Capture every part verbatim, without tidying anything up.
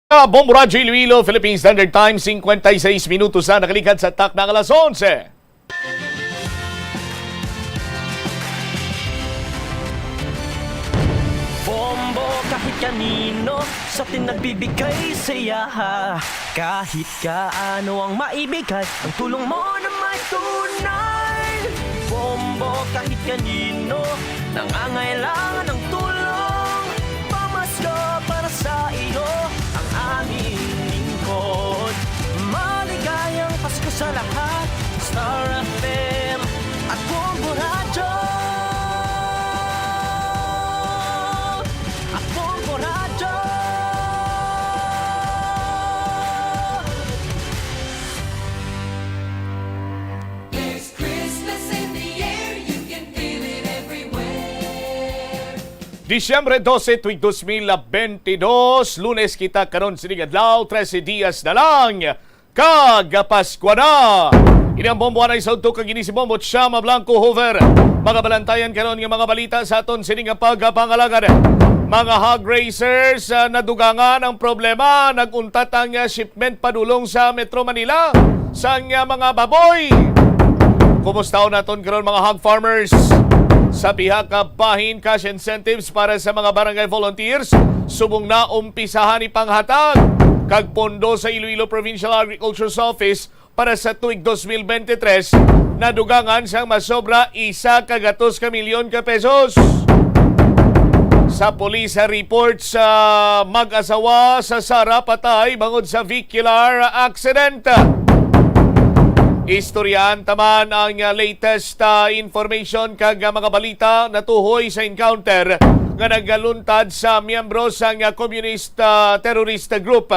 Bombo Radyo Iloilo, Philippine Standard Time, singkwenta y seis minutos na nakalikat sa takna nga alas onse. Bombo kahit kanino sa atin nagbibigay saya. Kahit kaano ang maibigay, ang tulong mo na may tunay. Bombo kahit kanino nangangailangan ng tulong. Pamasko para sa iyo ang aming lingkod. Maligayang Pasko sa lahat. Star F M at Bombo Radyo. At Bombo Radyo. There's Christmas in the air, you can feel it everywhere. Disyembre dose, tuig dos mil bentidós, Lunes kita karon sining adlaw, trese dias na lang kag Paskwa na. Ini ang Bombo Anay sa Udto kag ini si Bombo Chama Blanco Hoover. Mga balantayan karon nga mga balita sa aton sini nga pagpangalagad. Mga hog raisers, ah, nadugangan ang problema. Nag-untat ang, ah, shipment padulong sa Metro Manila sang, ah, mga baboy. Kumustaon naton karon, mga hog farmers? Sa pihak ka bahin, cash incentives para sa mga barangay volunteers subong na umpisahan ipanghatag, kag pondo sa Iloilo Provincial Agriculture's Office para sa tuig dos mil bente tres nadugangan sang masobra isa ka gatos ka milyon ka pesos. Sa police report, sa mag-asawa sa Sara patay bangod sa vehicular accident. Istoryahan ta man ang, ah, latest, ah, information kag, ah, mga balita natuhoy sa encounter nga nagaluntad sa miyembro sang, ah, Communist, ah, Terrorist Group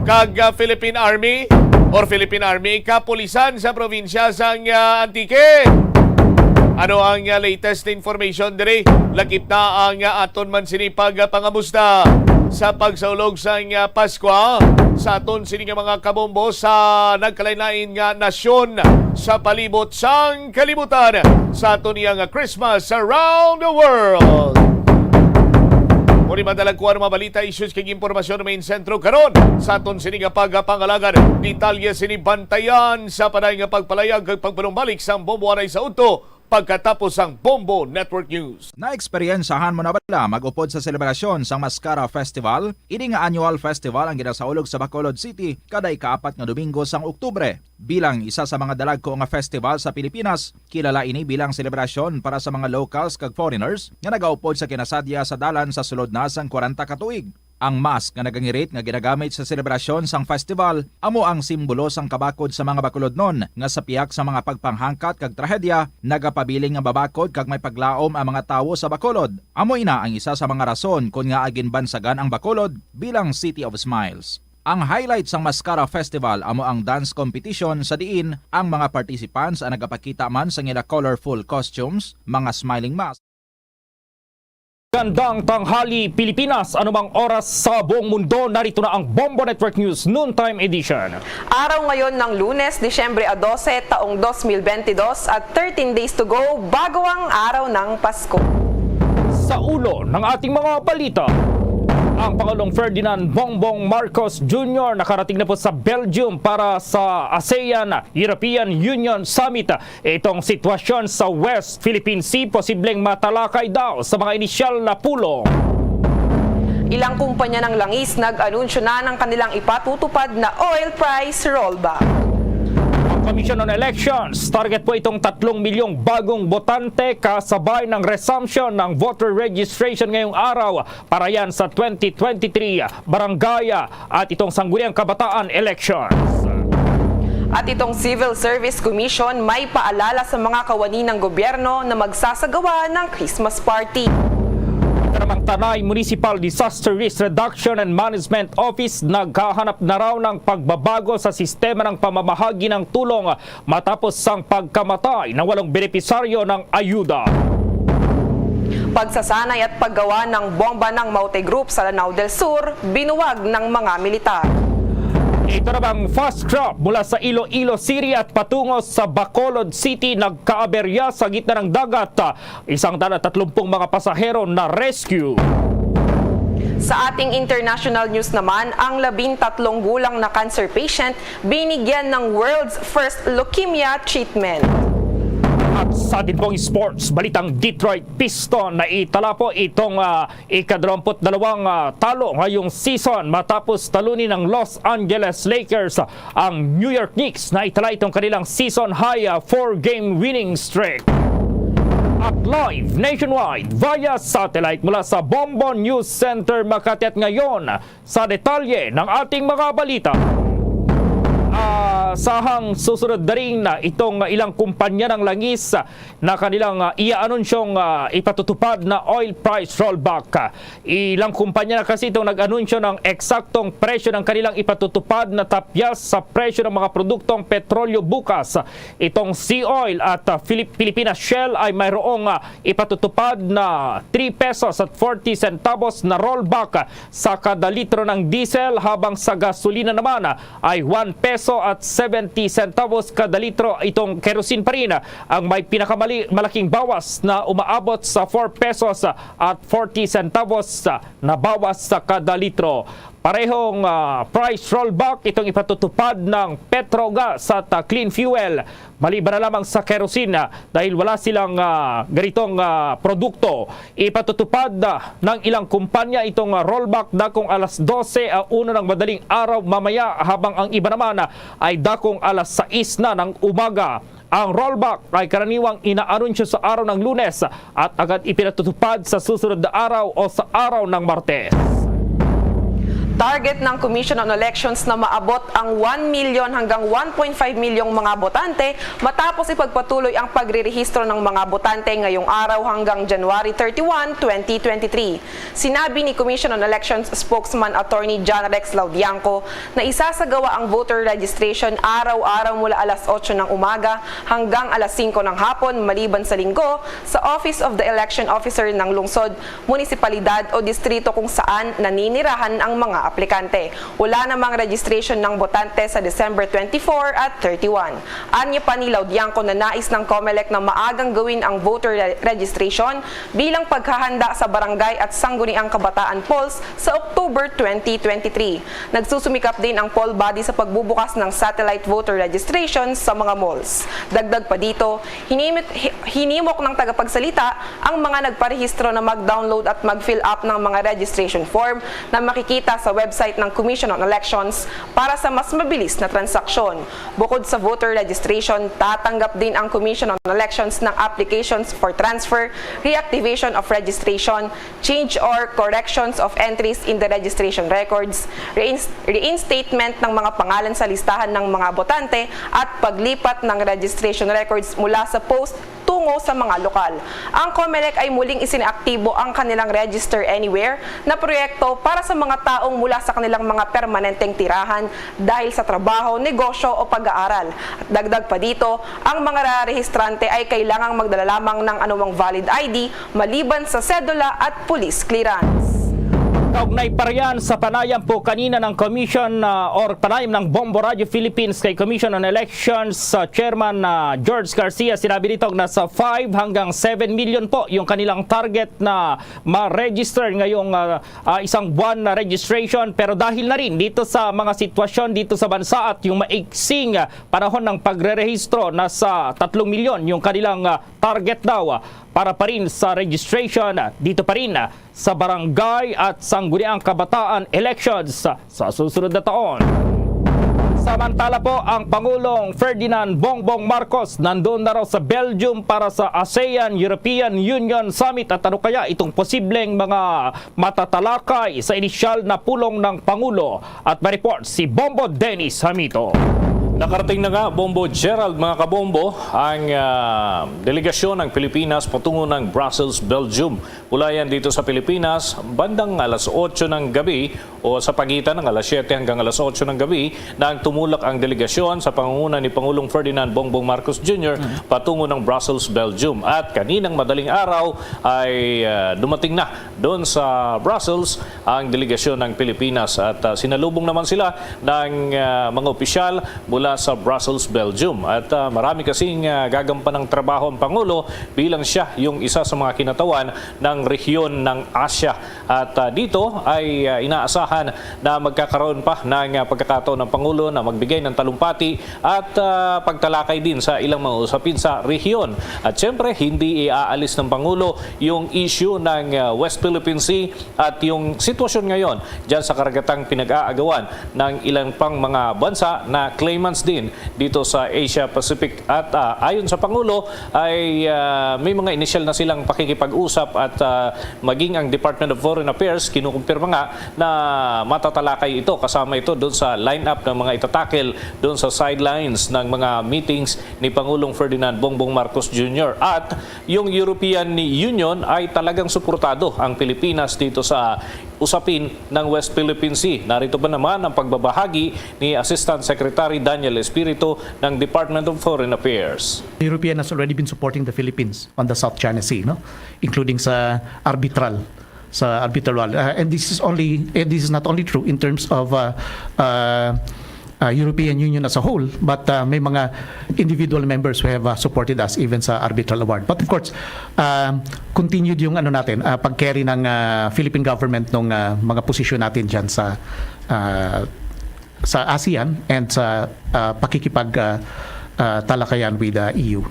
kag, ah, Philippine Army or Philippine Army kapulisan sa probinsya sang, ah, Antique. Ano ang, ah, latest information diri? Lakip na ang, ah, aton man sini pagpangamusta sa pagsaulog sang, ah, Paskwa sa aton sini nga mga kabombo sa nagkalain-lain nga nasyon sa palibot sang kalibutan sa aton iya nga Christmas around the world. Muni madala ko ang mga balita, issues kag impormasyon nga main sentro karon sa aton sini nga pagpangalagad. Detalye sini bantayan sa panay nga pagpalayag kag pagpanumbalik sang Bombo Anay sa Udto pagkatapos sang Bombo Network News. Naeksperyensahan mo na bala mag-upod sa selebrasyon sang Mascara Festival? Ini nga annual festival ang ginasaulog sa Bacolod City kada ikaapat nga Domingo sang Oktubre. Bilang isa sa mga dalagko nga festival sa Pilipinas, kilala ini bilang selebrasyon para sa mga locals kag foreigners nga nagaupod sa kinasadya sa dalan sa sulod na sang kwarenta ka tuig. Ang mask nga nagangirit nga ginagamit sa selebrasyon sang festival amo ang simbolo sang kabakod sa mga Bacolodnon, nga sa pihak sa mga pagpanghangkat kag trahedya nagapabilin nga mabakod kag may paglaom ang mga tawo sa Bacolod. Amo ina ang isa sa mga rason kon ngaa ginbansagan ang Bacolod bilang City of Smiles. Ang highlight sang Mascara Festival amo ang dance competition, sa diin ang mga participants ang nagapakita man sang ila colorful costumes, mga smiling masks, Gandang tanghali, Pilipinas. Anumang oras sa buong mundo, narito na ang Bombo Network News Noontime Edition. Araw ngayon ng Lunes, Disyembre a dose, taong dos mil bentidós, at thirteen days to go bago ang araw ng Pasko. Sa ulo ng ating mga balita, ang Pangulong Ferdinand Bongbong Marcos Junior nakarating na po sa Belgium para sa ASEAN European Union Summit. Itong sitwasyon sa West Philippine Sea posibleng matalakay daw sa mga inisyal na pulong. Ilang kumpanya ng langis nag-anunsyo na ng kanilang ipatutupad na oil price rollback. Ang Commission on Elections, target po itong tatlong milyong bagong botante kasabay ng resumption ng voter registration ngayong araw para yan sa twenty twenty-three barangay at itong Sangguniang Kabataan Elections. At itong Civil Service Commission may paalala sa mga kawani ng gobyerno na magsasagawa ng Christmas party. Ito namang Tanay Municipal Disaster Risk Reduction and Management Office naghahanap na raw ng pagbabago sa sistema ng pamamahagi ng tulong matapos ang pagkamatay ng walong benepisaryo ng ayuda. Pagsasanay at paggawa ng bomba ng Maute Group sa Lanao del Sur, binuwag ng mga militar. Ito namang fast crop mula sa Iloilo City at patungo sa Bacolod City nagkaaberya sa gitna ng dagat. Isang daan at tatlumpung mga pasahero na rescue. Sa ating international news naman, ang labing tatlong gulang na cancer patient binigyan ng world's first leukemia treatment. At sa atin pong sports, balitang Detroit Piston na itala po itong ah, ikadalawamput dalawang ah, talo ngayong season matapos talunin ng Los Angeles Lakers ang New York Knicks na itala itong kanilang season high ah, four-game winning streak. At live nationwide via satellite mula sa Bombo News Center Makati at ngayon sa detalye ng ating mga balita. Ah, sahang susunod na rin na itong ilang kumpanya ng langis na kanilang ah, iaanunsyong ah, ipatutupad na oil price rollback. Ilang kumpanya na kasi itong nag-anunsyo ng eksaktong presyo ng kanilang ipatutupad na tapyas sa presyo ng mga produktong petrolyo bukas. Itong Sea Oil at ah, Philip- Pilipinas Shell ay mayroong ah, ipatutupad na three pesos at forty centavos na rollback sa kada litro ng diesel, habang sa gasolina naman ay one peso at seventy centavos kada litro. Itong kerosene pa rin ang may pinakamali malaking bawas na umaabot sa four pesos at forty centavos na bawas sa kada litro. Parehong ah, price rollback itong ipatutupad ng Petrogas at ah, Clean Fuel, maliban na lamang sa kerosene, ah, dahil wala silang ah, ganitong ah, produkto. Ipatutupad ah, ng ilang kumpanya itong ah, rollback dakong alas dose a uno ng madaling araw mamaya, habang ang iba naman ah, ay dakong alas sais na ng umaga. Ang rollback ay karaniwang inaanunsyo sa araw ng Lunes at agad ipinatutupad sa susunod na araw o sa araw ng Martes. Target ng Commission on Elections na maabot ang one million hanggang one point five milyong mga botante matapos ipagpatuloy ang pagrerehistro ng mga botante ngayong araw hanggang January thirty-one, twenty twenty-three. Sinabi ni Commission on Elections spokesman Attorney John Rex Laudiangco na isasagawa ang voter registration araw-araw mula alas otso ng umaga hanggang alas singko ng hapon maliban sa Linggo sa Office of the Election Officer ng lungsod, munisipalidad o distrito kung saan naninirahan ang mga aplikante. Wala namang registration ng botante sa December twenty-four at thirty-one. Anya pa ni Laudiangco na nais ng Comelec na maagang gawin ang voter re- registration bilang paghahanda sa barangay at sangguniang kabataan polls sa October twenty twenty-three. Nagsusumikap din ang poll body sa pagbubukas ng satellite voter registration sa mga malls. Dagdag pa dito, hinimik, hi- hinimok ng tagapagsalita ang mga nagparehistro na mag-download at mag-fill up ng mga registration form na makikita sa website ng Commission on Elections para sa mas mabilis na transaksyon. Bukod sa voter registration, tatanggap din ang Commission on Elections ng applications for transfer, reactivation of registration, change or corrections of entries in the registration records, reins- reinstatement ng mga pangalan sa listahan ng mga botante, at paglipat ng registration records mula sa post tungo sa mga lokal. Ang Comelec ay muling isinaaktibo ang kanilang Register Anywhere na proyekto para sa mga taong mula sa kanilang mga permanenteng tirahan dahil sa trabaho, negosyo o pag-aaral. At dagdag pa dito, ang mga rehistrante ay kailangang magdala lamang ng anumang valid I D maliban sa sedula at police clearance. Kaugnay pa riyan sa panayam po kanina ng Commission ah, or panayam ng Bombo Radio Philippines kay Commission on Elections ah, Chairman ah, George Garcia, sinabi nito na sa five hanggang seven million po yung kanilang target na ma-register ngayong ah, ah, isang buwan na registration, pero dahil na rin dito sa mga sitwasyon dito sa bansa at yung maiksing ah, panahon ng pagrerehistro, nasa tatlong milyon yung kanilang ah, target daw ah, para pa rin sa registration ah, dito pa rin ah, sa barangay at sangguniang kabataan elections sa susunod na taon. Samantala po, ang Pangulong Ferdinand Bongbong Marcos nandun na raw sa Belgium para sa ASEAN European Union Summit. At ano kaya itong posibleng mga matatalakay sa inisyal na pulong ng Pangulo? At may report si Bombo Dennis Hamito. Nakarating na nga, Bombo Gerald, mga kabombo, ang ah, delegasyon ng Pilipinas patungo ng Brussels, Belgium. Mula yan dito sa Pilipinas, bandang alas otso ng gabi o sa pagitan ng alas siyete hanggang alas otso ng gabi, nang tumulak ang delegasyon sa pangunguna ni Pangulong Ferdinand Bongbong Marcos Junior patungo ng Brussels, Belgium. At kaninang madaling araw ay ah, dumating na doon sa Brussels ang delegasyon ng Pilipinas at ah, sinalubong naman sila ng ah, mga opisyal mula sa Brussels, Belgium. At, ah, marami kasing, ah, gagampanang trabaho ang Pangulo bilang siya yung isa sa mga kinatawan ng rehiyon ng Asya. At, ah, dito ay, ah, inaasahan na magkakaroon pa ng, ah, pagkakataon ng Pangulo na magbigay ng talumpati at, ah, pagtalakay din sa ilang mga usapin sa rehiyon. At siyempre, hindi iaalis ng Pangulo yung issue ng, ah, West Philippine Sea at yung sitwasyon ngayon dyan sa karagatang pinag-aagawan ng ilang pang mga bansa na claimants din dito sa Asia Pacific. At, ah, ayon sa Pangulo ay, ah, may mga inisyal na silang pakikipag-usap at, ah, maging ang Department of Foreign Affairs kinukumpirma nga na matatalakay ito, kasama ito doon sa lineup ng mga itatakil doon sa sidelines ng mga meetings ni Pangulong Ferdinand Bongbong Marcos Junior. At yung European Union ay talagang suportado ang Pilipinas dito sa usapin ng West Philippine Sea. Narito pa naman ang pagbabahagi ni Assistant Secretary Daniel Espiritu ng Department of Foreign Affairs. The European has already been supporting the Philippines on the South China Sea, no? Including sa arbitral, sa arbitral wall. Uh, and this is only, and this is not only true in terms of uh, uh, uh, European Union as a whole, but uh, may mga individual members who have uh, supported us even sa arbitral award. But of course, uh, continued yung ano natin, uh, pag-carry ng uh, Philippine government ng uh, mga posisyon natin dyan sa uh, sa ASEAN and sa uh, pakikipag uh, uh, talakayan with the E U.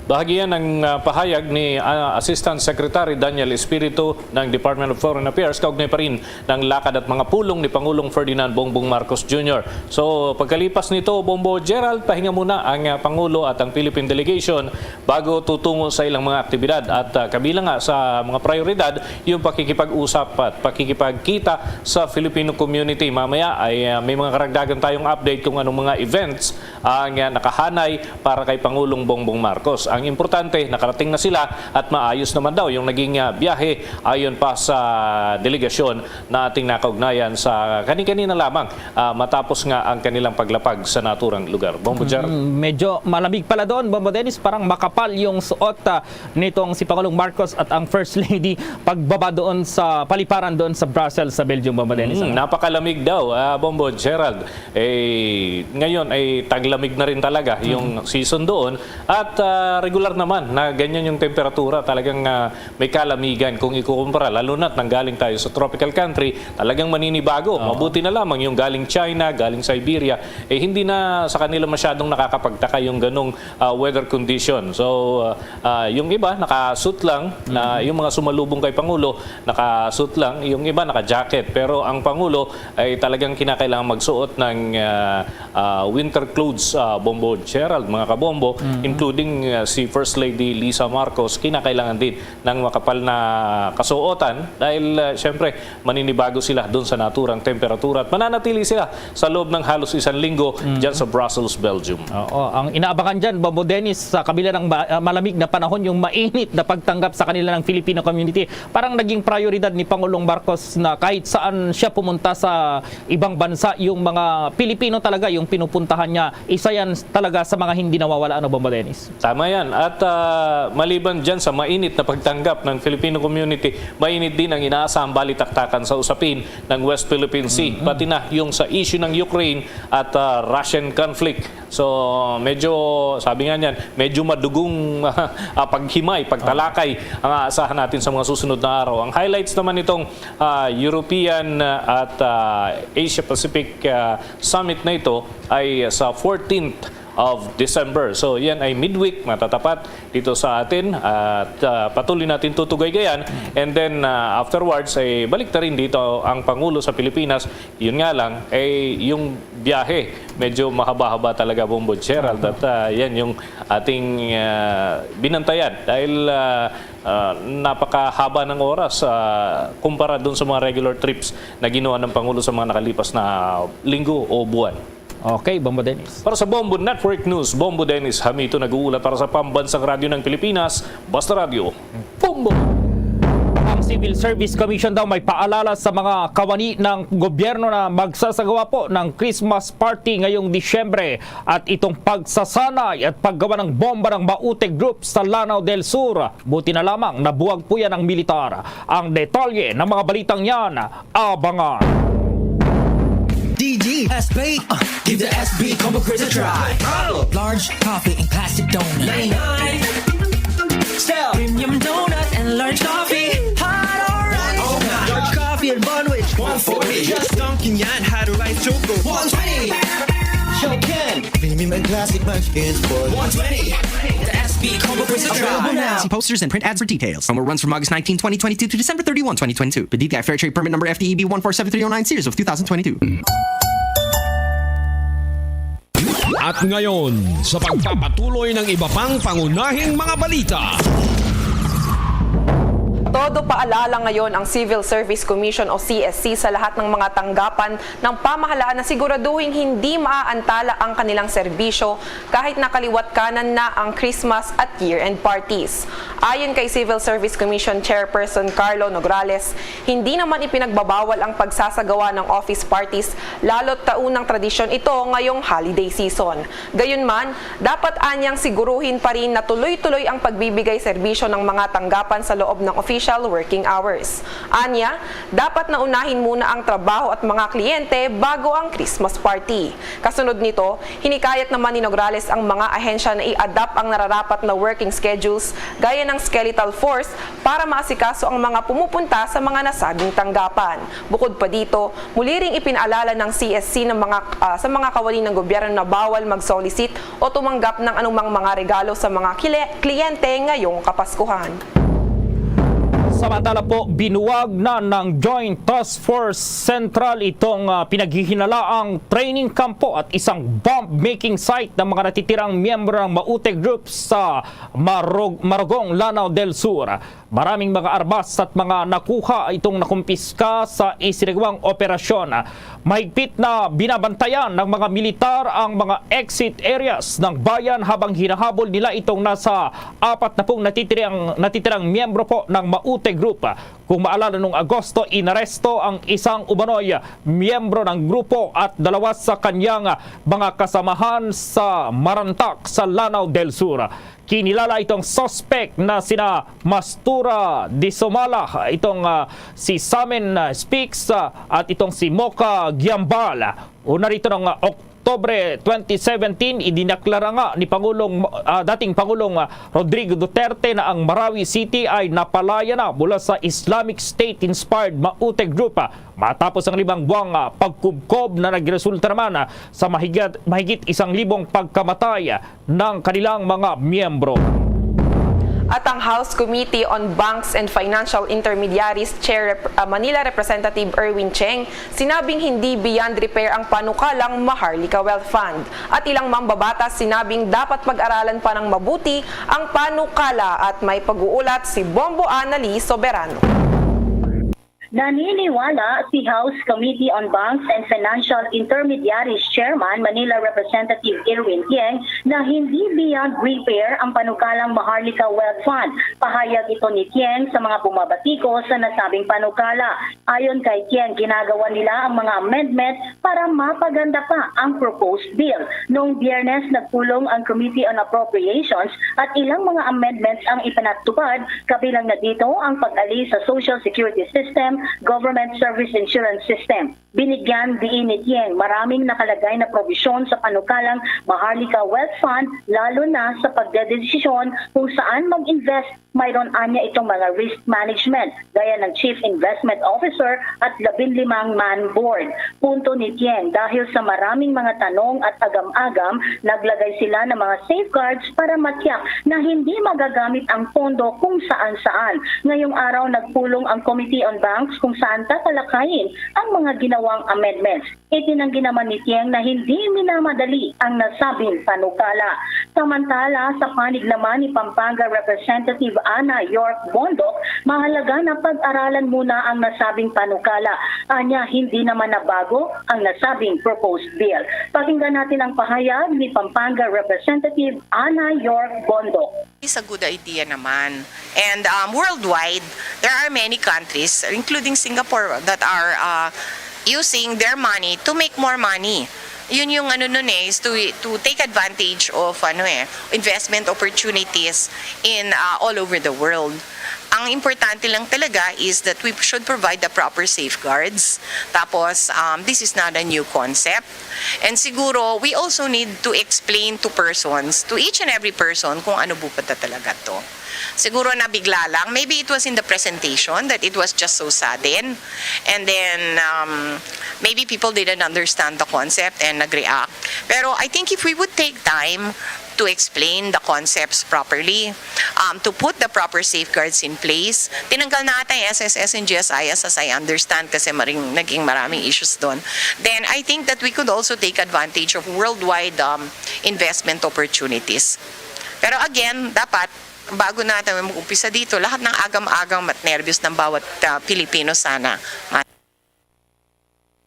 Bahagian ang, ah, pahayag ni, ah, Assistant Secretary Daniel Espiritu ng Department of Foreign Affairs kaugnay pa rin ng lakad at mga pulong ni Pangulong Ferdinand Bongbong Marcos Junior. So, pagkalipas nito, Bombo Gerald, pahinga muna ang, ah, Pangulo at ang Philippine delegation bago tutungo sa ilang mga aktibidad. At, ah, kabilang nga sa mga prioridad, yung pakikipag-usap at pakikipagkita sa Filipino community. Mamaya ay, ah, may mga karagdagan tayong update kung anong mga events ang, ah, nakahanay para kay Pangulong Bongbong Marcos. Ang importante, nakarating na sila at maayos naman daw yung naging, ah, biyahe ayon pa sa delegasyon na ating nakaugnayan sa kani-kanina lamang, ah, matapos nga ang kanilang paglapag sa naturang lugar. Bombo Jar. Mm, medyo malamig pala doon, Bombo Dennis. Parang makapal yung suot, ah, nitong si Pangulong Marcos at ang First Lady pagbaba doon sa paliparan doon sa Brussels, sa Belgium, Bombo Dennis. Mm, ano? Napakalamig daw, ah, Bombo Gerald. Eh, ngayon ay taglamig na rin talaga yung season doon. At, ah, regular naman na ganyan yung temperatura. Talagang, ah, may kalamigan kung ikukumpara. Lalo na't nanggaling tayo sa tropical country, talagang maninibago. Oo. Mabuti na lamang yung galing China, galing Siberia, eh, hindi na sa kanila masyadong nakakapagtaka yung ganong, ah, weather condition. So, ah, ah, yung iba nakasuit lang, na yung mga sumalubong kay Pangulo, nakasuit lang, yung iba naka-jacket. Pero ang Pangulo ay talagang kinakailangan magsuot ng, ah, ah, winter clothes, ah, Bombo Gerald, mga kabombo, including, ah, si First Lady Lisa Marcos, kinakailangan din ng makapal na kasuotan dahil, ah, syempre, maninibago sila doon sa naturang temperatura at mananatili sila sa loob ng halos isang linggo dyan sa Brussels, Belgium. Oo, ang inaabangan dyan, Bombo Dennis, sa kabila ng ma- ah, malamig na panahon, yung mainit na pagtanggap sa kanila ng Filipino community. Parang naging prioridad ni Pangulong Marcos na kahit saan siya pumunta sa ibang bansa, yung mga Pilipino talaga yung pinupuntahan niya. Isa yan talaga sa mga hindi nawawala, ano, Bombo Dennis? Tama yan. At, ah, maliban dyan sa mainit na pagtanggap ng Filipino community, mainit din ang inaasahang balitaktakan sa usapin ng West Philippine Sea, pati na yung sa issue ng Ukraine at, ah, Russian conflict. So, medyo, sabi nga niyan, medyo madugong, ah, paghimay, pagtalakay ang aasahan natin sa mga susunod na araw. Ang highlights naman nitong, ah, European, ah, at, ah, Asia Pacific, ah, Summit na ito ay sa fourteenth of December. So, yan ay midweek, matatapat dito sa atin. At, ah, patuloy natin tutugaygayan. And then, ah, afterwards, ay balik na rin dito ang Pangulo sa Pilipinas. Yun nga lang, ay yung biyahe, medyo mahaba-haba talaga, Bombo Gerald. At, ah, yan yung ating, ah, binantayan. Dahil, ah, ah, napakahaba ng oras, ah, kumpara dun sa mga regular trips na ginawa ng Pangulo sa mga nakalipas na linggo o buwan. Okay, Bombo Dennis. Para sa Bombo Network News, Bombo Dennis Hamito nag-uulat para sa Pambansang Radyo ng Pilipinas, Basta Radyo, Bombo! Ang Civil Service Commission daw may paalala sa mga kawani ng gobyerno na magsasagawa po ng Christmas party ngayong Disyembre at itong pagsasanay at paggawa ng bomba ng Maute Group sa Lanao del Sur. Buti na lamang nabuwag po yan ang militar. Ang detalye ng mga balitang yan, abangan. D G. Best bait, uh, give the S B Combo Crisp a try. Large coffee and classic donut. Ninety-nine. Still. Premium donut and large coffee. Hot, alright. Large coffee and bun, which one forty. Just Dunkin' Yan, hot rice choco. One twenty. Show Ken. Premium and classic munchkins for one twenty. The S B Combo Crisp a try. Available now. See posters and print ads for details. Promo runs from August nineteen, twenty twenty-two to December thirty-one, twenty twenty-two. The D T I Fair Trade Permit Number F T E B one four seven three oh nine, series of two thousand twenty-two. At ngayon, sa pagpapatuloy ng iba pang pangunahing mga balita. Todo paalala ngayon ang Civil Service Commission o C S C sa lahat ng mga tanggapan ng pamahalaan na siguraduhin hindi maaantala ang kanilang serbisyo kahit nakaliwat kanan na ang Christmas at year-end parties. Ayon kay Civil Service Commission Chairperson Carlo Nograles, hindi naman ipinagbabawal ang pagsasagawa ng office parties lalo't taunang tradisyon ito ngayong holiday season. Gayunman, dapat anyang siguruhin pa rin na tuloy-tuloy ang pagbibigay serbisyo ng mga tanggapan sa loob ng official working hours. Anya, dapat na unahin muna ang trabaho at mga kliyente bago ang Christmas party. Kasunod nito, hinikayat naman ni Nograles ang mga ahensya na i-adapt ang nararapat na working schedules gaya ng skeletal force para maasikaso ang mga pumupunta sa mga nasabing tanggapan. Bukod pa dito, muli ring ipinaalala ng C S C ng mga, ah, sa mga kawani ng gobyerno na bawal mag-solicit o tumanggap ng anumang mga regalo sa mga kile-, kliyente ngayong Kapaskuhan. Samantala po, binuwag na ng Joint Task Force Central itong, ah, pinaghihinalaang training camp po at isang bomb-making site ng mga natitirang miyembro ng Maute Group sa Marog-, Maragong, Lanao del Sur. Maraming mga armas at mga nakuha itong nakumpiska sa isinagawang operasyon. Mahigpit na binabantayan ng mga militar ang mga exit areas ng bayan habang hinahabol nila itong nasa apat na pung natitirang, natitirang miyembro po ng Maute Group. Kung maalala, nung Agosto, inaresto ang isang umano'y miyembro ng grupo at dalawa sa kanyang mga kasamahan sa Marantac, sa Lanao del Sur. Kinilala itong suspect na sina Mastura Disomala, itong, ah, si Samen, ah, Speaks, ah, at itong si Mocha Giambal. Una rito, noong, ah, Oktubre twenty seventeen, idineklara nga ni Pangulong, ah, dating Pangulong, ah, Rodrigo Duterte na ang Marawi City ay napalaya na mula sa Islamic State-inspired Maute Group, ah, matapos ang limang buwang, ah, pagkubkob na nagresulta naman, ah, sa mahigit, mahigit isang libong pagkamatay, ah, ng kanilang mga miyembro. At ang House Committee on Banks and Financial Intermediaries Chair Rep-, ah, Manila Representative Erwin Cheng sinabing hindi beyond repair ang panukalang Maharlika Wealth Fund. At ilang mambabatas sinabing dapat pag-aralan pa ng mabuti ang panukala at may pag-uulat si Bombo Anali Soberano. Naniniwala si House Committee on Banks and Financial Intermediaries Chairman Manila Representative Erwin Tieng na hindi beyond repair ang panukalang Maharlika Wealth Fund. Pahayag ito ni Tieng sa mga bumabatiko sa nasabing panukala. Ayon kay Tieng, ginagawa nila ang mga amendment para mapaganda pa ang proposed bill. Noong Biyernes, nagpulong ang Committee on Appropriations at ilang mga amendments ang ipinatupad, kabilang na dito ang pag-alis sa Social Security System, Government Service Insurance System. Binigyan diin ni Tieng maraming nakalagay na probisyon sa panukalang Maharlika Wealth Fund, lalo na sa pagdedesisyon kung saan mag-invest. Mayroon anya itong mga risk management, gaya ng Chief Investment Officer at labing limang man board. Punto ni Tieng, dahil sa maraming mga tanong at agam-agam, naglagay sila ng mga safeguards para matiyak na hindi magagamit ang pondo kung saan-saan. Ngayong araw, nagpulong ang Committee on Banks kung saan tatalakayin ang mga ginawang amendments. Itinanggi naman ni Tieng na hindi minamadali ang nasabing panukala. Samantala, sa panig naman ni Pampanga Representative Ana York Bondoc, mahalaga na pag-aralan muna ang nasabing panukala. Anya, hindi naman nabago ang nasabing proposed bill. Pakinggan natin ang pahayag ni Pampanga Representative Ana York Bondoc. It's a good idea naman. And, um, worldwide, there are many countries, including Singapore, that are, uh, using their money to make more money. Yun yung ano nun eh, is to, to take advantage of ano eh, investment opportunities in, uh, all over the world. Ang importante lang talaga is that we should provide the proper safeguards. Tapos, um, this is not a new concept. And siguro, we also need to explain to persons, to each and every person, kung ano po ba talaga to. Siguro nabigla lang. Maybe it was in the presentation that it was just so sudden. And then, um, maybe people didn't understand the concept and nag-react. Pero I think if we would take time to explain the concepts properly, um, to put the proper safeguards in place. Tinanggal na ata yung S S S and G S I S, as I understand, kasi maring, naging maraming issues doon. Then, I think that we could also take advantage of worldwide, um, investment opportunities. Pero again, dapat, bago natin mag-umpisa dito, lahat ng agam-agam at nervyos ng bawat, ah, Pilipino sana.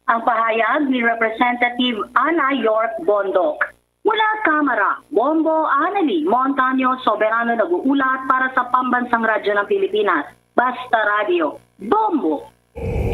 Ang pahayag ni Representative Ana York Bondoc. Mula Kamara, Bombo Anali Montaño Soberano nag-uulat para sa Pambansang Radyo ng Pilipinas, Basta Radyo, Bombo!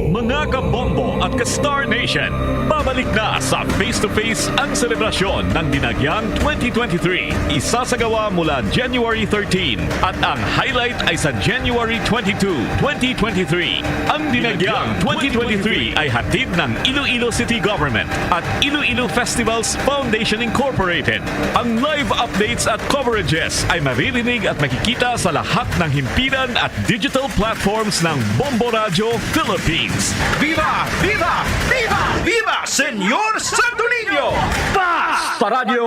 Mga ka-Bombo at ka-Star Nation, babalik na sa Face to Face ang selebrasyon ng Dinagyang twenty twenty-three. Isasagawa mula January thirteen at ang highlight ay sa January twenty-two, twenty twenty-three. Ang Dinagyang twenty twenty-three ay hatid ng Iloilo City Government at Iloilo Festivals Foundation Incorporated. Ang live updates at coverages ay maririnig at makikita sa lahat ng himpilan at digital platforms ng Bombo Radyo Philippines. Viva! Viva! Viva! Viva! Senyor Santo Niño! Basta Radyo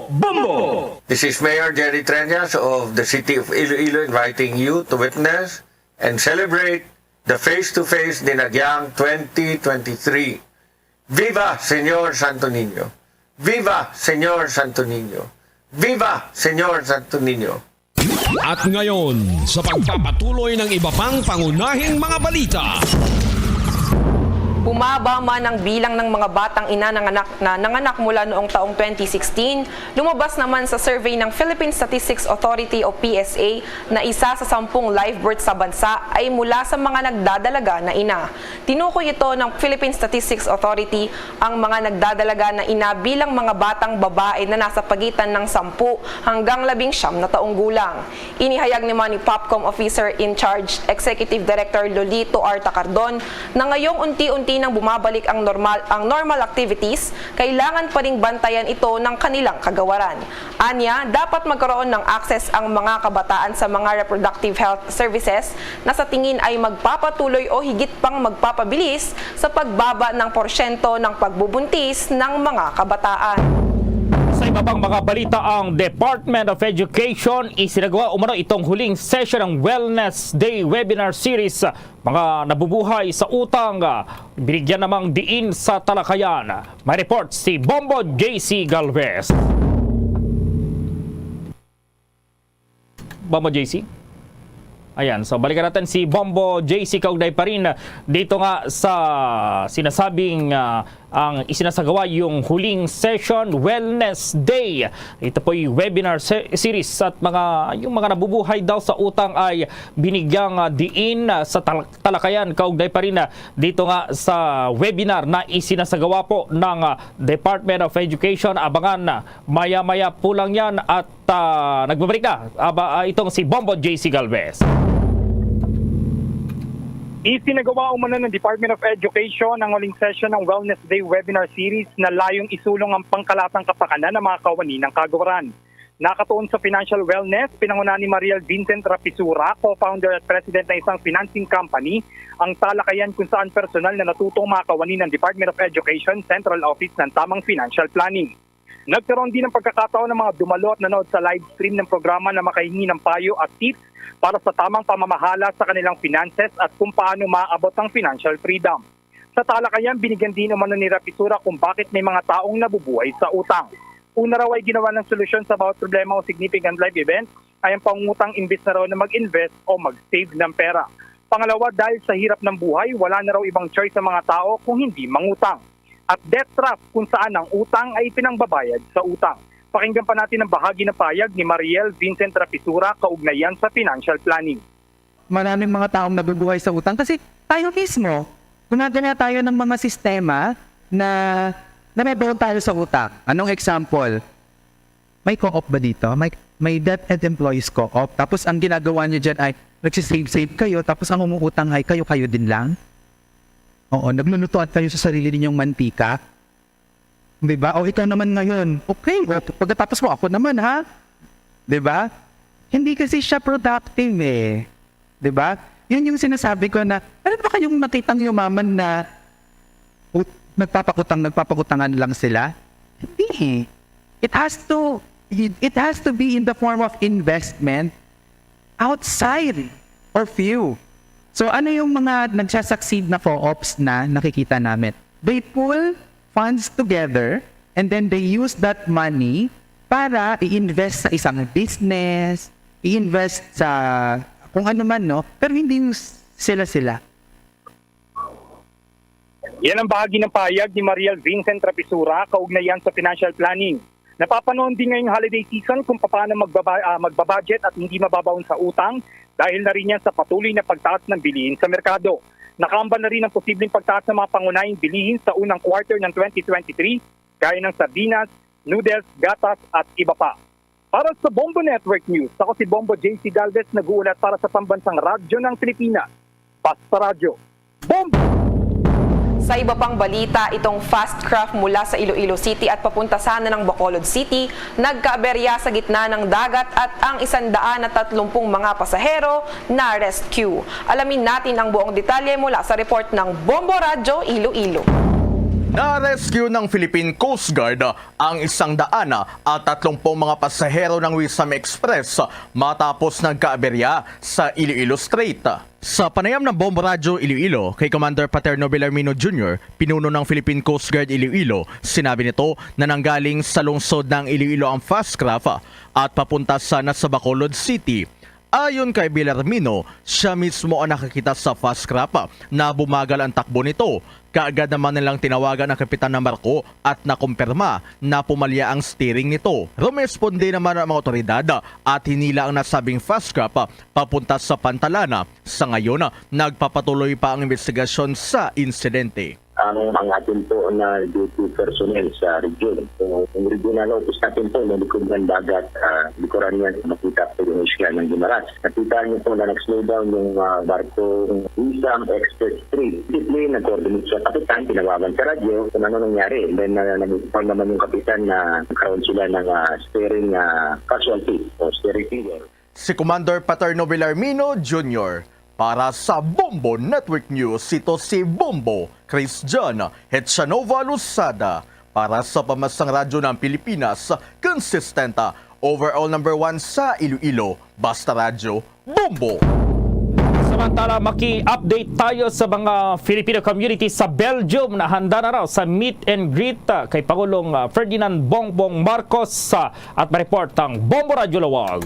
Bombo! This is Mayor Jerry Treñas of the City of Iloilo inviting you to witness and celebrate the Face to Face Dinagyang twenty twenty-three. Viva Señor Santo Niño! Viva Señor Santo Niño! Viva Señor Santo Niño! At ngayon, sa pagpapatuloy ng iba pang pangunahing mga balita. Bumaba man ang bilang ng mga batang ina nanganak na nanganak mula noong taong twenty sixteen, lumabas naman sa survey ng Philippine Statistics Authority o P S A na isa sa sampung live birth sa bansa ay mula sa mga nagdadalaga na ina. Tinukoy ito ng Philippine Statistics Authority ang mga nagdadalaga na ina bilang mga batang babae na nasa pagitan ng sampu hanggang labing siyam na taong gulang. Inihayag naman ni POPCOM Officer in Charge Executive Director Lolito R. Tacardon na ngayong unti-unti nang bumabalik ang normal, ang normal activities, kailangan pa ring bantayan ito ng kanilang kagawaran. Anya, dapat magkaroon ng access ang mga kabataan sa mga reproductive health services na sa tingin ay magpapatuloy o higit pang magpapabilis sa pagbaba ng porsyento ng pagbubuntis ng mga kabataan. Sa iba pang mga balita, ang Department of Education isinagawa umano itong huling session ng Wellness Day Webinar Series. Mga nabubuhay sa utang, ah, binigyan namang diin sa talakayan. May report si Bombo J C Galvez. Bombo J C? Ayan, so balikan natin si Bombo J C kaugnay pa rin dito nga sa sinasabing, ah, ang isinasagawa yung huling session, Wellness Day. Ito po'y webinar se- series at mga, yung mga nabubuhay daw sa utang ay binigyang, ah, diin, ah, sa tal- talakayan kaugnay pa rin, ah, dito nga sa webinar na isinasagawa po ng, ah, Department of Education. Abangan, ah, maya-maya po lang yan at, ah, nagbabalik na, ah, ba- ah, itong si Bombo J C Galvez. Isinagawa umano ng Department of Education ang huling session ng Wellness Day Webinar Series na layong isulong ang pangkalasang kapakanan ng mga kawani ng kagawaran. Nakatuon sa financial wellness, pinangunahan ni Mariel Vincent Rapisura, co-founder at president ng isang financing company, ang talakayan kung saan personal na natuto ang mga kawani ng Department of Education Central Office ng tamang financial planning. Nagkaroon din ng pagkakataon ng mga dumalo at nanood sa live stream ng programa na makahingi ng payo at tips para sa tamang pamamahala sa kanilang finances at kung paano maabot ang financial freedom. Sa talakayan, binigyan din umano ni Rapisura kung bakit may mga taong nabubuhay sa utang. Una raw ay ginawa ng solusyon sa bawat problema o significant life event ay ang pangungutang imbis na raw na mag-invest o mag-save ng pera. Pangalawa, dahil sa hirap ng buhay, wala na raw ibang choice ang mga tao kung hindi mangutang. At debt trap, kung saan ang utang ay pinangbabayad sa utang. Pakinggan pa natin ang bahagi ng pahayag ni Mariel Vincent Rapisura kaugnay yan sa financial planning. Maraming mga taong nabubuhay sa utang kasi tayo mismo, gumagawa tayo ng mga sistema na nameberon tayo sa utang. Anong example? May co-op ba dito? May, may DepEd Employees Co-op. Tapos ang ginagawa niyo dyan ay Nagsisave-save kayo, tapos ang umuutang ay kayo-kayo din lang? Oo, naglulutuan kayo sa sarili ninyong mantika? Di ba? O ikaw naman ngayon, okay, o, pagkatapos mo, ako naman, ha? Di ba? Hindi kasi siya productive eh. Di ba? Yun yung sinasabi ko na, meron ba kayong nakitang yumaman na ut- nagpapakutang, nagpapakutangan lang sila? Hindi eh. It has to, it has to be in the form of investment outside or few. So ano yung mga nagsasucceed na co-ops na nakikita namin? They pool funds together and then they use that money para i-invest sa isang business, i-invest sa kung ano man, no? Pero hindi yung s- sila-sila. Yan ang bahagi ng pahayag ni Mariel Vincent Trapisura kaugnay yan sa financial planning. Napapanahon din ngayong holiday season kung paano magbaba, ah, magbabudget at hindi mababaon sa utang dahil na rin yan sa patuloy na pagtaas ng bilihin sa merkado. Nakaambal na rin ang posibleng pagtaas ng mga pangunahing bilihin sa unang quarter ng twenty twenty-three gaya ng sardinas, noodles, gatas at iba pa. Para sa Bombo Network News, ako si Bombo J C Galvez, nag-uulat para sa Pambansang Radyo ng Pilipinas, Basta Radyo. Bombo! Sa iba pang balita, itong fast craft mula sa Iloilo City at papunta sana ng Bacolod City nagkaaberya sa gitna ng dagat at ang isang daan na tatlumpung mga pasahero na-rescue. Alamin natin ang buong detalye mula sa report ng Bombo Radyo Iloilo. Na-rescue ng Philippine Coast Guard ang isang daan at tatlumpung mga pasahero ng Wisam Express matapos nagkaaberya sa Iloilo Strait. Sa panayam ng Bombo Radyo Iloilo kay Commander Paterno Villarmino Junior, pinuno ng Philippine Coast Guard Iloilo, sinabi nito na nanggaling sa lungsod ng Iloilo ang fast craft at papunta sana sa Bacolod City. Ayon kay Villarmino, siya mismo ang nakakita sa fast craft na bumagal ang takbo nito. Kaagad naman nilang tinawagan ang kapitan ng barko at nakumpirma na pumalya ang steering nito. Rumesponde naman ang mga otoridad at hinila ang nasabing fast craft papunta sa pantalan. Sa ngayon, nagpapatuloy pa ang investigasyon sa insidente. Ang, ang atin po na duty personnel sa region. So, ang regional office natin po, nalikod ng dagat, uh, likuran niya, makita po yung isla ng Guimaras. Nakita niyo po na nag-slow down yung uh, barko Wisam Express three. Immediately, nag-coordinate sa kapitan, tinawagan sa radyo kung ano nangyari. And then, uh, nag-inform naman yung kapitan na nagkaroon sila ng uh, steering uh, casualty o steering failure. Si Commander Paterno Villarmino Junior para sa Bombo Network News, ito si Bombo Christian Hetchanova Losada para sa Pambansang Radyo ng Pilipinas, consistent, overall number one sa Iloilo, Basta Radyo, Bombo! Samantala, maki-update tayo sa mga Filipino community sa Belgium na handa na raw sa meet and greet uh, kay Pangulong uh, Ferdinand Bongbong Marcos uh, at mareport ang Bombo Radyo Lawag.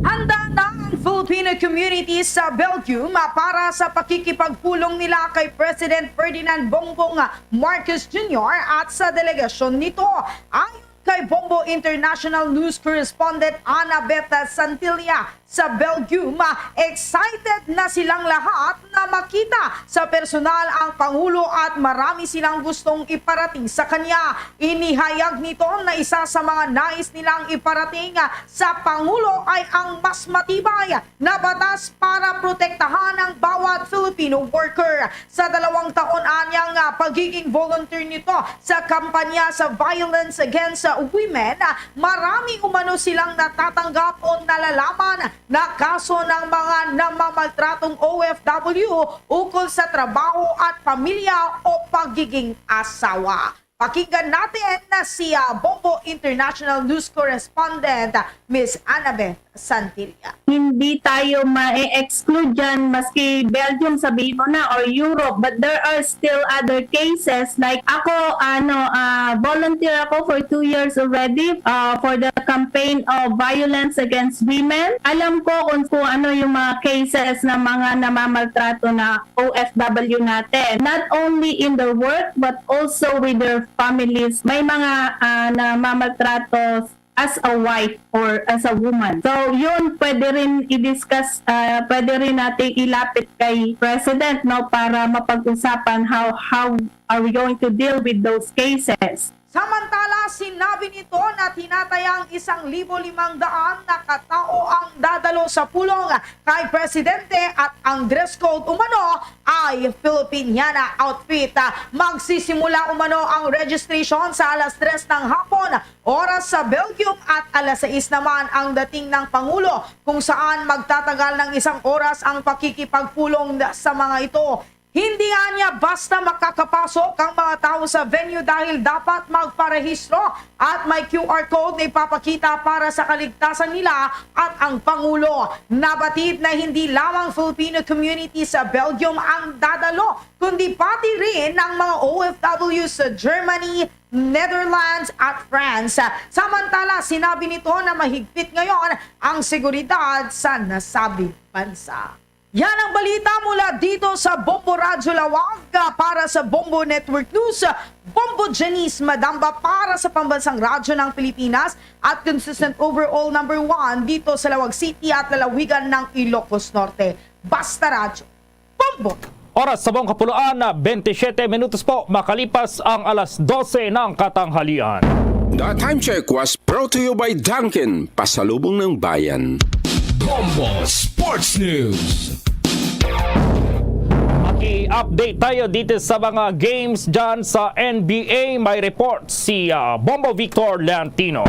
Handa na ang Filipino community sa Belgium para sa pakikipagpulong nila kay President Ferdinand Bongbong Marcos Junior at sa delegasyon nito. Ayon kay Bombo International News Correspondent Annabeth Santilla, sa Belgium, excited na silang lahat na makita sa personal ang Pangulo at marami silang gustong iparating sa kanya. Inihayag nito na isa sa mga nais nilang iparating sa Pangulo ay ang mas matibay na batas para protektahan ang bawat Filipino worker. Sa dalawang taon anyang pagiging volunteer nito sa kampanya sa violence against women, marami umano silang natatanggap o nalalaman na kaso ng mga namamaltratong O F W ukol sa trabaho at pamilya o pagiging asawa. Pakinggan natin na si Bombo International News Correspondent Miss Annabeth Santilla. Hindi tayo ma-exclude dyan, maski Belgium, sabihin mo na, or Europe, but there are still other cases. Like ako, ano, uh, volunteer ako for two years already uh, for the campaign of violence against women. Alam ko kung, kung ano yung mga cases ng mga namamaltrato na O F W natin. Not only in their work, but also with their families. May mga uh, namamaltrato as a wife or as a woman. So, yun pwede rin i-discuss, uh, pwede rin natin ilapit kay President, no, para mapag-usapan how how are we going to deal with those cases. Samantala, Sinabi nito na tinatayang isang libo limang daan na katao ang dadalo sa pulong kay Presidente at ang dress code umano ay Filipiniana outfit. Magsisimula umano ang registration sa alas tres ng hapon, oras sa Belgium, at alas sais naman ang dating ng Pangulo, kung saan magtatagal ng isang oras ang pakikipagpulong sa mga ito. Hindi anya basta makakapasok ang mga tao sa venue dahil dapat magparehistro at may Q R code na ipapakita para sa kaligtasan nila at ang Pangulo. Nabatid na hindi lamang Filipino community sa Belgium ang dadalo, kundi pati rin ang mga O F W sa Germany, Netherlands at France. Samantala, sinabi nito na mahigpit ngayon ang seguridad sa nasabing bansa. Yan ang balita mula dito sa Bombo Radyo Laoag. Para sa Bombo Network News, Bombo Janice Madamba para sa Pambansang Radyo ng Pilipinas at consistent overall number one dito sa Laoag City at lalawigan ng Ilocos Norte. Basta Radyo, Bombo! Oras sa buong kapuluan na twenty-seven minutos po makalipas ang alas dose ng katanghalian. The time check was brought to you by Dunkin, pasalubong ng bayan. Bombo Sports News. Maki-update tayo dito sa mga games dyan sa N B A. May report si, ah, Bombo Victor Leantino.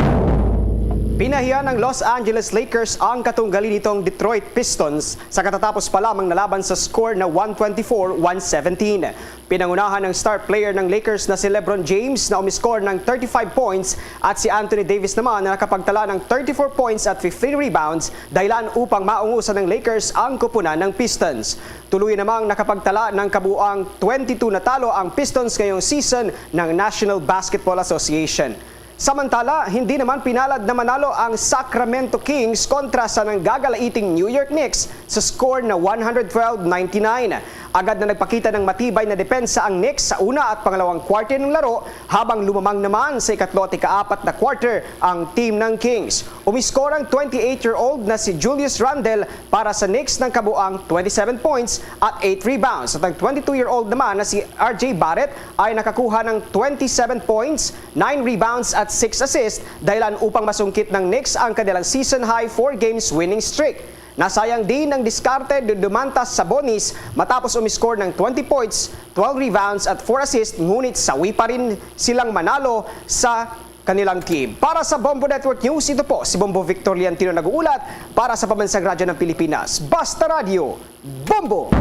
Pinahiya ng Los Angeles Lakers ang katunggali nitong Detroit Pistons sa katatapos pa lamang na laban sa score na one twenty-four one seventeen. Pinangunahan ng star player ng Lakers na si LeBron James na umiscore ng thirty-five points at si Anthony Davis naman na nakapagtala ng thirty-four points at fifteen rebounds, dahilan upang maungusan ng Lakers ang kupunan ng Pistons. Tuluyan namang nakapagtala ng kabuang twenty-two na talo ang Pistons ngayong season ng National Basketball Association. Samantala, hindi naman pinalad na manalo ang Sacramento Kings kontra sa nanggagalaiting New York Knicks sa score na one hundred twelve ninety-nine. Agad na nagpakita ng matibay na depensa ang Knicks sa una at pangalawang quarter ng laro, habang lumamang naman sa ikatlo at ikaapat na quarter ang team ng Kings. Umiskor ang twenty-eight-year-old na si Julius Randle para sa Knicks ng kabuang twenty-seven points at eight rebounds, at ang twenty-two-year-old naman na si R J Barrett ay nakakuha ng twenty-seven points, nine rebounds at six assists, dahilan upang masungkit ng Knicks ang kanilang season-high four games winning streak. Nasayang din ang diskarte ni Domantas Sabonis matapos umiscore ng twenty points, twelve rebounds at four assists, ngunit sawi pa rin silang manalo sa kanilang team. Para sa Bombo Network News, ito po si Bombo Victor Liantino nag-uulat para sa Pambansang Radyo ng Pilipinas. Basta Radyo, Bombo!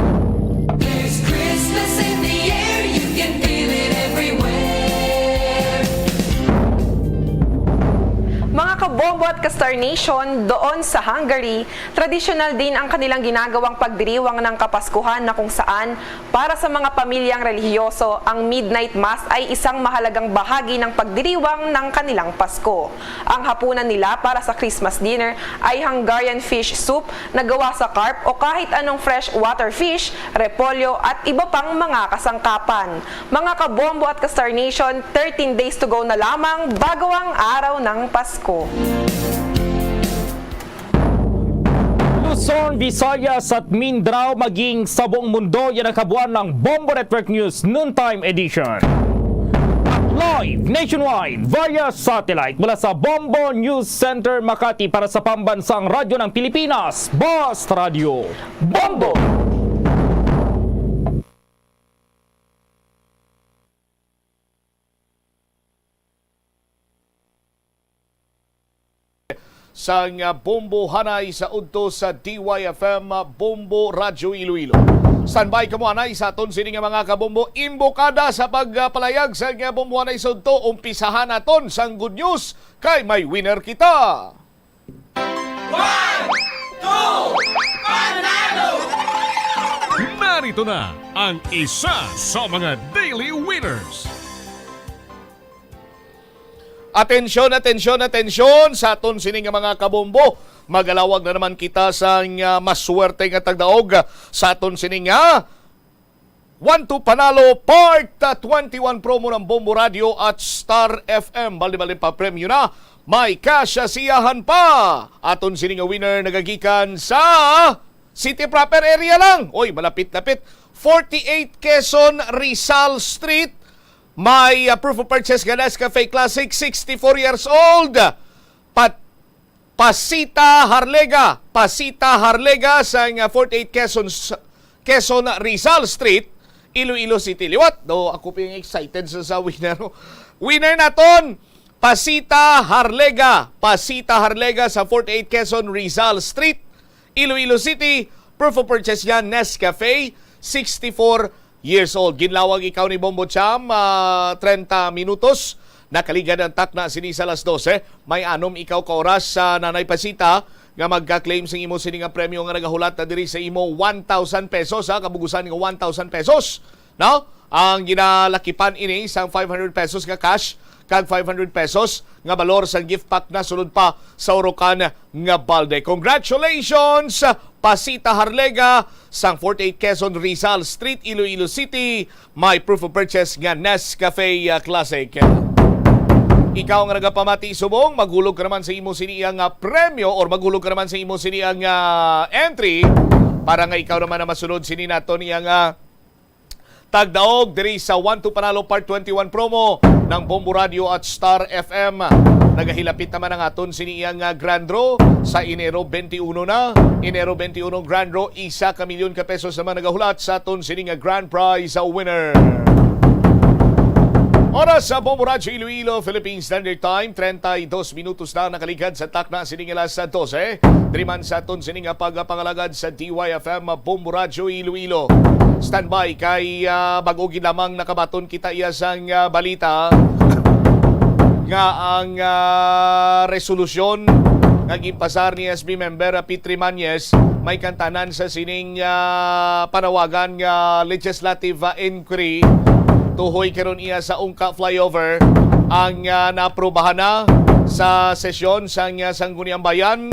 There's Christmas in the air, you can feel it everywhere. Mga kabombo at ka-Star Nation, doon sa Hungary, tradisyonal din ang kanilang ginagawang pagdiriwang ng Kapaskuhan, na kung saan para sa mga pamilyang relihiyoso, ang midnight mass ay isang mahalagang bahagi ng pagdiriwang ng kanilang Pasko. Ang hapunan nila para sa Christmas dinner ay Hungarian fish soup na gawa sa carp o kahit anong fresh water fish, repolyo at iba pang mga kasangkapan. Mga kabombo at ka-Star Nation, thirteen days to go na lamang bago ang araw ng Pasko. Luzon, Visayas at Mindanao, maging sa buong mundo, yan ang kabuuan ng Bombo Network News Noontime Edition. At live nationwide via satellite mula sa Bombo News Center Makati para sa Pambansang Radyo ng Pilipinas, Basta Radyo, Bombo! Sang, ah, Bombo Hanay sa udto sa D Y F M, ah, Bombo Radyo Iloilo. Standby kamo anay sa aton sini nga mga kabombo. Imbokada sa pagpalayag sang, ah, Bombo Hanay sa udto, umpisahan naton sang good news kay may winner kita. One, two, panalo! Narito na ang isa sa mga daily winners. Atensyon, atensyon, atensyon sa aton sini nga mga kabombo. Magalawag na naman kita sang, ah, maswerte nga tagdaog sa aton sini nga One to Panalo Part, ah, twenty-one promo ng Bombo Radio at Star F M. Bali-bali pa premyo na. May kasasiyahan pa. Aton sini nga winner nagagikan sa city proper area lang. Oy, malapit-lapit. Forty-eight Quezon Rizal Street. May, ah, proof of purchase nga Nescafe Classic, sixty-four years old. Pat-, Pasita Harlega, Pasita Harlega sang, ah, forty-eight Quezon, Quezon Rizal Street, Iloilo City. Liwat, do ako pa yung excited sa, sa winner. Winner naton, Pasita Harlega, Pasita Harlega sa forty-eight Quezon Rizal Street, Iloilo City. Proof of purchase niya, Nescafe, sixty-four years old. Ginlawag ikaw ni Bombo Cham, ah, treinta minutos. Nakaligad ang takna sini sa alas dose. May anom ikaw ka oras sa Nanay Pasita nga magka-claim sa imo sini nga premyo nga nagahulat na diri sa imo one thousand pesos, ha, kabugusan nga one thousand pesos, no? Ang ginalakipan ini sang five hundred pesos nga cash kag five hundred pesos nga balor sang gift pack na sulod pa sa urukan nga balde. Congratulations, Pasita Harlega, sang forty-eight Quezon Rizal Street, Iloilo City. May proof of purchase nga Nescafe, ah, Classic. Ikaw nga nagapamati subong, maghulog ka naman sa imo sini ang, ah, premyo or maghulog ka naman sa imo sini ang, ah, entry para nga ikaw naman na masunod sini naton iyang, ah, tagdaog diri sa One to Panalo Part twenty-one promo ng Bombo Radio at Star F M. Nagahilapit naman ang aton sini iyang, ah, Grand Draw sa Enero twenty-one na. Enero twenty-one Grand Draw, isa ka milyon ka pesos naman nagahulat sa aton sini nga Grand Prize, ah, winner. Oras sa Bombo Radyo Iloilo, Philippine Standard Time, treinta y dos minutos na nakaligad sa takna sini nga alas dose. Diri man sa aton sini nga pagpangalagad sa D Y F M Bombo Radyo Iloilo. Standby kay, ah, bag-o gid lamang nakabaton kita iya sang, ah, balita nga ang, ah, resolusyon nga ginpasar ni S B member, ah, Petri Mañez may kantanan sa sining, ah, panawagan nga legislative, ah, inquiry. Tuhoy karon iya sa Ungka Flyover ang, ah, naaprubahan na sa sesyon sang, ah, Sangguniang Bayan.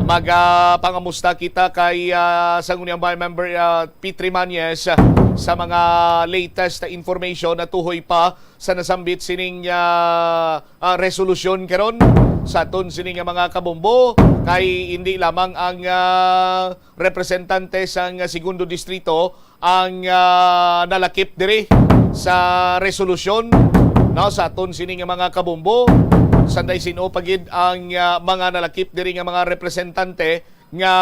Magapangamusta kita kay, ah, Sangguniang Bayan member, ah, Petri Mañez, ah, sa mga latest na information na tuhoy pa sa nasambit sining, ah, ah, resolusyon karon sa aton sini nga mga kabombo, kay hindi lamang ang, ah, representante sang Segundo Distrito ang, ah, nalakip diri sa resolusyon, no, sa aton sini nga mga kabombo. Sanday sin-o pa gid ang, ah, mga nalakip diri nga mga representante nga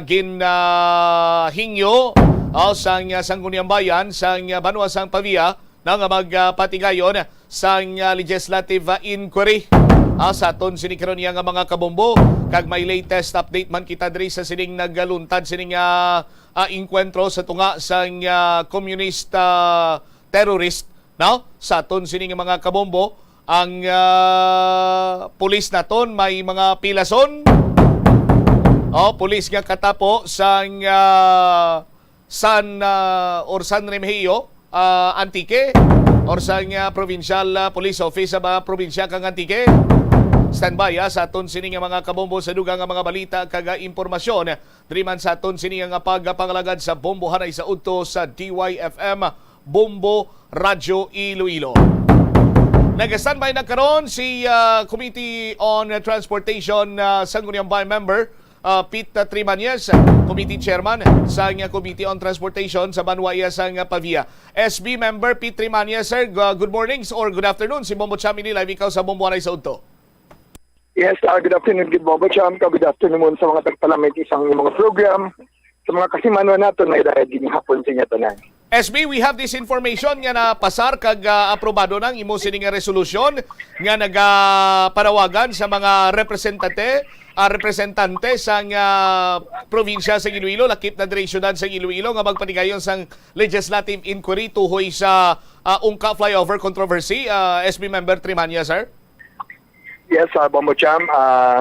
gin, ah, hingyo, ah, sang, ah, Sangguniang Bayan, sang, ah, banwa sang Pavia, na nga magpatigayon sang, ah, legislative, ah, inquiry, ah, sa aton sini karon iya nga mga kabombo. Kag may latest update man kita diri sa sining nagaluntad sining, ah, ah, engkwentro sa tunga sang, ah, communist, ah, terrorist, no? Sa aton sini nga mga kabombo, ang, ah, pulis naton may mga pilason. Oh, pulis nga katapo sang, ah, San, ah, or San Remigio, ah, Antique, or sang, ah, Provincial, ah, Police Office sa mga probinsya kang Antique. Standby, ah, sa aton sini nga mga kabombo sa dugang nga mga balita kag, ah, impormasyon. Diri man sa aton sini nga pagpangalagad sa Bombo Hanay sa Udto sa D Y F M, Bombo Radyo Iloilo. Nag-standby na karon si, ah, Committee on Transportation, ah, Sangguniang Bayan member, ah, Pete Trimañez, Committee Chairman sa nga Committee on Transportation sa banwa iya sang Pavia. S B member Pete Trimañez, sir, gu-, good morning or good afternoon. Si Bombo Cham ini, live ikaw sa Bombo Hanay sa Udto. Yes, ah, good afternoon, good Bombo Cham. Good afternoon sa mga tagpalamig isang mga program. Sa mga kasimanwa naton, may dayag din hapon sa inyo tanan. S B, we have this information nga napasar kag, ah, aprobado na ang imo sini nga resolusyon nga nagapanawagan sa mga representante, ah, representante sang, ah, probinsya sa Iloilo, lakip na diri syudad sa Iloilo, nga magpatigayon sang legislative inquiry tuhoy sa, ah, Ungka Flyover controversy, ah, S B member Trimañez, sir? Yes, ah, Bombo Cham, ah,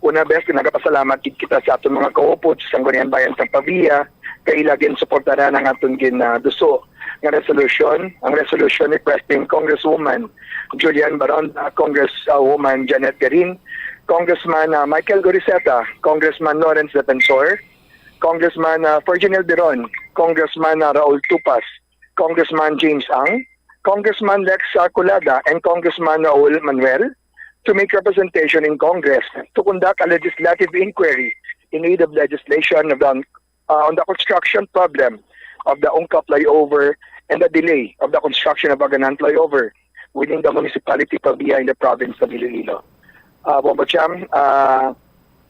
una, bes, nagapasalamat gid kita sa aton mga kaupod sa Sangguniang Bayan sa Pavia, kay ila ginsuportaran ang aton gin, ah, duso nga resolusyon. Ang resolusyon ni President Congresswoman Julian Baronda, Congresswoman Janet Garin, Congressman, ah, Michael Goriseta, Congressman Lawrence Defensor, Congressman, ah, Ferginel Deron, Congressman, ah, Raul Tupas, Congressman James Ang, Congressman Lex, ah, Colada, and Congressman Raul Manuel to make representation in Congress to conduct a legislative inquiry in aid of legislation on, uh, on the construction problem of the Ungka Flyover and the delay of the construction of Aganan Flyover within the municipality of Pavia in the province of Iloilo. Uh, Bombo Cham, uh,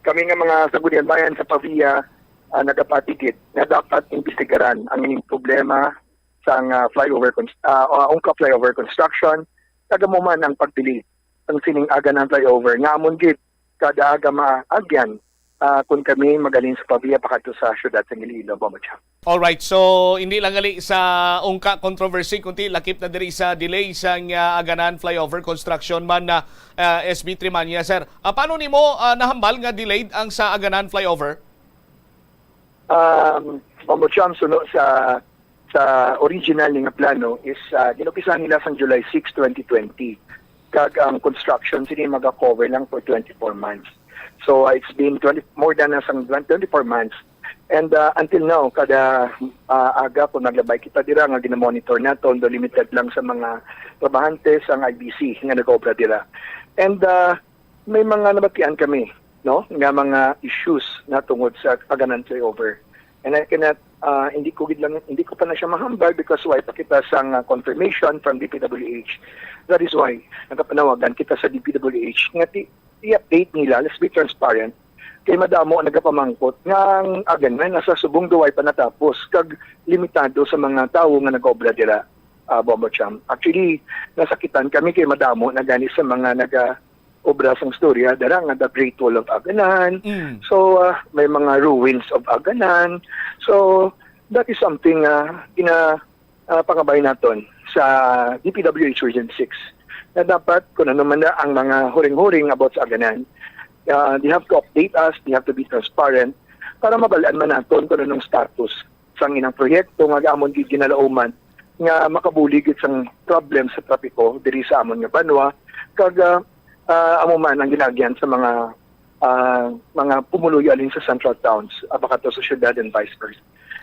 kami nga mga Sangguniang Bayan sa Pavia, uh, nagapatigid na dapat imbestigaran ang ining problema sang, uh, flyover cons- uh, uh, UNCA flyover construction, kag amo man ang pagdili ang sining Aganan flyover nga amon gid kada aga maagyan, ah, kun kami magalin sa Pavia pakadto sa siyudad sa Iloilo, Bombo Cham. Alright, so hindi lang gali sa UNCA controversy kundi lakip na diri sa delay sang, ah, Aganan flyover construction man na, ah, S B Trimanya, sir. Ah, paano nimo, ah, nahambal nga delayed ang sa Aganan flyover? Um, Bombo Cham, suno sa sa original nga plano is, ah, ginumpisahan nila sang July six, twenty twenty. Kag ang construction sini maga-cover lang for twenty-four months. So, ah, it's been twenty, more than na sang twenty-four months. And, ah, until now, kada, ah, aga kung naglabay kita dira nga ginamonitor naton, do limited lang sa mga trabahante sang I B C nga nag-obra dira. And, ah, may mga nabatian kami, no, nga mga issues na tungod sa Aganan flyover. And I cannot, ah, hindi ko gid lang, hindi ko pa na siya mahambal because wala pa kita sang, ah, confirmation from D P W H. That is why nagapanawagan kita sa D P W H nga ti, i-update nila, let's be transparent. Kay madamo nagapamangkot nga ang Aganan nasa subong duway pa natapos kag limitado sa mga tawo nga nag-obra dira, ah, Bombo Cham. Actually, nasakitan kami kay madamo na gani sa mga naga obra sang storya dara nga the Great Wall of Aganan. Mm. So, ah, may mga ruins of Aganan. So, that is something nga gina, ah, pangabay naton sa D P W H Region six na dapat kung ano man na ang mga huring-huring about sa Aganan, ah, they have to update us, they have to be transparent para mabalaan man naton kung anong status sang ilang proyekto nga amon gid ginalauman nga makabulig gid sang problem sa trapiko diri sa amon nga banwa, kag, ah, ah, amo man ang ginaagyan sa mga, ah, mga pumuluyo alin sa central towns, ah, baka to sa syudad and vice versa.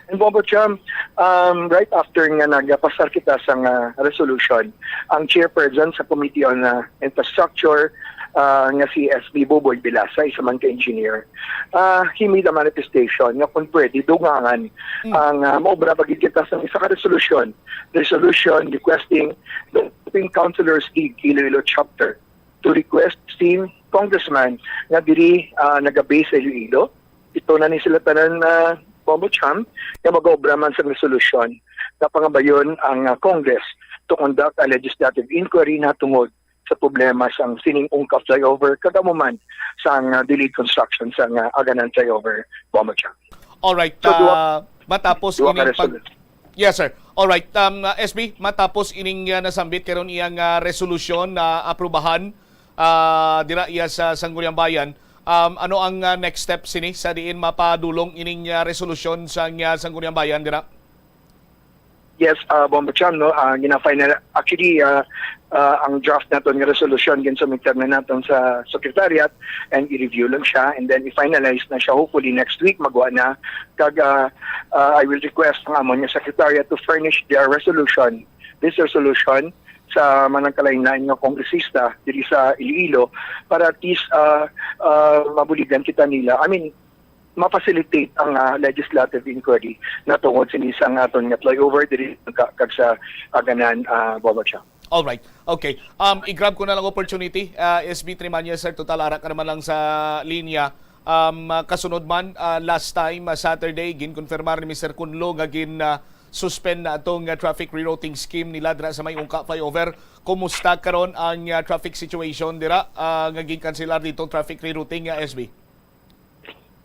And Bombo Cham, um, right after nga nagapasar kita sa nga resolution, ang chairperson sa Committee on, ah, Infrastructure, ah, nga si S B Buboy Bilasa, isa man ka engineer, ah, he made a manifestation nga kung pwede, dungangan Mm. ang, ah, maobra pa gid kita sa isa ka resolution, resolution requesting the Philippine Councilors League Iloilo Chapter to request si Congressman nga diri, ah, nagabase sa Iloilo. Ito na ni sila tanan na Bombo Cham nga mag-obra man sa resolution nga pangabayon ang, ah, Congress to conduct a legislative inquiry natungod sa problema sang sining UNCA flyover kag amo man sang, ah, delayed construction sang, ah, Aganan flyover, Bombo Cham. Alright, So, duha- ah, matapos duha ka ining pag- resolution. Yes, sir. Alright, um, uh, S B, matapos ining, uh, nasambit karon iyang, uh, resolusyon na aprubahan, uh, dira iya sa Sangguniang Bayan, um, ano ang, uh, next step sini sa diin mapadulong ining, uh, resolusyon sa, uh, Sangguniang Bayan dira? Yes, uh, Bombo Cham, no? Uh, gina-final, actually, uh, uh, ang draft naton nga resolution ginsubmit na naton sa secretariat and i-review lang siya and then i-finalize na siya. Hopefully next week magwa na. Kag, uh, uh, I will request ang amon nga secretariat to furnish their resolution, this resolution sa manang kalain-lain nga kongresista diri sa Iloilo para at least, uh, uh, mabuligan kita nila. I mean, ma-facilitate ang, ah, legislative inquiry natungod sini sang aton nga flyover diri ka, kag sa Aganan, ah, Bombo Cham. Alright. Okay. Um, i-grab ko na lang opportunity, uh, S B Trimanya, sir, total ara ka naman lang sa linya. Um, uh, kasunod man, uh, last time, uh, Saturday, ginkonfirmar ni Mister Kunlo nga gin, uh, suspend na atong, uh, traffic rerouting scheme nila dira sa may UNCA flyover. Kumusta karon ang, uh, traffic situation dira, uh, nga ginkanselar dito traffic rerouting, uh, S B?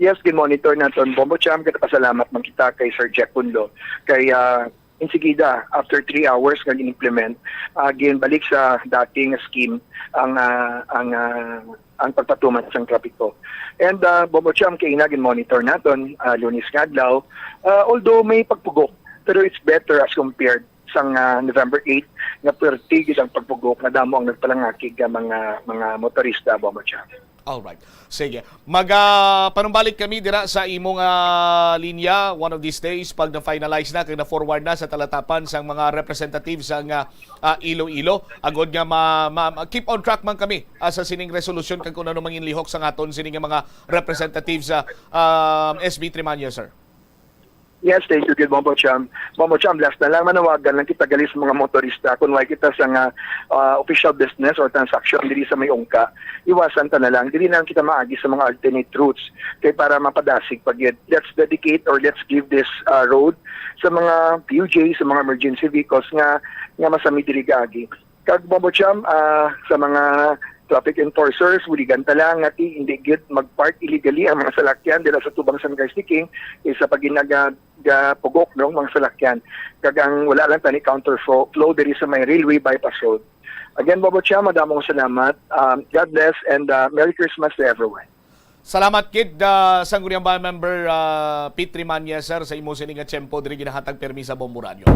Yes, gin-monitor naton, Bombo Cham, kay pasalamat man kita kay Sir Jack Kunlo. Kay, ah, insigida, after three hours nga gin-implement, ah, ginbalik sa dati nga scheme ang, ah, ang, ah, ang pagpatuman sang trapiko. And, ah, Bombo Cham, kay ina gin-monitor naton, ah, Lunes nga adlaw, ah, although may pagpugok, pero it's better as compared sang, ah, November eight nga perti gid ang pagpugok nga damo ang nagpalangakig nga mga mga motorista, Bombo Cham. Alright. Sige. Maga panumbalik kami dira sa imong, ah, linya one of these days pag na-finalize na kag na-forward na sa talatapan sang mga representatives sang, ah, ah, Iloilo. Agod nga ma, ma, ma- keep on track man kami, ah, sa sining resolusyon kag kung ano mangin lihok sa ngaton sini nga mga representatives sa, ah, S B Trimanyo, sir. Yes, thank you, good, Bombo Cham. Bombo Cham, last na lang, manawagan lang kita gali sa mga motorista. Kung wala kita sa nga ah, official business or transaction diri sa may ungka, iwasan ta na lang. Dili na lang kita maagi sa mga alternate routes kay para mapadasig pa gyud. Let's dedicate or let's give this ah, road sa mga P U J, sa mga emergency vehicles nga nga masami diri gaagi. Kag, Bombo Cham, ah, sa mga traffic enforcers, buligan ta lang nga ti hindi gyud mag-park illegally ang mga salakyan dira sa tubang sang Garcia King, isa pa ginaga-, gapugok, no, mga salakyan. Kag ang wala lang tani counter flo-, flow diri sa may Railway Bypass Road. Again, Bombo Cham, madamong salamat. Um, God bless and ah, Merry Christmas to everyone. Salamat gid, ah, Sangguniang Bayan Member, ah, Pete Remania, sir, sa imo sini nga tiyempo diri ginahatag permi sa Bombo Radio.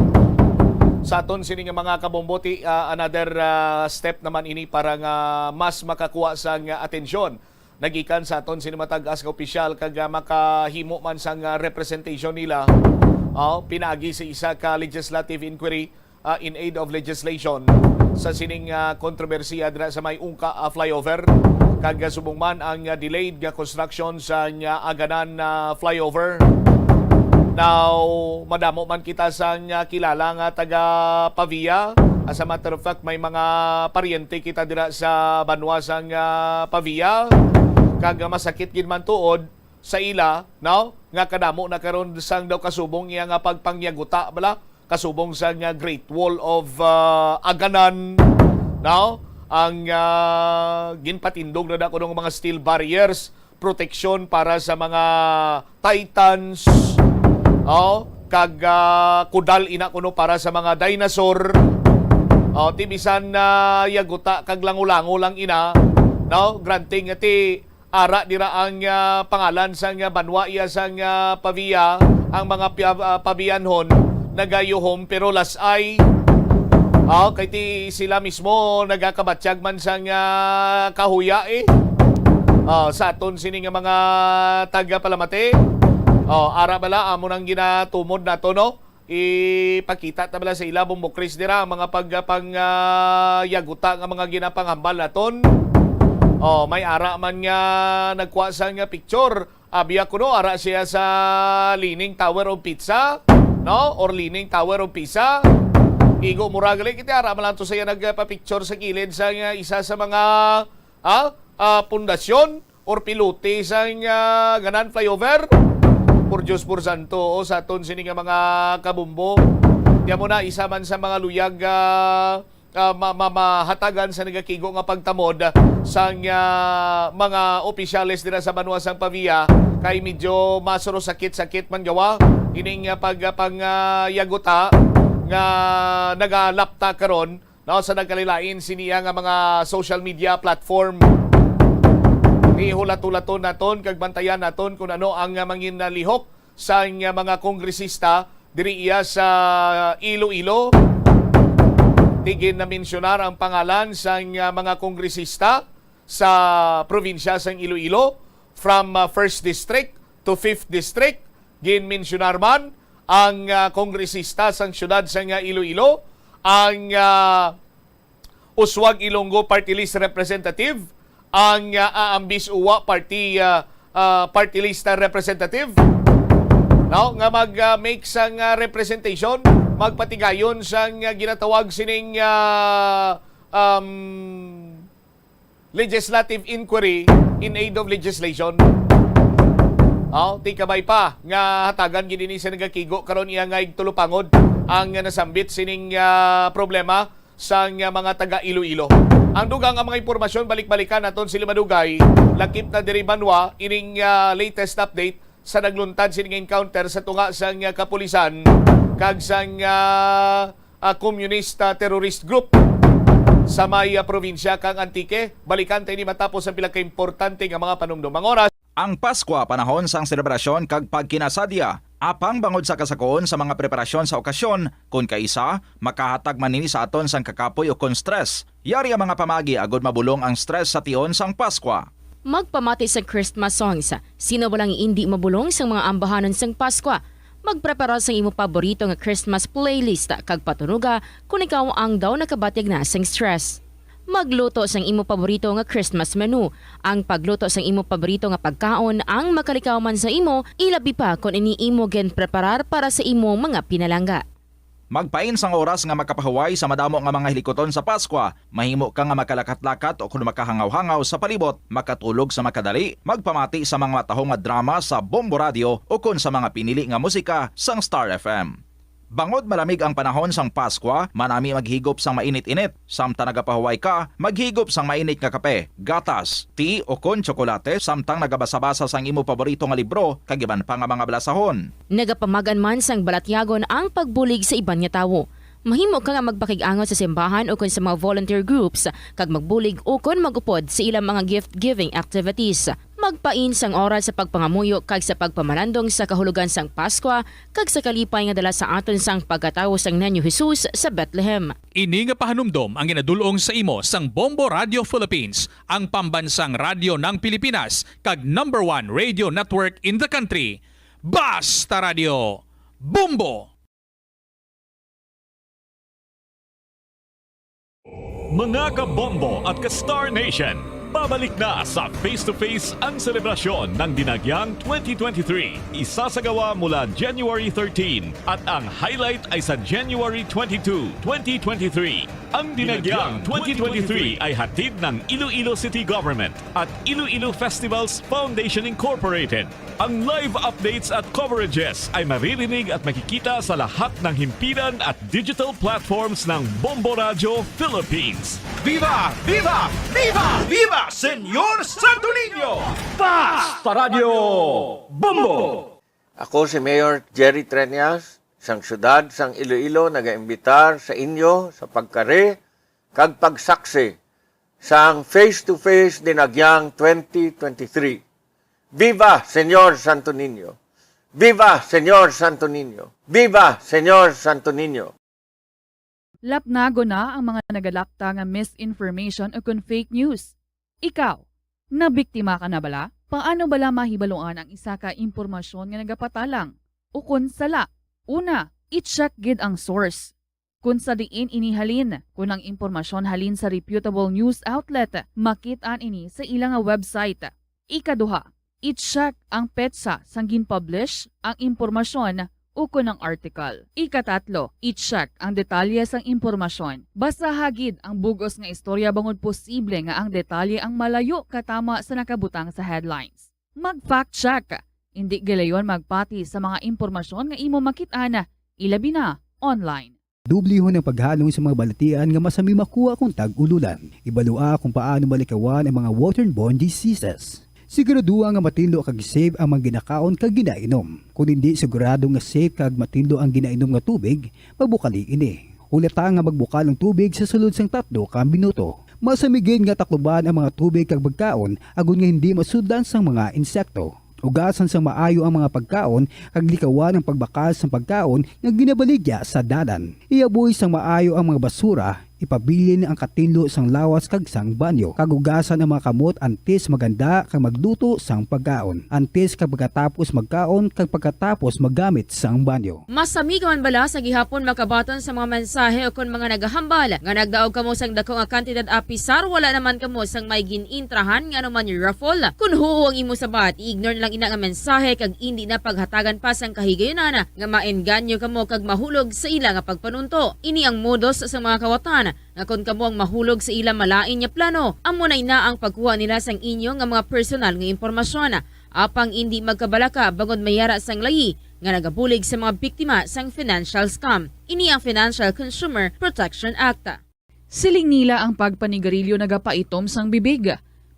Sa aton sini nga mga kabombo, ti, ah, another ah, step naman ini para nga mas makakuha sang atensyon nagikan sa aton sini matag-as nga opisyal kag ah, makahimo man sang ah, representation nila, ah, pinaagi sa isa ka legislative inquiry ah, in aid of legislation sa sining ah, kontrobersiya dira sa may Ungka ah, flyover. Kag ah, subong man ang ah, delayed nga construction sa nga Aganan ah, flyover. Now, madamo man kita sa nga kilala nga taga Pavia. As a matter of fact, may mga paryente kita dira sa banwa sa nga Pavia. Kag ah, masakit gid man tuod sa ila, no? Nga kadamo na karon sang daw kasubong iya nga pagpangyaguta bala, kasubong sa nga Great Wall of ah, Aganan, no? Ang ah, ginpatindog na da kuno nga mga steel barriers, proteksyon para sa mga titans, oh, kag ah, kudal ina kuno para sa mga dinosaur. Oh, ti bisan na yaguta kag lango-lango lang ina, no? Granting nga ti ara dira ang ah, pangalan sang ah, banwa iya sang ah, Pavia, ang mga Pia-, ah, Pavianhon nagayuhom pero las-ay. Ah, kay ti sila mismo nagakabatyag man sang ah, kahuya eh. Ah, sa aton sini nga mga taga Palamati. Oh, ara bala amo nang ginatumod nato, no? Ipakita ta bala sa ila, Bombo Chris, dira ang mga pag-, pang, ah, yaguta nga mga ginapanghambal naton. Oh, may ara man nga nagkuha sang picture. Abi ako, no, ara siya sa Leaning Tower of Pizza, no? Or Leaning Tower of Pisa. Igo mura gali kita, ara man lang to siya nagpa-picture sa kilid sa nga isa sa mga, ah, ah, pundasyon or pilote sang ah, Aganan flyover. Por Dios, por santo, o sa aton sini nga mga kabumbo. Tiyan mo na, isa man sa mga luyag, ah, ah, ma-, ma-, mahatagan sa nagakigo nga pagtamod sang ah, mga opisyales dira sa banwa sang Pavia, kay medyo masuro sakit-sakit man gawa ining ah, pag, ah, pang, ah, yaguta nga nagalapta karon, no, sa nagkalilain siniya nga mga social media platform. Ni hulat-hulaton naton kag bantayan naton kung ano ang, ah, mangin, ah, lihok sang, ah, mga kongresista diri iya sa Iloilo. Tigin na mensyonar ang pangalan sang, ah, mga kongresista sa probinsya sang Iloilo, from, ah, first District to fifth District. Ginmensyonar man ang, ah, kongresista sang siyudad sang, ah, Iloilo, ang, ah, Uswag Ilonggo Party List Representative, ang, ah, Aambis Uwa Party, ah, ah, Party List Representative, no, nga mag, ah, make sang, ah, representation, magpatigayon sang, ah, ginatawag sining, ah, um, legislative inquiry in aid of legislation. Oh, ti kabay pa nga hatagan gid ini sa nagakigo karon iya nga igtulupangod ang nasambit sining, ah, problema sang, ah, mga taga Iloilo. Ang dugang nga mga impormasyon, balik-balikan naton sila madugay. Lakip na diri banwa ining, ah, latest update sa nagluntad sini nga encounter sa tunga sang, ah, kapulisan kag sang, ah, ah, komunista terrorist group sa may, ah, probinsya kang Antique. Balikan ta ini matapos ang pila ka importante nga mga panumdom. Ang oras. Ang Paskwa panahon sang selebrasyon kag pagkinasadya. Apang bangod sa kasakoon sa mga preparasyon sa okasyon, kon kaisa, makahatag man ini sa aton sang kakapoy ukon stress. Yari ang mga pamaagi agud mabulong ang stress sa tion sang Paskwa. Magpamati sang Christmas songs. Sino ba lang indi mabulong sang mga ambahanon sang Paskwa? Magprepara sang imo paborito nga Christmas playlist kag patunoga kon ikaw ang daw nakabatyag na sang stress. Magluto sang imo paborito nga Christmas menu. Ang pagluto sang imo paborito nga pagkaon ang makalikaw man sa imo, ilabi pa kon ini imo ginpreparar para sa imo mga pinalangga. Magpain sang oras nga makapahuway sa madamo nga mga hilikuton sa Paskwa. Mahimo ka nga makalakat-lakat o kon makahangaw-hangaw sa palibot, makatulog sa makadali, magpamati sa mga matahom nga drama sa Bombo Radio o kon sa mga pinili nga musika sang Star F M. Bangod malamig ang panahon sang Paskwa, manami maghigop sang mainit-init. Samtang nagapahuway ka, maghigop sang mainit nga kape, gatas, tea, o kon tsokolate, samtang nagabasa-basa sang imo paborito nga libro, kag iban pa nga mga balasahon. Nagapamagan man sang balatyagon ang pagbulig sa iban nga tawo. Mahimo ka nga magpakig-angot sa simbahan ukon sa mga volunteer groups kag magbulig ukon mag-upod sa ilang mga gift-giving activities. Magpain sang oras sa pagpangamuyo kag sa pagpamalandong sa kahulogan sang Paskwa kag sa kalipay nga dala sa aton sang pagkatawo sang Niño Jesus sa Bethlehem. Ini nga pahanumdom ang ginadul-ong sa imo sang Bombo Radio Philippines, ang pambansang radyo ng Pilipinas kag number one radio network in the country. Basta Radio, Bombo! Mga kabombo at ka-Star Nation, pabalik na sa Face to Face ang selebrasyon ng Dinagyang twenty twenty-three. Isasagawa mula January thirteen at ang highlight ay sa January twenty-two, twenty twenty-three. Ang Dinagyang twenty twenty-three ay hatid ng Iloilo City Government at Iloilo Festivals Foundation Incorporated. Ang live updates at coverages ay maririnig at makikita sa lahat ng himpilan at digital platforms ng Bombo Radyo Philippines. Viva! Viva! Viva! Viva Señor Santo Niño! Basta Radyo Bombo! Ako si Mayor Jerry Treñas, sang siyudad sang Iloilo, nagaimbitar sa inyo sa pagkari kag pagsaksi sang Face to Face Dinagyang twenty twenty-three. Viva Señor Santo Niño! Viva Señor Santo Niño! Viva Señor Santo Niño! Lapnagon na ang mga nagalapta nga misinformation o kon fake news. Ikaw, nabiktima ka na bala? Paano bala mahibaluan ang isa ka impormasyon nga nagapatalang o kon sala? Una, i-check gid ang source. Kon sa diin ini halin, kon ang impormasyon halin sa reputable news outlet, makit-an ini sa ila nga website. Ikaduha, i-check ang petsa sang gin-publish ang impormasyon ukon ang article. Ikatatlo, i-check ang detalye sang impormasyon. Basaha gid ang bug-os nga istorya bangod posible nga ang detalye ang malayo katama sa nakabutang sa headlines. Mag-fact check. Indi gilayon magpati sa mga impormasyon nga imo makit-an, ilabi na online. Dublihon ang paghalong sa mga balatian nga masami makuha kon tag-ululan. Ibalua kung paano malikawan ang mga waterborne diseases. Siguraduha nga matinlo kag safe ang mga ginakaon kag ginainom. Kon indi sigurado nga safe kag matinlo ang ginainom nga tubig, magbukali ini. Hulata nga magbukal ang tubig sa sulod sang tatlo ka minuto. Masami gid nga takluban ang mga tubig kag pagkaon agod nga hindi masudlan sang mga insekto. Ugasan sang maayo ang mga pagkaon kag likawan ang pagbakal sang pagkaon nga ginabaligya sa dalan. Iaboy sang maayo ang mga basura, ipabilin ang katinlo sang lawas kag sang banyo, kag ugasan ang mga kamot antes maghanda kag magluto sang pagkaon, antes kag pagkatapos magkaon kag pagkatapos maggamit sang banyo. Masami ka man bala sa gihapon makabaton sa mga mensahe o kon mga nagahambal nga nagdaog kamo sang dako nga kantidad apisar wala naman kamo sang may gin-intrahan nga anuman raffle? Kon huo ang imo sabat, i-ignore na lang ina nga mensahe kag indi na paghatagan pa sang kahigayunan nga maengganyo kamo kag mahulog sa ila nga pagpanunto. Ini ang modus sa mga kawatan nga kon kamo ang mahulog sa ila malain nga plano, amo na ina ang pagkuha nila sang inyo nga mga personal nga impormasyon. Apang indi magkabalaka bangod may ara sang layi nga nagabulig sa mga biktima sang financial scam. Ini ang Financial Consumer Protection Act. Siling nila ang pagpanigarilyo nagapaitom sang bibig.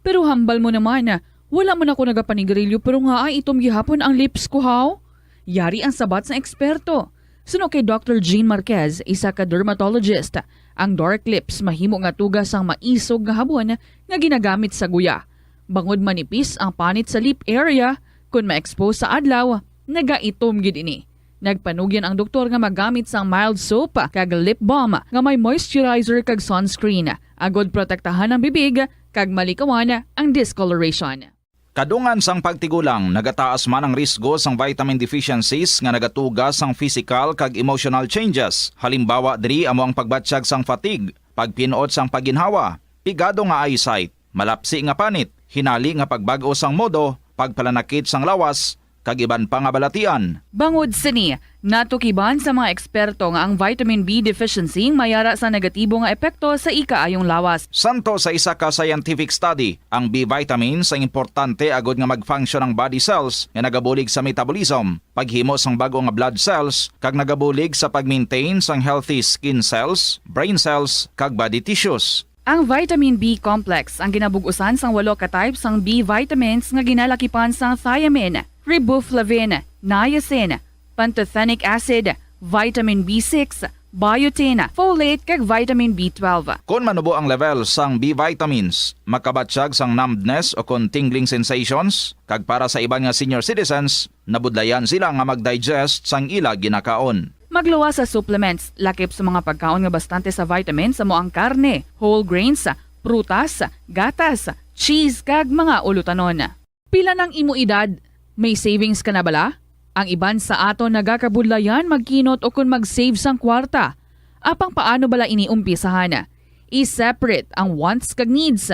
Pero hambal mo naman, wala man ako nagapanigarilyo pero nga ay itom gihapon ang lips ko, haw? Yari ang sabat sang eksperto. Suno kay Doctor Jean Marquez, isa ka dermatologist, ang dark lips mahimo nga tuga sang maisog nga habon nga ginagamit sa guya. Bangod manipis ang panit sa lip area, kon ma-expose sa adlaw, nagaitom gid ini. Nagpanugyan ang doktor nga magamit sang mild soap kag lip balm nga may moisturizer kag sunscreen, agod protektahan ang bibig kag malikawan ang discoloration. Kadungan sang pagtigulang, nagataas man ang risgo sang vitamin deficiencies nga nagatuga sang physical kag emotional changes. Halimbawa diri amo ang pagbatyag sang fatigue, pagpin-ot sang pagginhawa, Pigado nga eyesight, malapsi nga panit, hinali nga pagbag-o sang modo, pagpalanakit sang lawas, kag iban pa nga balatian. Bangod sini, natukiban sa mga eksperto nga ang vitamin B deficiency mayara sa negatibo nga epekto sa ikaayong lawas. Santo sa isa ka scientific study, ang B vitamins ang importante agud nga mag-function ang body cells nga nagabulig sa metabolism, paghimo sang bag-o nga blood cells, kag nagabulig sa pag-maintain sang healthy skin cells, brain cells, kag body tissues. Ang vitamin B complex ang ginabug-usan sang walo ka type sang B vitamins nga ginalakipan sang thiamine, riboflavin, niacin, pantothenic acid, vitamin B six, biotin, folate, kag vitamin B twelve. Kon manubo ang level sang B vitamins, makabatyag sang numbness o kon tingling sensations, kag para sa iban nga senior citizens, nabudlayan sila nga mag-digest sang ila ginakaon. Magluwas sa supplements, lakip sa mga pagkaon nga bastante sa vitamins, amo ang karne, whole grains, prutas, gatas, cheese, kag mga ulutanon. Pila nang imo edad? May savings ka na bala? Ang iban sa aton nagakabudlayan magkinot ukon mag-save sang kwarta. Apang paano bala ini umpisahan? I-separate ang wants kag needs.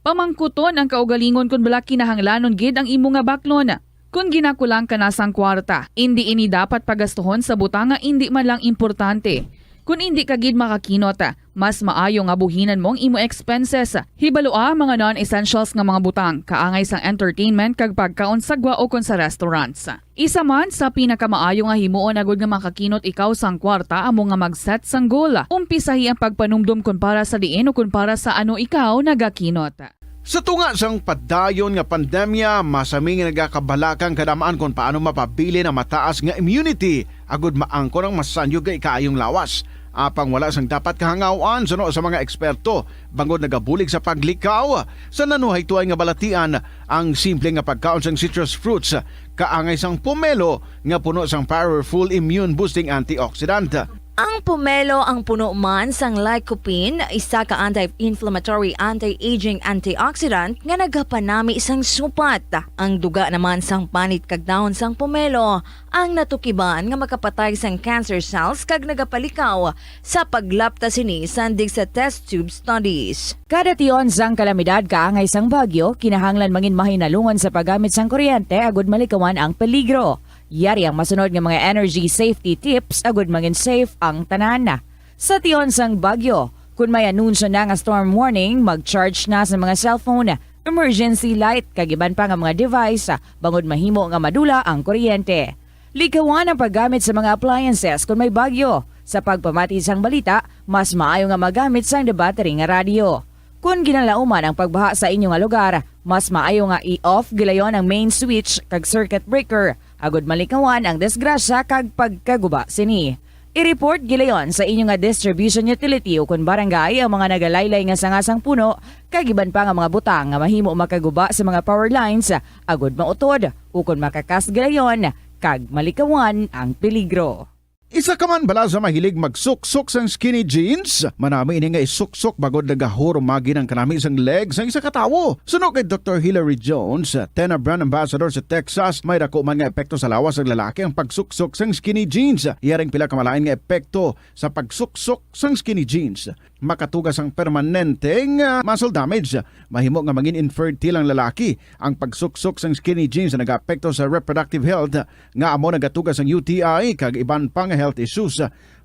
Pamangkuton ang kaugalingon kon bala kinahanglanon gid ang imo nga baklon. Kon ginakulang ka na sang kwarta, indi ini dapat pagastuhon sa butang nga indi man lang importante. Kon indi ka gid makakinot, mas maayo nga buhinan mo ang imo expenses. Hibalua ang mga non-essentials nga mga butang, kaangay sang entertainment kag pagkaon sa gwa ukon sa restaurants. Isa man sa pinakamaayo nga himuon agud nga makakinot ikaw sang kwarta amo nga mag-set sang goal. Umpisahi ang pagpanumdom kon para sa diin o kon para sa ano ikaw nagakinot. Sa tunga sang padayon nga pandemya, masami nga nagakabalaka ang kadam-an kon paano mapabilin ang mataas nga immunity agud maangkon ang masanyog nga ikaayong lawas. Apang wala sang dapat kahangaw-an suno sa mga eksperto, bangod nagabulig sa paglikaw sa nanuhaytoay nga balatian ang simple nga pagkaon sang citrus fruits, kaangay sang pomelo nga puno sang powerful immune-boosting antioxidant. Ang pomelo ang puno man sang lycopene, isa ka anti-inflammatory, anti-aging antioxidant nga nagapanami sang supat. Ang duga naman sang panit kag dahon sang pomelo ang natukiban nga makapatay sang cancer cells kag nagapalikaw sa paglapta sini sandig sa test tube studies. Kada tion sang kalamidad kaangay sang bagyo, kinahanglan mangin mahinalungan sa paggamit sang kuryente agud malikawan ang peligro. Yari ang masunod nga mga energy safety tips agud mangin safe ang tanan. Sa tion sang bagyo, kun may anunsyo na nga storm warning, mag-charge na sa mga cellphone, emergency light, kag iban pa nga mga device, bangod mahimo nga madula ang kuryente. Likawan ang paggamit sa mga appliances kun may bagyo. Sa pagpamati sang balita, mas maayo nga magamit sang debattery nga radyo. Kon ginalauman ang pagbaha sa inyo nga lugar, mas maayo nga i-off gilayon ang main switch kag circuit breaker, agud malikawan ang disgrasya kag pagkaguba sini. I-report gilayon sa inyo nga distribution utility ukon barangay ang mga nagalaylay nga sanga sang puno kag iban pa nga mga butang nga mahimo makaguba sa mga power lines, agud mautod ukon makakas gilayon kag malikawan ang peligro. Isa ka man bala sa mahilig magsuksok sang skinny jeans? Manami ini nga isuksok bangod nagahurumagi ang kanami sang leg sang isa ka tawo. Suno kay Doktor Hilary Jones, Tena Brand Ambassador sa Texas, may daku man nga epekto sa lawas sang lalaki ang pagsuksok sang skinny jeans. Iya ring pila ka malain nga epekto sa pagsuksok sang skinny jeans. Makatuga sang permanente nga muscle damage. Mahimo nga mangin infertile ang lalaki. Ang pagsuksok sang skinny jeans nagaapekto sa reproductive health, nga amo nagatuga sang U T I kag iban pa nga health issues.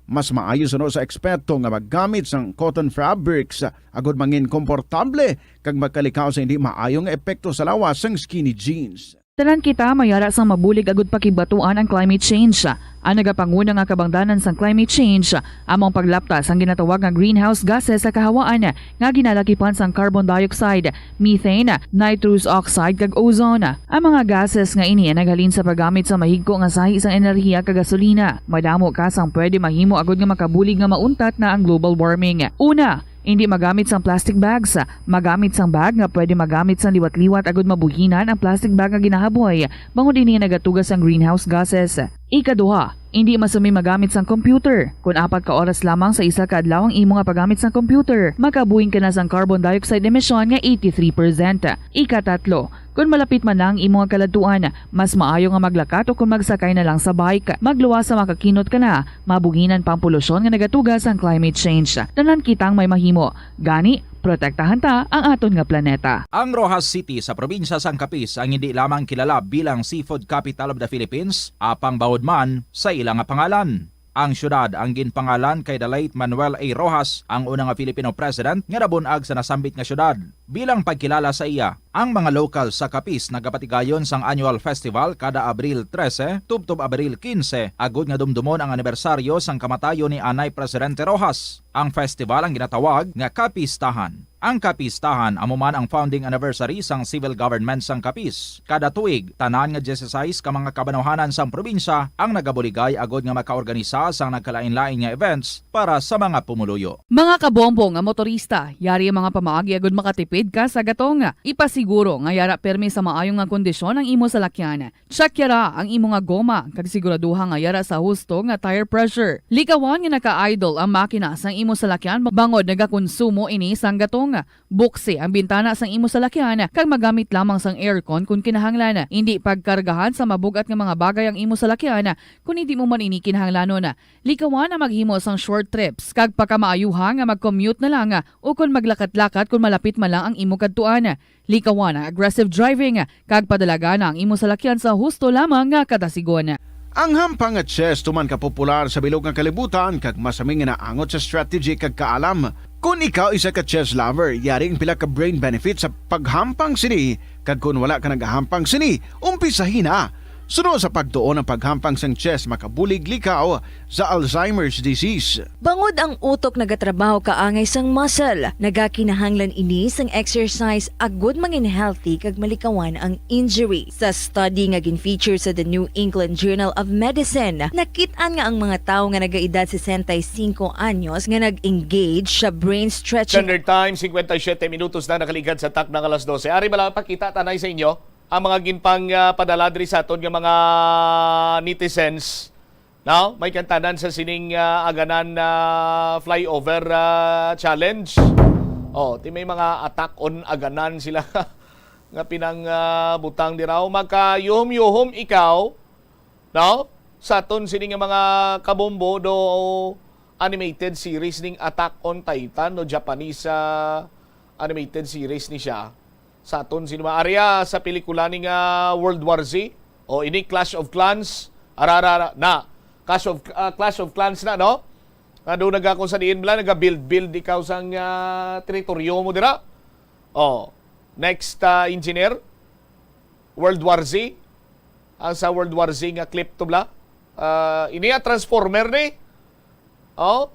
Mas maayo suno sa eksperto nga maggamit sang cotton fabrics agud mangin komportable kag magkalikaw sa hindi maayo nga epekto sa lawas sang skinny jeans. Tanan kita mayara sang mabulig agud pakibatuan ang climate change. Ang nagapanguna nga kabangdanan sang climate change amo ang paglapta sang ginatawag nga greenhouse gases sa kahawaan nga ginalakipan sang carbon dioxide, methane, nitrous oxide, kag ozone. Ang mga gases nga ini naghalin sa paggamit sa mahigko nga sahi sang enerhiya kag gasolina. Madamo ka sang pwede mahimo agud nga makabulig nga mauntat na ang global warming. Una, indi magamit sang plastic bags. Magamit sang bag nga pwede magamit sang liwat-liwat agud mabuhinan ang plastic bag nga ginahaboy, bangod ini nagatuga sang greenhouse gases. Ikaduha, indi masami magamit sang computer. Kon apat ka oras lamang sa isa ka adlaw ang imo nga paggamit sang computer, makabuhin ka na sang carbon dioxide emission nga eighty-three percent. Ikatatlo, kon malapit man na ang imo nga kaladtuan, mas maayo nga maglakat o kon magsakay na lang sa bike. Magluwas sa makakinot ka na, mabuhinan pa ang polusyon nga nagatuga sang climate change. Tanan kitang may mahimo. Gani, Protektahan ta ang aton nga planeta. Ang Roxas City sa probinsya sang Capiz ang hindi lamang kilala bilang seafood capital of the Philippines, apang bangod man sa ila nga pangalan. Ang siyudad ang ginpangalan kay the late Manuel A. Roxas, ang una nga Filipino president nga nabun-ag sa nasambit nga siyudad. Bilang pagkilala sa iya, ang mga lokal sa Capiz nagapatigayon sang annual festival kada Abril trese tubtob Abril kinse, agod nga dumdumon ang anibersaryo sang kamatayon ni anay Presidente Roxas. Ang festival ang ginatawag nga Kapistahan. Ang Kapistahan amo man ang founding anniversary sang civil government sang Capiz. Kada tuig, tanan nga dieciséis ka mga kabanawhanan sang probinsya ang nagabuligay agod nga makaorganisa sang nagkalain-lain nga events para sa mga pumuluyo. Mga kabombo nga motorista, yari ang mga pamaagi agud makatipid ka sa gatong. Ipasiguro nga yara permi sa maayo nga kondisyon ang imo salakyan. Check yara ang imo nga goma kag siguraduha nga yara sa husto nga tire pressure. Likawan nga naka-idle ang makina sang imo salakyan bangod nagakonsumo ini sang gatong. Buksi ang bintana sang imo salakyan kag magamit lamang sang aircon kon kinahanglan. Indi pagkargahan sa mabug-at nga mga bagay ang imo salakyan kon hindi mo man ini kinahanglanon. Likawan ang maghimo sang short trips, kag pakamaayuha nga mag-commute na lang, o kon maglakat-lakat kon malapit man lang ang imo kadtuan. Likawan ang aggressive driving, kag padalagan ang imo salakyan sa husto lamang nga kadasigon. Ang hampang nga chess tuman ka popular sa bilog nga kalibutan, kag masami nga naangot sa strategy kag kaalam. Kon ikaw isa ka chess lover, yari ang pila ka brain benefits sa paghampang sini, kag kon wala ka nagahampang sini, umpisahi na. Suno sa pagtuon, ang paghampang sang chess makabulig likaw sa Alzheimer's disease. Bangod ang utok nagatrabaho kaangay sang muscle, nagakinahanglan ini sang exercise agud mangin healthy kag malikawan ang injury. Sa study nga gin-feature sa The New England Journal of Medicine, nakit-an nga ang mga tawo nga nagaedad sesenta y cinco anyos nga nag-engage sa brain stretching. Standard Time, cincuenta y siete minutos na nakaligad sa takna nga alas dose. Ari bala, pakita tanay sa inyo ang mga ginpang, ah, padala diri sa aton nga mga netizens. Now, may kantanan sa sining, ah, Aganan, ah, flyover, ah, challenge. Oh, ti may mga attack on Aganan sila nga pinang, ah, butang diraw. Makayuhom-yuhom ikaw, no? Sa aton sini nga mga kabombo do animated series ning Attack on Titan, no, Japanese, ah, animated series ni siya. Sa aton sini mga area sa pelikula ni nga World War Z, o ini Clash of Clans, ara, ara, ara, na Clash of, ah, Clash of Clans na, no? Nga doon naga kung sa diin bala, naga-build-build ikaw sang, ah, teritoryo mo dira. Oh, next, ah, engineer. World War Z. Ang sa World War Z nga clip to bala. Ah, ini ang Transformer ni. Oh.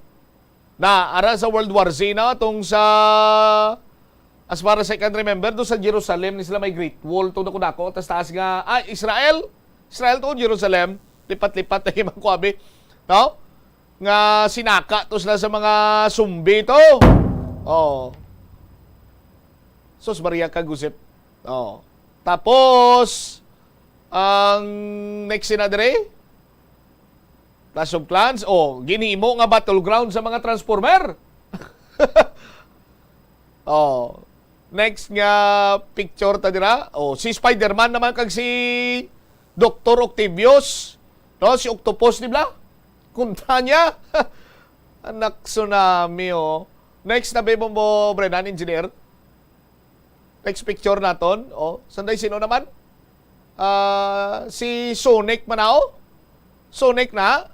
Na, ara sa World War Z na, tong sa, as far as I can remember, do sa Jerusalem ni sila may Great Wall, tong dako-dako, tas taas nga, ah, Israel? Israel to, Jerusalem? Lipat-lipat na himang kuabi. No? Nga sinaka to sila sa mga zombie to. Oh. Sus Maria ka gusip. Oh. Tapos, ang next sina dire, Clash of Clans, oh, ginhimo nga battleground sa mga Transformer. Oh, next nga picture ta dira. Oh, si Spider-Man naman kag si Doktor Octavius, no, si Octopus, di ba? Kunta niya. Anak tsunami, oh. Next na ba mo, Brennan, engineer? Next picture naton. Oh, sanday, sino naman? Ah, si Sonic man, oh. Sonic na.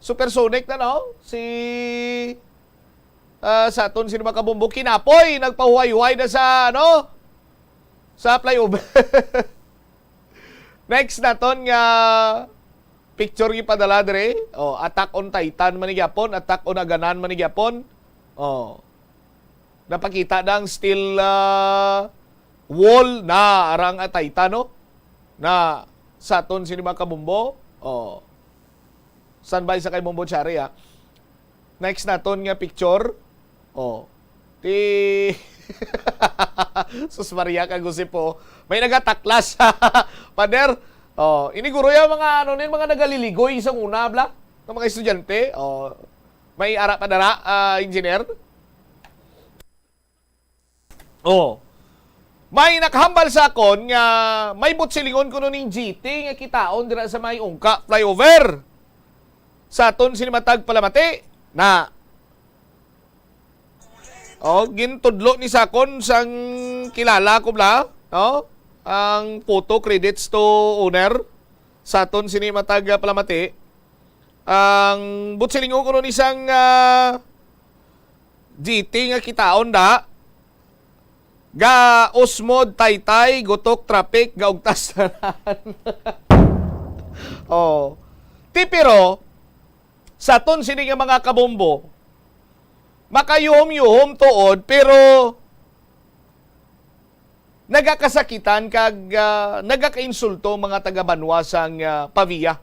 Supersonic na, no? Si, ah, sa aton, sino ba kabumbo? Kinapoy, nagpahuway-huway na sa, ano? Sa flyover. Next naton nga picture gipadala dire. Oh, Attack on Titan man ni gyapon, Attack on Aganan man ni gyapon. Oh. Napakita na ang steel, ah, wall na arang a Titan, no? Na sa aton sini mga kabumbo. Oh. Standby sa kay Bombo Chari, ah. Next naton nga picture. Oh. Ti Sus Maria ka gusip po. May nagataklas. Pader. Oh, ini guro ya mga ano nin, mga nagaliligoy sa una bla, ng mga estudyante. Oh. May ara pa dara, ah, engineer. Oh. May nakahambal sa akon nga may butsilingon kuno ning G T nga kitaon dira sa may Ungka flyover. Sa aton sini matag palamati na. Oh, gintudlo ni Sakon sang kilala ko bala, no? Ang photo credits to owner sa aton sini matag, ah, palamati. Ang buot silingon kuno ni sang, ah, G T nga kitaon da. Ga usmod, taytay, gutok, traffic, gaugtas tanan. Oh. Ti pero, sa aton sini nga mga kabombo, makayuhom-yuhom tuod, pero nagakasakitan kag, ah, nagakainsulto ang mga taga-banwa sang, ah, Pavia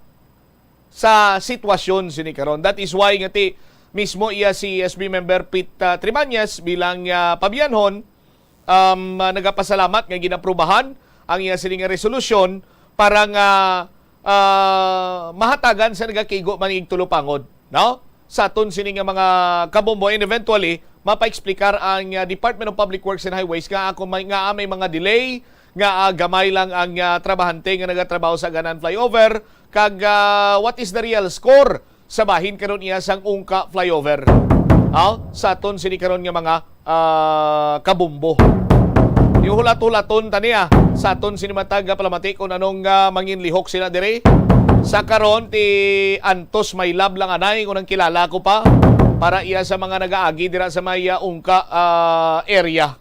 sa sitwasyon sini karon. That is why nga ti mismo iya si S B member Pete, ah, Trimañez bilang, ah, Pavianhon, um, ah, nagapasalamat nga ginaprubahan ang iya sini nga resolusyon para nga, ah, mahatagan sa nagakigo man ning tulupangod, no? Sa aton sini nga mga kabombo, and eventually mapaexplicar ang, ah, Department of Public Works and Highways nga ako may, nga may mga delay, nga, ah, gamay lang ang, ah, trabahante nga nagatrabaho sa ganan flyover, kag, ah, what is the real score sa bahin karon iya sang Ungka flyover. Aw, sa aton sini karon nga mga, ah, kabombo. Di hulat-hulaton ta niya sa aton sini matag nga palamati kung anong, ah, manginlihok sila diri. Sa karon, ti Antos Maylab lang anay, kung ang kilala ko pa, para iya sa mga nagaagi dira sa may, ah, Ungka, ah, area.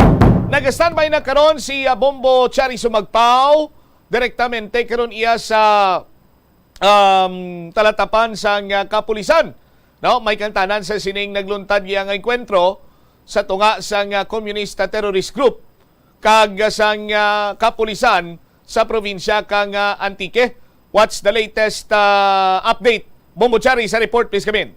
Nag-standby na karon si, ah, Bombo Chari Sumagpaw, direktamente karon iya sa um, talatapan sang, ah, kapulisan. No, may kantanan sa sining nagluntad niya nga engkwentro sa tunga sang, ah, komunista terrorist group kag sang, ah, kapulisan sa probinsya kang, ah, Antique. What's the latest, ah, update? Bombo Chari sa report, please come in.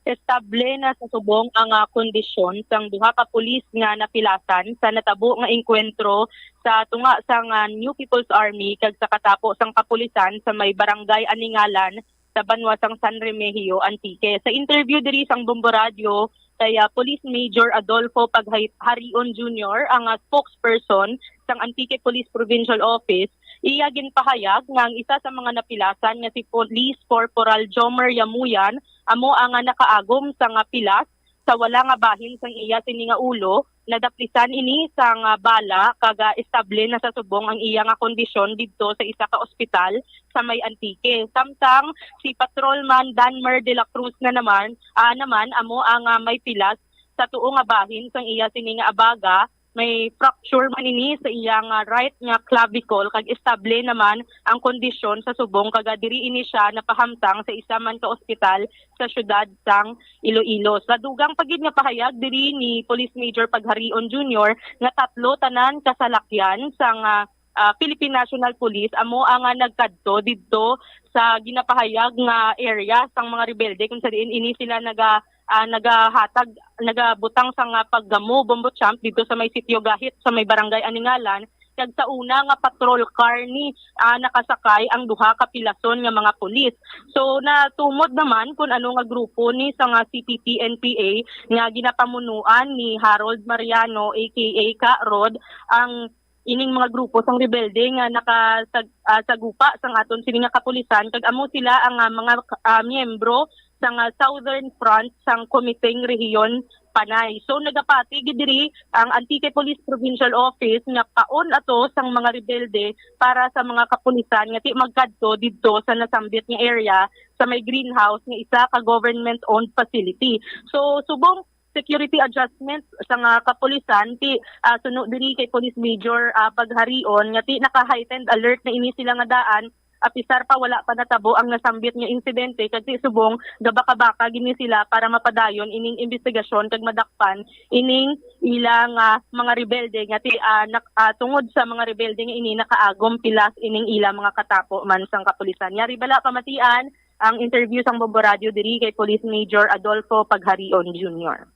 Estable na sa subong ang, ah, kondisyon sang duha ka pulis nga napilasan sa natabo nga engkwentro sa tunga sang, ah, New People's Army kag sa katapo sang kapulisan sa may Barangay Aningalan sa banwa sang San Remigio, Antique. Sa interview diri sang Bombo Radyo kay, ah, Police Major Adolfo Pagharion Junior, ang, ah, spokesperson sang Antique Police Provincial Office, iya ginpahayag nga ang isa sa mga napilasan nga si Police Corporal Jomer Yamuyan amo ang, ah, nakaagom sa nga pilas sa wala nga bahin sang iya sini nga ulo. Nadaplisan ini sang, ah, bala kag, ah, estable na sa subong ang iya nga kondisyon didto sa isa ka ospital sa may Antique. Samtang si Patrolman Danmer de la Cruz na naman, ah, naman amo ang, ah, may pilas sa tuo nga bahin sang iya sini nga abaga. May fracture man ini sa iya nga right nga clavicle kag estable naman ang kondisyon sa subong kag, ah, diri ini siya napahamtang sa isa man ka ospital sa siyudad sang Iloilo. Sa dugang pa gid nga pahayag diri ni Police Major Pagharion Junior nga tatlo tanan ka salakyan sang, ah, ah, Philippine National Police amo ang, ah, nagkadto didto sa ginapahayag nga area sang mga rebelde kung sa diin ini sila naga, ah, nagahatag, nagabutang sang, ah, paggamo, bombo champ didto sa may Sitio Gahit sa may Barangay Aningalan. Kag sa una nga patrol car ni, ah, nakasakay ang duha ka pilason nga mga pulis. So, natumod naman kung ano nga grupo ni sa nga C P P N P A nga ginapamunuan ni Harold Mariano, A K A Ka Rod, ang ining mga grupo sang rebelde nga nakasag-, ah, sagupa sang aton sini nga kapulisan, kag amo sila ang, ah, mga, ah, miyembro sang, ah, Southern Front sang Komiteng Rehiyon Panay. So, nagapati gid diri ang Antique Police Provincial Office nga paon ato sang mga rebelde para sa mga kapulisan nga ti magkadto didto sa nasambit nga area sa may greenhouse nga isa ka government-owned facility. So, subong security adjustments sa nga kapulisan, ti, ah, suno diri kay Police Major, ah, Pagharion, nga ti naka-heightened alert na ini sila nga daan, apisar pa wala pa natabo ang nasambit nga insidente, kag ti subong gabaka-baka gini sila para mapadayon ining imbestigasyon kag madakpan ining ila nga mga rebelde nga ti, ah, nak-, ah, tungod sa mga rebelde nga ini nakaagom pilas ining ila mga katapo man sang kapulisan. Yari bala pamatian ang interview sang Bombo Radio diri kay Police Major Adolfo Pagharion Junior.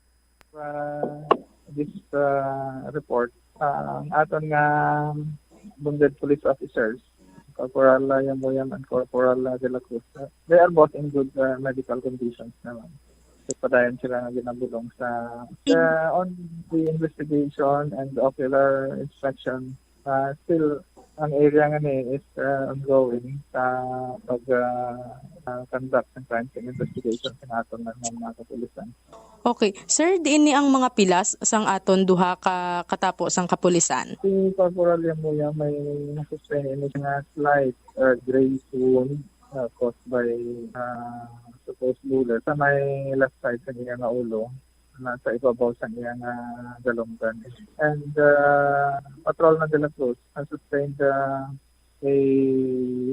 Uh, this, uh, report, uh, ang aton nga wounded police officers, Corporal, uh, Yamboyam and Corporal, uh, De La Cruz, uh, they are both in good, uh, medical conditions naman. So, padayon sila nga ginabulong sa, uh, on the investigation and ocular inspection. Ah, still, ang area nga ni is, ah, ongoing sa pag, ah, uh, conduct ng crime scene investigation sa aton nga mga kapulisan. Okay. Sir, diin ni ang mga pilas sang aton duha ka katapo sang kapulisan? Si Corporal Yamuya may nasuspend ini nga slight uh, graze wound uh, caused by uh, supposed bullet sa may left side sa iya nga ulo na sa ibabaw sa iya nga dalunggan. And uh, Patrol na de la Cruz has sustained uh, a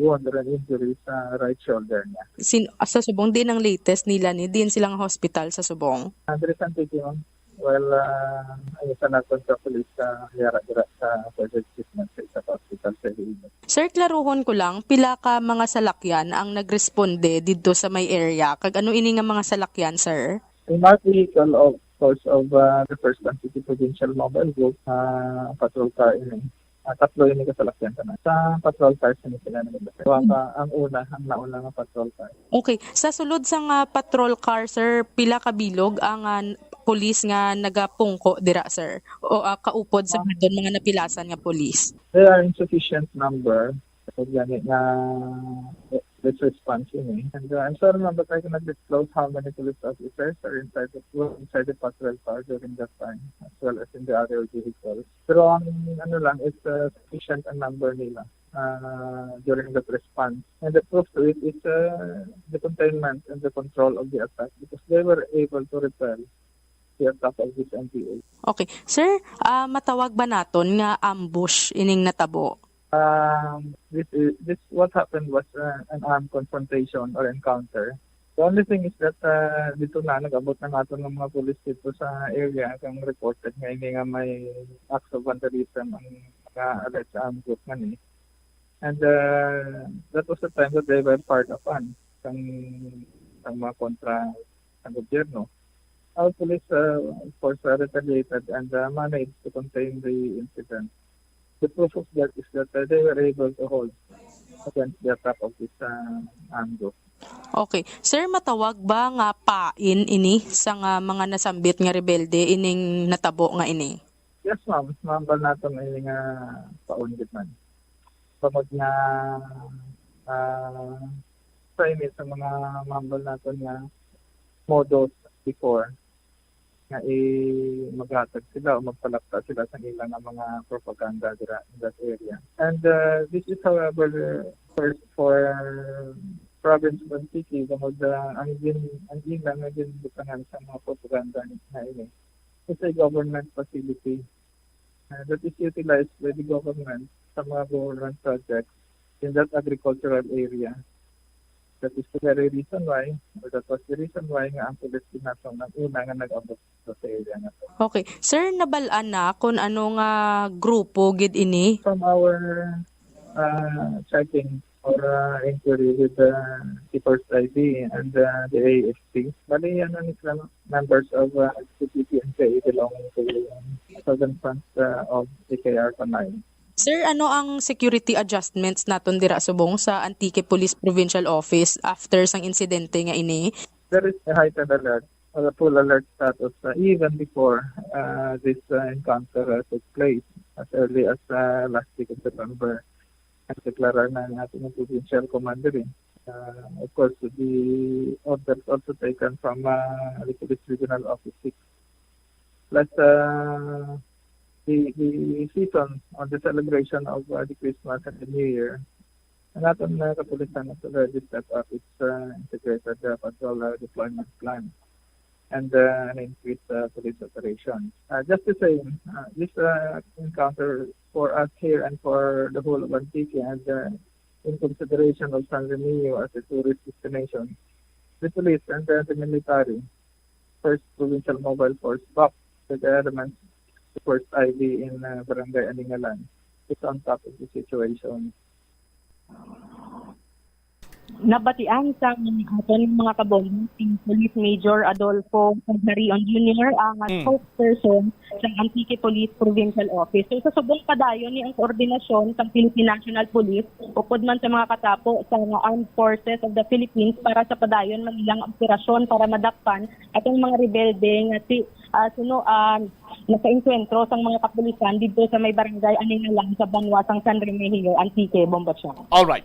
wound or an injury sa right shoulder niya. Sin sa subong, diin ang latest nila ni? Diin sila nga hospital sa subong? Andres Antiquio, well, uh, ang isa naton sa police sa uh, yara dira sa further treatment sa isa ka hospital sa Iloilo. Sir, klaruhon ko lang, pila ka mga salakyan ang nagresponde didto sa may area? Kag ano ini nga mga salakyan, sir? A marked vehicle, of course, of uh, the First Antique Provincial Mobile Group, uh, patrol car ini. Uh, tatlo ini kasalakyan tanan. Sa patrol cars ini sila nagdala. Wa pa ang una, ang nauna nga patrol car. Okay. Sa sulod sa nga patrol car, sir, pila ka bilog ang uh, pulis nga nagapungko dira, sir? O uh, kaupod sa aton mga napilasan nga pulis? There are insufficient number. So, gani nga this response ini. And uh, I'm sorry, ma'am, but I cannot disclose how many police officers are inside the inside the patrol car during that time, as well as in the other vehicles. Pero ang ano lang is uh, sufficient ang number nila uh, during that response. And the proof to it is uh, the containment and the control of the attack because they were able to repel the attack of this M P A. Okay. Sir, uh, matawag ba naton nga ambush ining natabo? Um, this is this what happened was uh, an armed confrontation or encounter. The only thing is that uh, dito na nag-abot na nato ng mga police dito sa area kang reported nga ini nga may acts of vandalism ang mga alleged armed group nga ni. And uh, that was the time that they were part of an sang, sang mga kontra sa gobyerno. Our police, uh, of course, uh, retaliated and uh, managed to contain the incident. The proof of that is that uh, they were able to hold against the attack of this uh, armed group. Okay. Sir, matawag ba nga pain ini sa nga mga nasambit nga rebelde ining natabo nga ini? Yes, ma'am. Ma'am, ba nato may nga paon gid man. Tungod nga uh, sa ini sa mga mambal naton nga modus before nga i maghatag sila o magpalapta sila sa ila nga mga propaganda dira in that area. And uh, this is, however, first for province of Antique, tungod uh, ang gin ang ila nga ginbutangan sa mga propaganda na ini is a government facility uh, that is utilized by the government sa mga government projects in that agricultural area. That is the very reason why, or that was the reason why nga ang pulis ginason ang una nga nag-abot sa area nga to. Okay. Sir, nabal-an na kung ano nga grupo gid ini? From our uh, checking or uh, inquiry with the First I D and uh, the A F P, bali yan ang members of uh, C P P and K A belonging to Southern Front uh, of C K R Panay. Sir, ano ang security adjustments naton dira subong sa Antique Police Provincial Office after sang insidente nga ini? There is a heightened alert or a full alert status uh, even before uh, this uh, encounter uh, took place as early as uh, last week of September. Nagdeklarar na ang ating provincial commander eh. Uh, of course, the orders also taken from uh, the Police Regional Office six. Plus, uh, the, the season on the celebration of uh, the Christmas and the New Year, ang aton na kapulisan has already set up its uh, integrated uh, patrol uh, deployment plan and uh, an increased uh, police operation. Uh, just the same, uh, this uh, encounter for us here and for the whole of Antique and uh, in consideration of San Remigio as a tourist destination, the police and uh, the military, First Provincial Mobile Force, BOC, with the elements of First I D in uh, Barangay Aningalan, is on top of the situation. Nabatian sang aton mga kabombo si Police Major Adolfo Cagharion Junior ang mm. spokesperson sa Antique Police Provincial Office. So, sa subong padayon ni ang koordinasyon sa Philippine National Police upod man sa mga katapo sa mga Armed Forces of the Philippines para sa padayon man nilang operasyon para madakpan atong mga rebelde nga si uh, suno uh, nakaengkwentro sang mga kapulisan dito sa may barangay Aningalan sa banwa sang San Remigio, Antique, Bombochon. All right.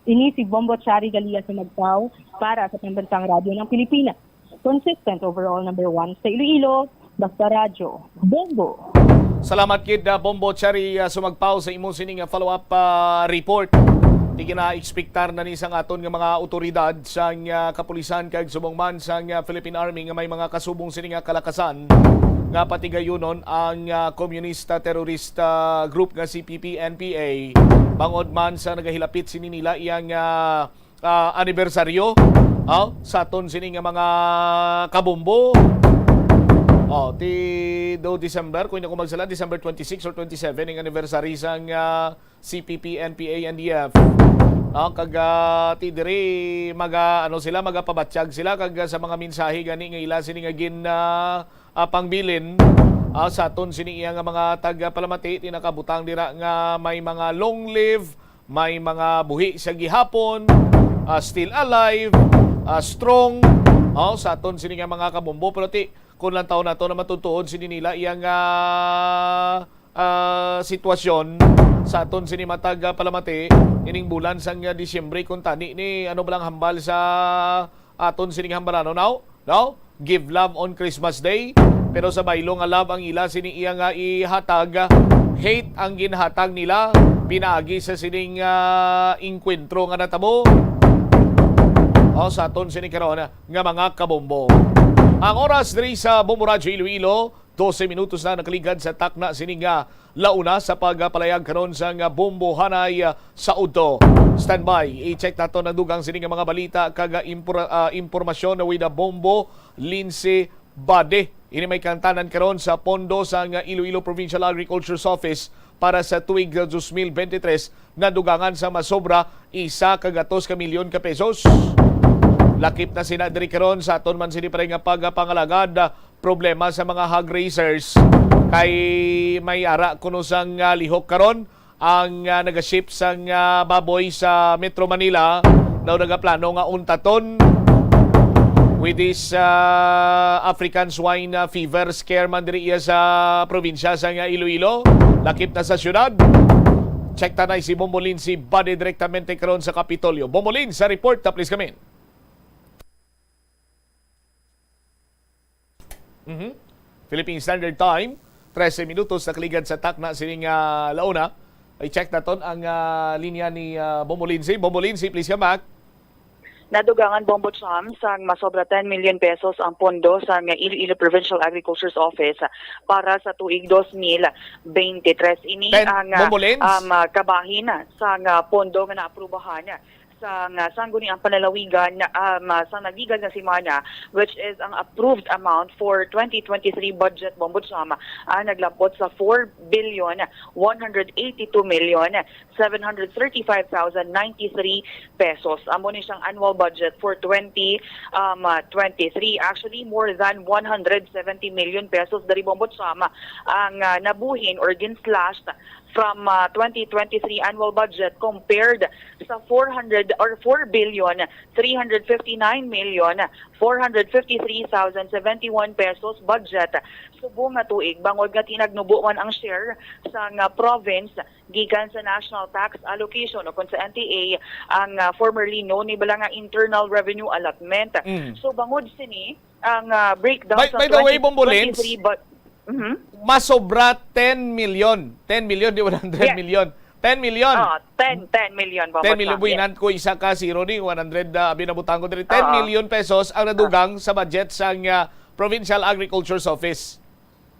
Ini si Bombo Chari Galia Sumagpaw para sa Pambansang Radyo ng Pilipinas. Consistent overall number one sa Iloilo, basta radyo. Bombo! Salamat kid, ah, Bombo Chari, ah, Sumagpaw, sa imo sini nga follow-up, ah, report. Di gina-expectar na ni sang aton nga mga awtoridad sang, ah, kapulisan kag subong man sang, ah, Philippine Army nga may mga kasubong sini nga kalakasan nga patigayunon ang, ah, komunista terorista group nga C P P N P A, bangod man sa nagahilapit sini nila iyang, ah, ah, anibersaryo, ah, sa aton sini nga mga kabombo. Oh, ti do December, kung hindi ako magsala, December twenty-six or twenty-seven ang anniversary sang, ah, C P P, N P A, N D F. Ah, kag, ah, ti diri maga ano sila, magapabatyag sila kag, ah, sa mga mensahe gani nga ila sini nga gin, ah, ah, pangbilin, ah, sa aton sini iya nga mga tagapalamati, ti nakabutang dira nga may mga long live, may mga buhi sa gihapon, ah, still alive, ah, strong, oh, sa aton sini nga mga kabombo. Pero ti, kung lang taon nato na matutuod sini nila iyang, ah, ah, sitwasyon sa aton sini matag, ah, palamati ining bulan sang, ah, Disyembre, kung tani ni ano ba lang hambal sa aton sining hambalanon, no? No? Give love on Christmas Day. Pero sa baylo nga love ang ila sini iya nga ihatag, hate ang ginhatag nila pinaagi sa sining, ah, inkwentro nga natabo. O, sa aton sini karon nga mga kabombo. Ang oras diri sa Bombo Radyo Iloilo, dose minutos na nakaligad sa takna sini nga launa sa pagpalayag karon sa nga bombohanay, ah, sa udto. Standby, i-check nato ang dugang sini nga mga balita kag, ah, impor-, ah, impormasyon with the Bombo Lindsay Bade. Ini may kaangtanan karon sa pondo sa nga Iloilo Provincial Agriculture's Office para sa tuig dos mil bente tres, nadugangan sa masobra isa ka gatos ka milyon ka pesos. Lakip na sina diri karon sa aton man sini pa rin nga pagpangalagad, ah, problema sa mga hog raisers, kay may ara kuno sang, ah, lihok karon ang, ah, naga-ship sang, ah, baboy sa Metro Manila daw nagaplano nga untaton with this, ah, African swine, ah, fever scare man diri iya sa probinsya sang, ah, Iloilo, lakip na sa syudad. Check ta na si Bombo Lindsay Bade direktamente karon sa Kapitolyo. Bombo Lindsay, sa report, ta please come in. Mhm. Philippine Standard Time, trese minutos nakaligad sa takna sining, ah, launa. I-check naton ang, ah, linya ni, ah, Bombo Lindsay. Bombo Lindsay, please come back. Nadugangan, Bombo Cham, sang masobra ten million pesos ang pondo sang Iloilo Provincial Agriculture's Office para sa tuig dos mil bente tres. Ini Ten, ang ah, Bombo Lens? um, ah, kabahin sang ah, pondo nga naaprubahan sang ah, Sangguniang Panlalawigan, um, ah, sa nagligad nga semana, which is ang approved amount for twenty twenty-three budget, Bombo Cham, ang naglabot sa four billion one hundred eighty-two million seven hundred thirty-five thousand ninety-three pesos. Amo ni siyang annual budget for twenty, um, ah, twenty-three. Actually, more than one hundred seventy million pesos diri, Bombo Cham, ang ah, nabuhin or gin-slashed from ah, twenty twenty-three annual budget compared sa four hundred or four billion three hundred fifty-nine million four hundred fifty-three thousand seventy-one pesos budget subong nga tuig, bangod nga tinagnubo man ang share sang ah, province gikan sa national tax allocation o kon sa N T A, ang ah, formerly known ni bala nga internal revenue allotment. Mm. So, bangod sini, ang ah, breakdown By- sa by the way, Bombo Lens, twenty twenty-three bu- Mhm. Masobra ten million. Ten million, di one hundred million. Ten million. Ah, ten, ten million, Bombo Ten million. Cham, yes. Buhinan ko isa ka zero ni one hundred, ah, abi na butang ko diri. Ten Oo. million pesos ang nadugang sa budget sang, ah, Provincial Agriculture's Office.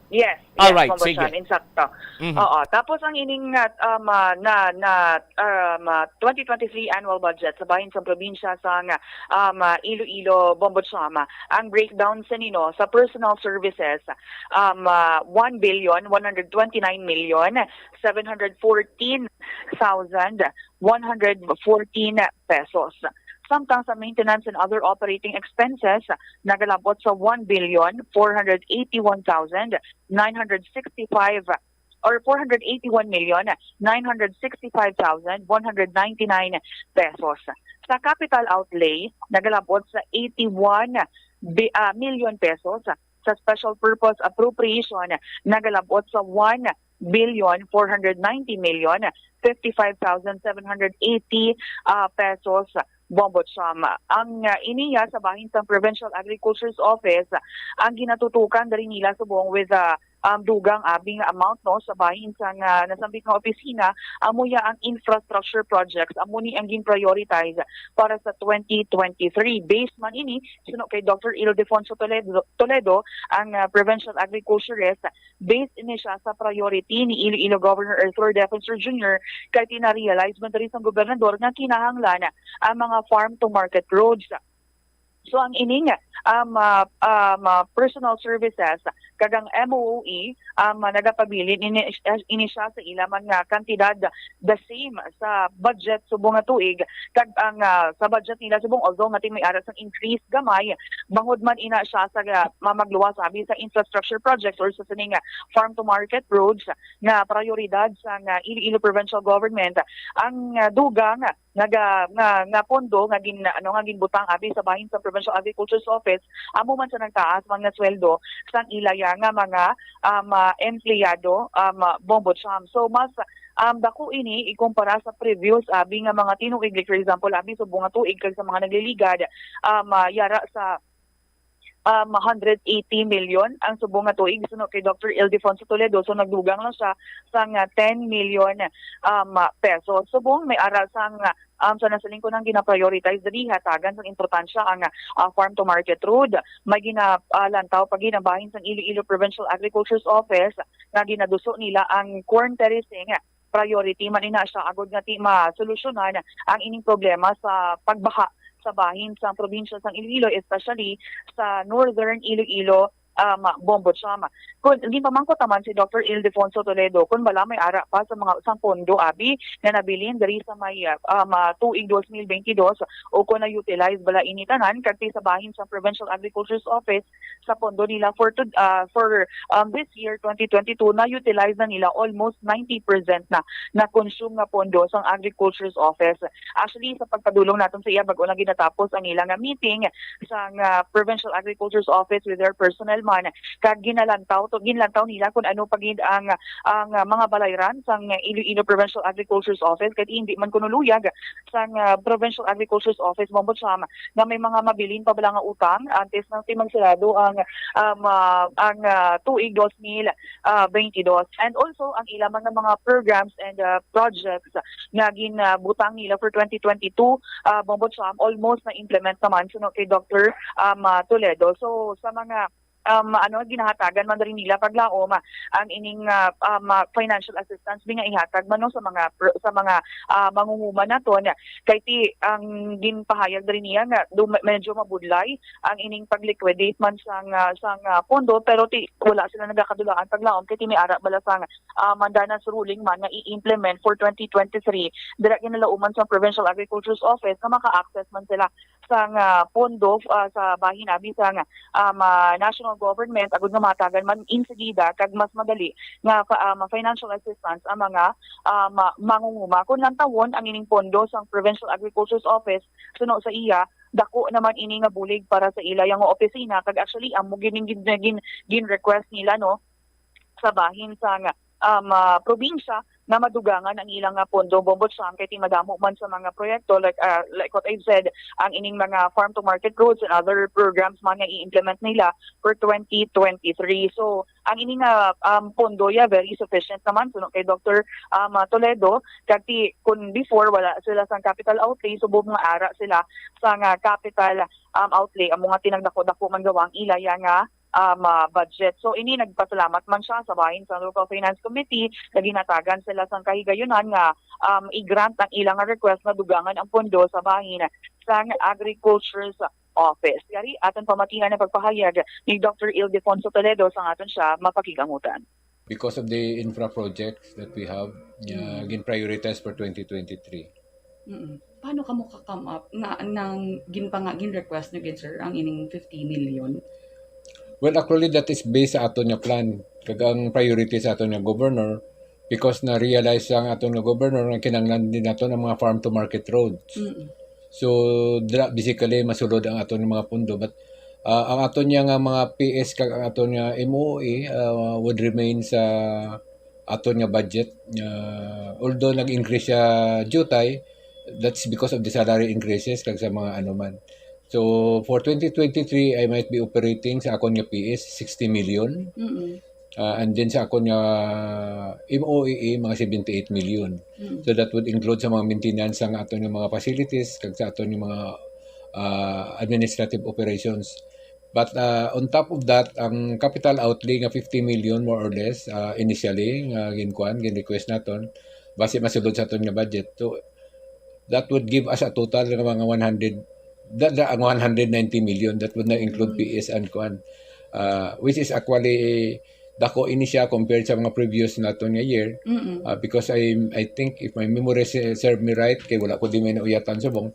Yes, yes, Alright, Bombo sige. Cham, insakto. Mhm. Oo, tapos ang ining ah, um, ah, na na um, ah, twenty twenty-three annual budget sa bahin sa probinsya sang um, ah, Iloilo, Bombo Cham, ang breakdown sa nino sa personal services, um, ah, one billion one hundred twenty-nine million seven hundred fourteen thousand one hundred fourteen pesos. Samtang sa maintenance and other operating expenses, nagalabot sa one billion four hundred eighty-one thousand nine hundred sixty-five or four hundred eighty-one million nine hundred sixty-five thousand one hundred ninety-nine pesos. Sa capital outlay, nagalabot sa eighty-one bi- ah, million pesos. Sa special purpose appropriation, nagalabot sa one billion four hundred ninety million fifty-five thousand seven hundred eighty, ah, pesos, Bombo Cham. Ang, ah, iniya sa bahin sang Provincial Agriculture's Office, ang ginatutukan diri nila subong with, ah, um, dugang abi nga amount, no, sa bahin sang, ah, nasambit nga opisina, amo ya ang infrastructure projects, amo ni ang gin-prioritize para sa twenty twenty-three. Based man ini, suno kay Doctor Ildefonso Toledo, Toledo, ang, ah, provincial agriculturist, based ini siya sa priority ni Iloilo Governor Arthur Defensor Junior, kay tinarealize man diri sang gobernador nga kinahanglan ang mga farm to market roads. So, ang ining, um, ah, um, ah, personal services kag ang M O O E, um, nagapabilin ini, ini siya sa ila man nga kantidad, the same sa budget subong nga tuig, kag ang, ah, sa budget nila subong, although nga may ara sang increase gamay, bangod man ina siya sa, ah, ma-, magluwas abi sa infrastructure projects or sa sining, ah, farm to market roads nga prioridad sang, ah, Iloilo Provincial Government, ang, ah, dugang nga ga-, nga, nga pondo nga gin-, ano, nga ginbutang abi sa bahin sa Provincial Agriculture's Office, amo man sa nagtaas man nga sweldo sang ila ya nga mga, um, ah, empleyado, um, ah, Bombo Cham. So, mas, um, dako ini ikumpara sa previous abi nga mga tinuig, like, for example, abi subong nga tuig kag sa mga nagliligad, um, ah, yara sa, um, hundred eighty million ang subong nga tuig, suno kay Doctor Ildefonso Toledo. So, nagdugang lang siya sang, ah, ten million, um, pesos. Subong may ara sang, um, sa nasaling ko nang gina-prioritize diri, hatagan sang importansya ang, ah, farm to market road. May gina-, ah, lantaw pa ginabahin sang Iloilo Provincial Agriculture's Office nga ginaduso nila ang corn terracing. Priority man ina siya agod nga ti masolusyonan ang ining problema sa pagbaha sa bahin sang probinsya sang Iloilo, especially sa Northern Iloilo, um, Bombo Cham. Kun ginpamangkot naman si Doctor Ildefonso Toledo kun bala may ara pa sa mga, sang pondo abi nga nabilin diri sa may, uh, um, uh, tuig dos mil bentidós, o kun na-utilize bala ini tanan, kag ti sa bahin sa Provincial Agriculture's Office sa pondo nila for to, uh, for, um, this year, twenty twenty-two, na-utilize na nila almost ninety percent na na-consume nga pondo sang Agriculture's Office. Actually, sa pagpadulong naton sa iya, bag-o lang ginatapos ang ila nga meeting sang, ah, Provincial Agriculture's Office with their personnel man, kag ginalantaw to, ginlantaw nila kung ano pa gid ang, ang, ah, mga balayran sang Iloilo Provincial Agriculture's Office, kay hindi man kuno luyag sang, ah, Provincial Agriculture's Office, Bombo Cham, nga may mga mabilin pa bala nga utang antes na ti magsarado ang, um, ah, ang, ah, tuig dos mil, ah, bentidós. And also, ang ila man nga mga programs and, ah, projects nga ginabutang nila for twenty twenty-two, ah, Bombo Cham, almost na-implement naman, suno kay Doctor, um, ah, Toledo. So, sa mga, um, ano, ginahatagan man diri nila paglaom, ah, ang ining, ah, um, ah, financial assistance bi nga ihatag man, no, sa mga pro-, sa mga, ah, mangunguma naton. Kay ti, ang ginpahayag diri niya nga du-, medyo mabudlay ang ining pag-liquidate man sang, ah, sang, ah, pondo, pero ti wala sila nagakadulaan paglaom kay ti may ara bala sang, ah, Mandanas ruling man nga i-implement for twenty twenty-three, dira ginalauman sa Provincial Agriculture's Office nga maka-access man sila sang, ah, pondo, ah, sa bahin abi sang, um, ah, national government, agud nga mahatagan man insegida kag mas madali nga fa-, um, financial assistance ang mga, um, ah, mangunguma. Kung lantawon ang ining pondo sang Provincial Agriculture's Office, suno sa iya, dako naman ini nga bulig para sa ila yang opisina, kag actually amo gid ning gin-, gin-, gin-request nila, no, sa bahin sang, um, ah, probinsya nga madugangan ang ilang, ah, pondo, Bombo Cham, kay ti madamo man sa mga proyekto, like, ah, like what I've said, ang ining mga farm to market roads and other programs man nga i-implement nila for twenty twenty-three. So, ang ini nga, um, pondo ya very sufficient naman, suno kay Doctor, um, ah, Toledo, kag ti kun before wala sila sang capital outlay, subong nga ara sila sang, ah, capital, um, outlay, amo nga ti nagdako-dako man gawa ang ila ya nga, um, ah, budget. So, ini nagpasalamat man siya sa bahin sa Local Finance Committee nga ginhatagan sila sang kahigayunan nga, um, i-grant ang ilang request nga dugangan ang pondo sa bahin sang Agriculture's Office. Yari, aton pamatian ang pagpahayag ni Doctor Ildefonso Toledo sang aton siya mapakigangutan. Because of the infra projects that we have, uh, Mm. gin-prioritize for twenty twenty-three. Mm. Paano kamo ka-come up nga nang ginpanga-, gin-request nyo gid, sir, ang ining fifty million? Well, actually, that is based sa aton nga plan. Kag ang priority sa aton nga governor, because na-realize sa aton nga governor nga kinahanglan din naton ang mga farm to market roads. Mm. So, dira, basically, masulod ang aton nga mga pondo. But, ah, ang aton nga mga P S kag ang aton nga M O E, ah, would remain sa aton nga budget, ah, although nag-increase siya, Jutay, that's because of the salary increases kag sa mga ano man. So, for twenty twenty-three, I might be operating sa akon nga P S, sixty million. Mm-mm. Ah, and then sa akon nga M O E A, mga seventy-eight million. Mm. So, that would include sa mga maintenance sang aton nga mga facilities, kag sa aton nga mga, ah, administrative operations. But, ah, on top of that, ang capital outlay nga fifty million, more or less, ah, initially, nga ginkuan, gin-request naton, basi masulod sa aton nga budget. So, that would give us a total nga mga one hundred, that, that, ang one hundred ninety million, that would not include Mm. P S and kuan, ah, which is actually dako ini siya compared sa mga previous naton nga year. Mm-mm. Ah, because I, I think, if my memory se-, serve me right, kay wala ko di may nauyatan subong,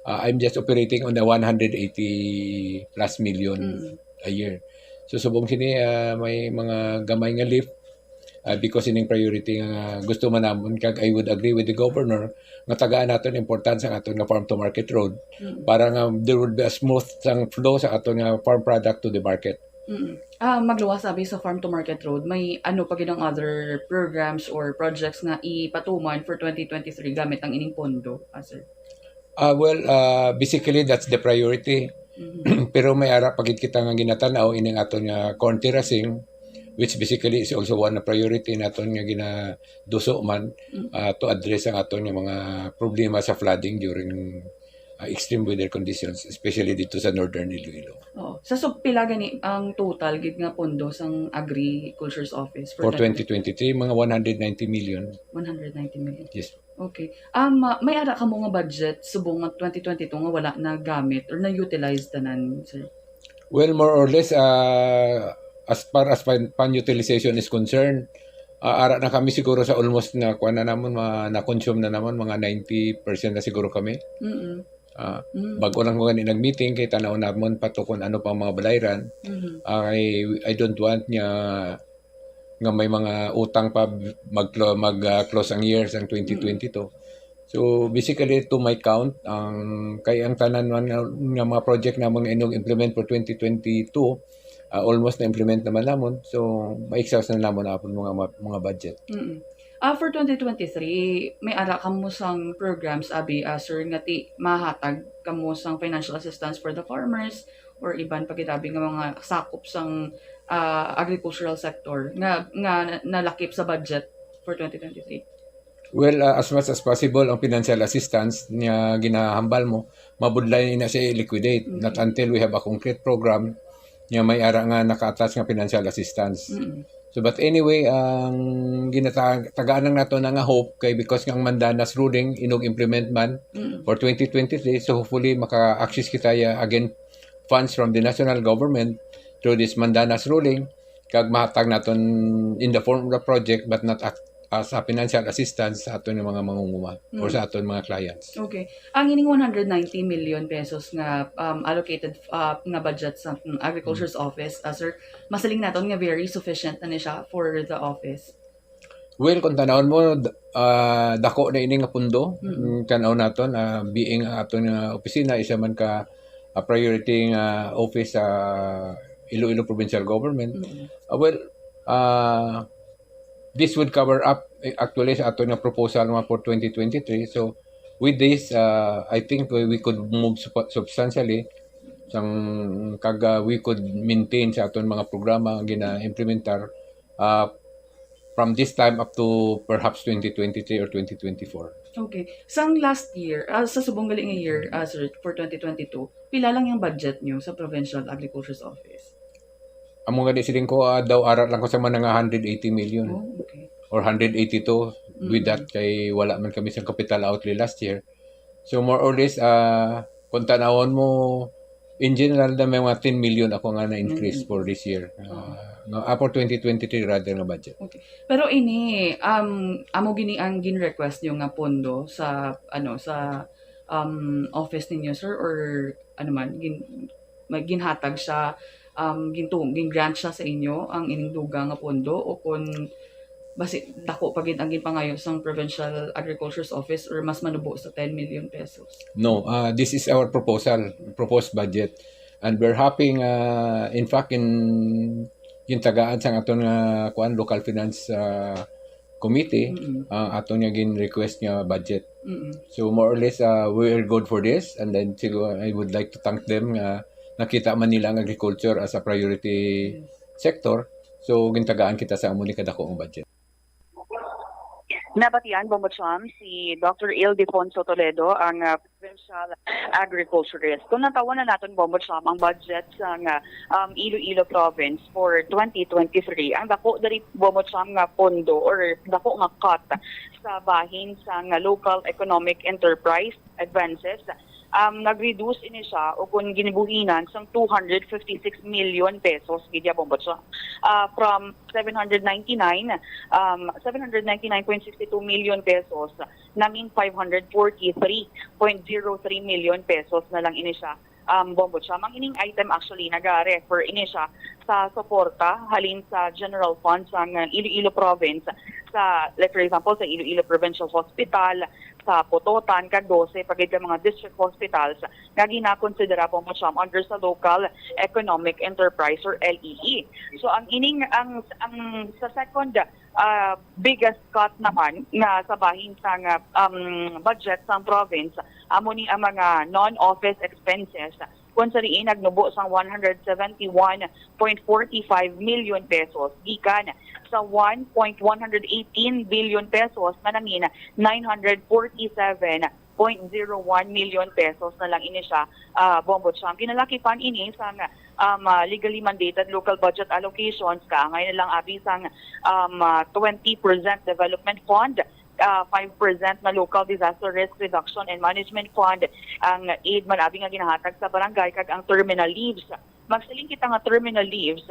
ah, I'm just operating on the one hundred eighty plus million Mm. a year. So, subong sini, ah, may mga gamay nga lift, ah, because ining priority nga gusto man namon, kag I would agree with the governor nga tagaan naton importansya ang aton nga farm to market road Mm. para nga there would be a smooth sang flow sa aton nga farm product to the market. Mm. Ah, magluwas abi sa farm to market road, may ano pa gid ang other programs or projects nga ipatuman for twenty twenty-three gamit ang ining pondo, ah, sir? Ah, well, ah, basically, that's the priority. Mhm. Pero may ara pa gid kita nga ginatanaw ining aton nga corn terracing, which basically is also one of priority naton nga ginaduso man, Mm. ah, to address ang aton nga mga problema sa flooding during, ah, extreme weather conditions, especially dito sa Northern Iloilo. Oo. Sa sub-, pila gani ang total gid nga pondo sang Agriculture's Office for For twenty twenty-three, mga one hundred ninety million. One hundred ninety million. Yes. Okay. Um, ah, may ara kamo nga budget subong nga twenty twenty-two nga wala nagamit or na-utilize tanan, sir? Well, more or less, ah, as far as fund, fund utilization is concerned, ah, ara na kami siguro sa almost na, kuha na namon, ma-, na-consume na namon, mga ninety percent na siguro kami. Mm-mm. Ah, Mm. Bag-o lang ko gani nag-meeting, kay tanaw namon pa to kung ano pang mga balayran. Mhm. Ah, I, I don't want nga, nga may mga utang pa mag-, mag, ah, close ang year sang Mm. twenty twenty-two. So, basically, to my count, ang, kay ang tanan man nga, nga mga project namon nga inyong implement for twenty twenty-two, ah, almost na-implement naman namon. So, ma-exhaust na namon ang mga, mga budget. Mm. Ah, for twenty twenty-three, may ara kamo sang programs, abi, ah, sir, nga ti-, mahatag kamo sang financial assistance for the farmers or iban pa gid, abi, nga mga sakop sang, ah, agricultural sector nga, nga na-, nalakip sa budget for twenty twenty-three? Well, ah, as much as possible, ang financial assistance nga ginahambal mo, mabudlay na siya i-liquidate. Okay. Not until we have a concrete program nga may ara nga naka-attach nga financial assistance. Mm. So, but anyway, ang ginata-, tagaan lang nato na nga hope kay because nga ang Mandanas ruling inog-implement man Mm. for twenty twenty-three, so hopefully maka-access kita ya again funds from the national government through this Mandanas ruling, kag mahatag naton in the form of a project but not ac-, as a financial assistance sa aton nga mga mangunguma or Mm. sa aton mga clients. Okay. Ang ining one hundred ninety million pesos nga, um, allocated, uh, nga budget sa, mm, Agriculture's Mm. Office, uh, sir, masiling naton nga very sufficient na ni siya for the office? Well, kung tanawon mo, d-, ah, dako na ini nga pundo. Mm. Mm, tanaw naton, ah, being ang aton nga opisina, isa man ka, ah, priority nga office sa Iloilo Provincial Government. Mm. Ah, well, ah, this would cover up, eh, actually, sa aton nga proposal nga for twenty twenty-three. So, with this, ah, I think we, we could move sup-, substantially sang, kag, ah, we could maintain sa aton mga programa nga gina-implementar, ah, from this time up to perhaps twenty twenty-three or twenty twenty-four. Okay. Sang last year, ah, sa subong gali nga year, ah, sir, for twenty twenty-two, pila lang yung budget nyo sa Provincial Agriculture's Office? Amo gani siling ko, ah, daw ara lang ko sa mga nga hundred eighty million. Oh, okay. Or hundred eighty-two with Mm. that kay wala man kami sa capital outlay last year. So more or less, ah, kung tanawon mo, in general na may mga ten million ako nga na-increase Mm. for this year. Ah, Oh. nga, ah, for twenty twenty-three rather nga budget. Okay. Pero ini, um, amo gini ang gin-request nyo nga pondo sa, ano, sa, um, office ninyo, sir, or ano man, gin-, may ginhatag siya, um, gintu-, gin-grant siya sa inyo ang ining dugang nga pondo, o kun basi dako pa gid ang ginpangayo sang Provincial Agriculture's Office or mas manubo sa ten million pesos? No, ah, this is our proposal, proposed budget. And we're hoping, ah, in fact, in, gintagaan sang aton nga, kuan, local finance, ah, committee Mm-mm. ang aton nga gin-request nga budget. Mm-mm. So more or less, uh, we are good for this, and then siguro I would like to thank them nga nakita man nila ang agriculture as a priority sector. So gintagaan kita sa amo ni kadako nga budget. Nabatian, Bombo Cham, si Doctor Ildefonso Toledo, ang ah, provincial agriculturist. Kung natawan na naton, Bombo Cham, ang budget sa nga um, Iloilo province for twenty twenty-three, ang dako diri, Bombo Cham, nga pondo or dako nga cut sa bahin sa nga local economic enterprise advances, um, nag-reduce ini siya o kung ginibuhinan sang two hundred fifty-six million pesos gid ya, Bombo Cham. Ah, from seven hundred ninety-nine, um, seven hundred ninety-nine point six two million pesos, nangin five hundred forty-three point zero three million pesos na lang ini siya, um, Bombo Cham. Ang ining item actually naga-refer ini siya sa suporta halin sa general fund sang Iloilo province sa, like, for example, sa Iloilo Provincial Hospital, sa Pototan, kag dose pa gid ka mga district hospitals nga ginakonsidera, Bombo Cham, under sa local economic enterprise or L E E. So ang ining ang ang sa second ah, biggest cut naman nga sa bahin sang um, budget sang province, amo ni ang mga non-office expenses, kung sa diin nagnubo sang one hundred seventy-one point forty-five million pesos gikan sa one point one hundred eighteen billion pesos nga nangin nine hundred forty-seven point zero one million pesos na lang ini siya, ah, Bombo Cham. Ginalakipan ini sang um, ah, legally mandated local budget allocations, kaangay na lang abi sang um, ah, twenty percent development fund, ah, five percent na local disaster risk reduction and management fund, ang aid man abi nga ginahatag sa barangay, kag ang terminal leaves. Magsiling kita nga terminal leaves,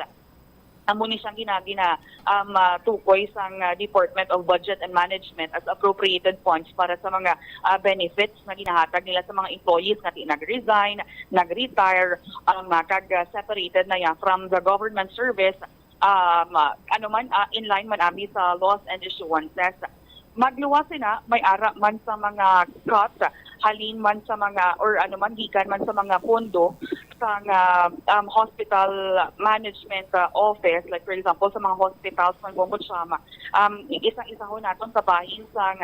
amo ni siyang ginagina um, ah, tukoy sang ah, Department of Budget and Management as appropriated funds para sa mga ah, benefits nga ginahatag nila sa mga employees nga ti nag-resign, nag-retire, um, ah, kag ah, separated na ya from the government service, um, ah, ano man, ah, in line man abi sa laws and issuances. Magluwas sina, may ara man sa mga cut, halin man sa mga, or ano man, gikan man sa mga pondo sa nga, um, hospital management uh, office, like for example, sa mga hospitals man, Bombo Cham, um, isang-isahon naton sa bahin sang,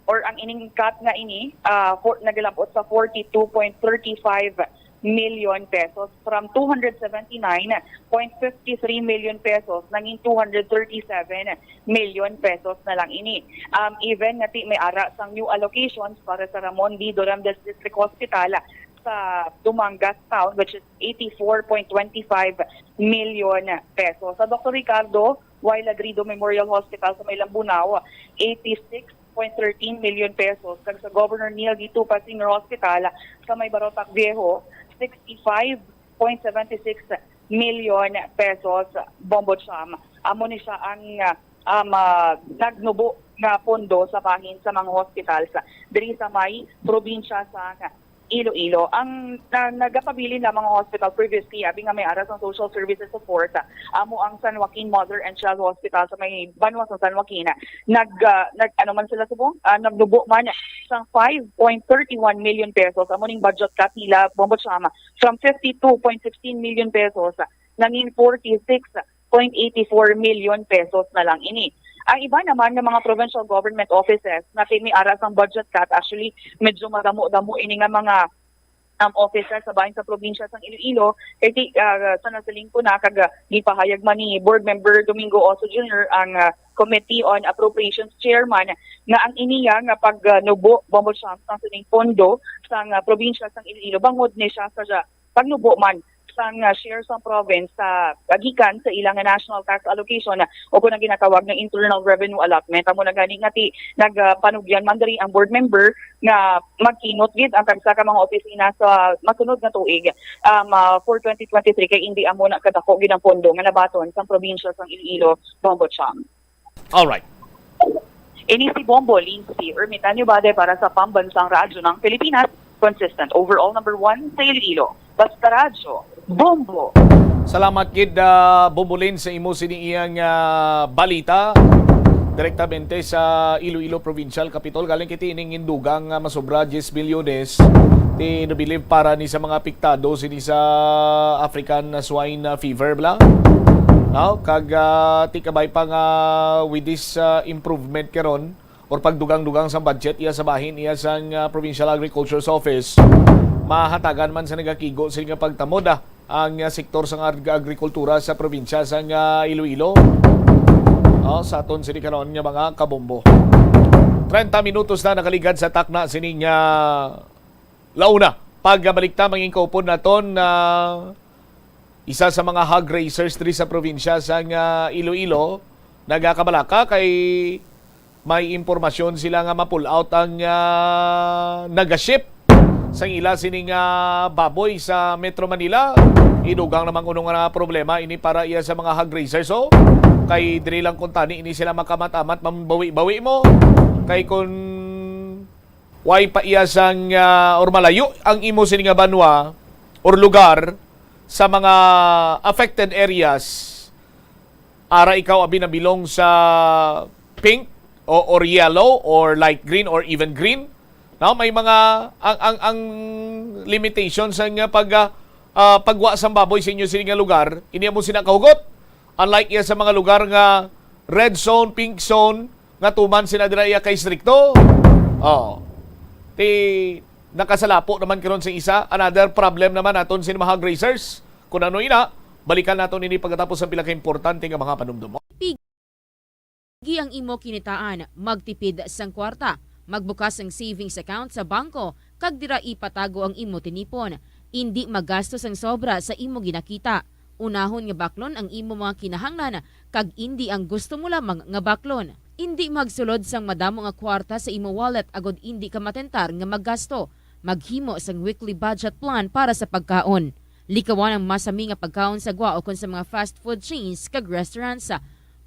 or ang ining cut nga ini, uh, for, nagalabot sa forty-two point thirty-five million pesos from two hundred seventy-nine point fifty-three million pesos nangin two hundred thirty-seven million pesos na lang ini. Um, even nga ti may ara sang new allocations para sa Ramon V. Dorandes District Hospital sa Dumangas Town, which is eighty-four point twenty-five million pesos. Sa Doctor Ricardo Y. Ladrido Memorial Hospital sa may Lambunao, eighty-six point thirteen million pesos, kag sa Governor Neil D. Tupa Senior Hospital sa may Barotac Viejo, sixty-five point seventy-six million pesos, Bombo Cham. Amo ni siya ang ah, um, ah, nagnubo nga pondo sa bahin sa mga hospitals diri sa may probinsya sa Iloilo. Ang na, nagapabilin lamang nga hospital previously, abi nga may ara sang social services support, amo ang San Joaquin Mother and Child Hospital sa may banwa sa San Joaquin. Nag, ah, nag ano man sila subong? Ah, nagnubo man sang five point thirty-one million pesos. Amo ning budget cut nila, Bombo Cham, from fifty-two point sixteen million pesos nangin forty-six point eighty-four million pesos na lang ini. Ang iba naman nga mga provincial government offices nga ti may ara sang budget cut, actually, medyo madamo-damo ini nga mga um, offices sa bahin sa probinsya sang Iloilo. Kay ti, ah, sa nasiling ko na, kag ah, gipahayag man ni Board Member Domingo Oso Junior ang ah, Committee on Appropriations Chairman nga ang iniya nga pagnubo, Bombo Cham, sang sining pondo sang ah, probinsya sang Iloilo bangod ni siya sa pagnubo man sang ah, share sang province sa gikan sa ilang national tax allocation, o kung ang ginatawag nga internal revenue allotment. Amo na gani nga ti nagpanugyan man diri ang board member nga magkinot gid ang tagsa ka mga opisina sa masunod nga tuig, um, ah, for twenty twenty-three, kay indi amo na kadako gid ang pondo nga nabaton sang probinsya sang Iloilo, Bombo Cham. Alright. Ini si Bombo Lindsay Ermitanio Bade para sa Pambansang Radyo ng Pilipinas, consistent overall number one sa Iloilo. Basta Radyo, Bombo! Salamat gid, ah, Bombo Lin, sa imo sini iyang ah, balita direktamente sa Iloilo Provincial Capitol. Galing kiti ining indugang nga masobra diyes bilyones ti nabilib para ni sa mga apektado sini sa African Swine Fever, bla? Now, kag ah, ti kabay pa nga with this ah, improvement karon or pagdugang-dugang sa budget iya sa bahin iya sang ah, Provincial Agriculture's Office, mahatagan man sa nagakigo sini nga pagtamod ah, ang ah, sektor sang ag- agrikultura sa probinsya sang ah, Iloilo. Oh, sa aton sini karon nga mga kabombo. Treinta minutos na nakaligad sa takna sini nga launa. Pagkabalik ta, mangin kaupod naton na isa sa mga hog raisers diri sa probinsya sang ah, Iloilo nagakabalaka kay may impormasyon sila nga ma-pull out ang ah, nagaship sang ila sini nga baboy sa Metro Manila. Idugang naman kuno nga problema ini para iya sa mga hog raisers, oh. Kay diri lang kuntani ini sila makamat-amat mambawi-bawi mo. Kay kun way pa iya sang ah, or malayo ang imo sini nga banwa or lugar sa mga affected areas, ara ikaw abi nabilong sa pink o or yellow or light green or even green. Now, may mga ang ang ang limitation sa nga pag ah, ah, pagwa sang baboy sa inyo sini nga lugar, ini amo sina kahugot. Unlike iya sa mga lugar nga red zone, pink zone, nga tuman sina dira iya kay strikto. Oh. Ti nakasalapo naman karon sa isa, another problem naman naton sa mga hog raisers. Kung ano ina, balikan naton ini pagkatapos ang pila ka importante nga mga panumdom. Pigi ang imo kinitaan, magtipid sang kwarta, magbukas sang savings account sa bangko, kag dira ipatago ang imo tinipon. Indi magasto sang sobra sa imo ginakita. Unahon nga baklon ang imo mga kinahanglan, kag indi ang gusto mo lamang nga baklon. Indi magsulod sang madamo nga kwarta sa imo wallet agod indi ka matentar nga maggasto. Maghimo sang weekly budget plan para sa pagkaon. Likawan ang masami nga pagkaon sa gwa ukon sa mga fast food chains kag restaurants.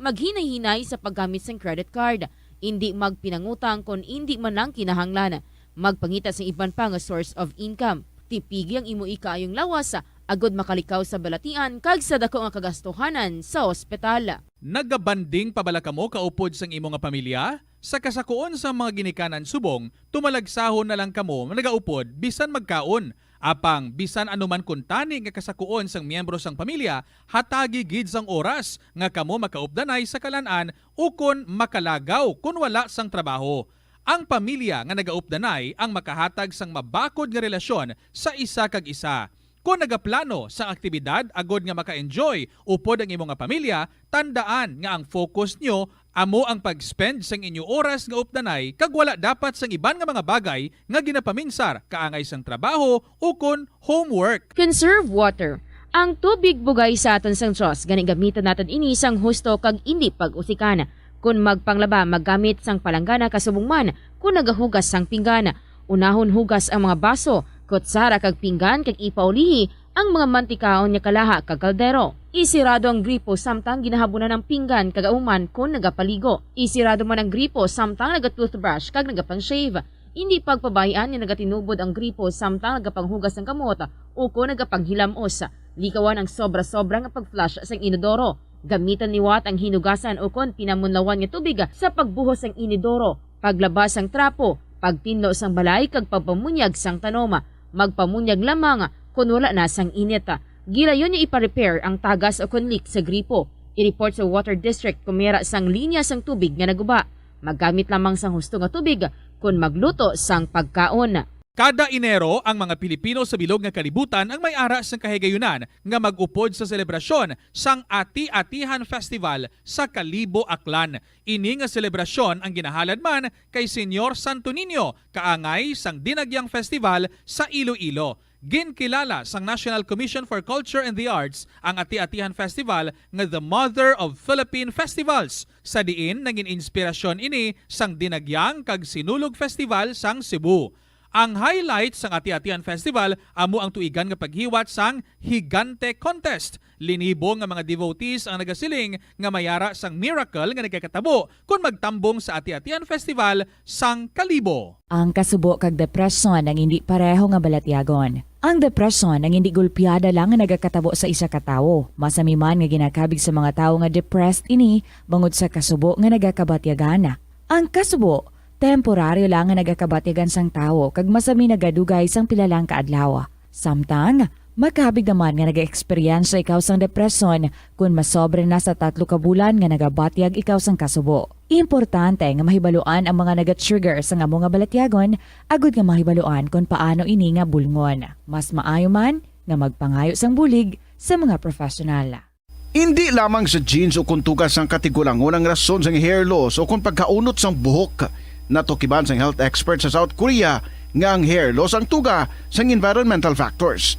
Maghinay-hinay sa paggamit sang credit card. Indi magpinangutang kon indi man lang kinahanglan. Magpangita sang iban pa nga source of income. Tipigi ang imo ikaayong lawas agod makalikaw sa balatian kag sa dako nga kagastuhanan sa ospital. Nagabanding pa bala kamo kaupod sang imo nga pamilya? Sa kasakuon sang mga ginikanan subong, tumalagsahon na lang kamo nagaupod bisan magkaon. Apang bisan ano man kuntani nga kasakuon sang miyembro sang pamilya, hatagi gid sang oras nga kamo makaupdanay sa kalan-an ukon makalagaw kon wala sang trabaho. Ang pamilya nga nagaupdanay ang makahatag sang mabakod nga relasyon sa isa kag isa. Kon nagaplano sang aktibidad agod nga maka-enjoy upod ang imo nga pamilya, tandaan nga ang focus nyo amo ang pag-spend sang inyo oras nga updanay kag wala dapat sang iban nga mga bagay nga ginapaminsar kaangay sang trabaho ukon homework. Conserve water. Ang tubig bugay sa aton sang Dios, gani gamiton naton ini sang husto kag indi pag-usikan. Kon magpanglaba, maggamit sang palanggana kasubong man kon nagahugas sang pinggan. Unahon hugas ang mga baso, kutsara kag pinggan kag ipaulihi ang mga mantikaon nga kalaha kag kaldero. Isirado ang gripo samtang ginahabunan ang pinggan kag auman kon nagapaligo. Isirado man ang gripo samtang naga-toothbrush kag nagapang-shave. Indi pagpabay-an nga nagatinubod ang gripo samtang nagapanghugas sang kamot o kon nagapanghilamos. Likawan ang sobra-sobra nga pag-flush sang inodoro. Gamitan liwat ang hinugasan ukon pinamunlawan nga tubig sa pagbuhos sang inidoro, paglaba sang trapo, pagtinlo sang balay kag pagpamunyag sang tanom. Magpamunyag lamang kon wala na sang init. Gilayon nga ipa-repair ang tagas ukon leak sa gripo. I-report sa water district kon may ara sang linya sang tubig nga naguba. Maggamit lamang sang husto nga tubig kon magluto sang pagkaon. Kada Enero, ang mga Pilipino sa bilog nga kalibutan ang may ara sang kahigayunan nga mag-upod sa selebrasyon sang Ati-Atihan Festival sa Kalibo, Aklan. Ini nga selebrasyon ang ginahalad man kay Señor Santo Niño, kaangay sang Dinagyang Festival sa Iloilo. Ginkilala sang National Commission for Culture and the Arts ang Ati-Atihan Festival nga the Mother of Philippine Festivals, sa diin nangin inspirasyon ini sang Dinagyang kag Sinulog Festival sang Cebu. Ang highlight sang Ati-Atihan Festival amo ang tuigan nga paghiwat sang Higante Contest. Linibo nga mga devotees ang nagasiling nga may ara sang miracle nga nagakatabo kon magtambong sa Ati-Atihan Festival sang Kalibo. Ang kasubo kag depresyon ang indi pareho nga balatyagon. Ang depresyon ang indi gulpiada lang nga nagakatabo sa isa ka tawo. Masami man nga ginakabig sa mga tawo nga depressed ini bangod sa kasubo nga nagakabatyagan. Ang kasubo, temporaryo lang nga nagakabatyagan sang tawo kag masami nagadugay sang pila lang ka adlaw. Samtang, Makabig naman nga nag-eksperyensya ikaw sang depresyon kon masobra na sa tatlo ka bulan nga nagabatyag ikaw sang kasubo. Importante nga mahibaluan ang mga naga-trigger sang amo nga balatyagon agud nga mahibaluan kon paano ini nga bulngon. Mas maayo man nga magpangayo sang bulig sa mga professional. Indi lamang sa genes o kon tuga sang katigulangon ang rason sang hair loss o kon pagkaunot sang buhok. Natukiban sang health expert sa South Korea nga ang hair loss ang tuga sang environmental factors.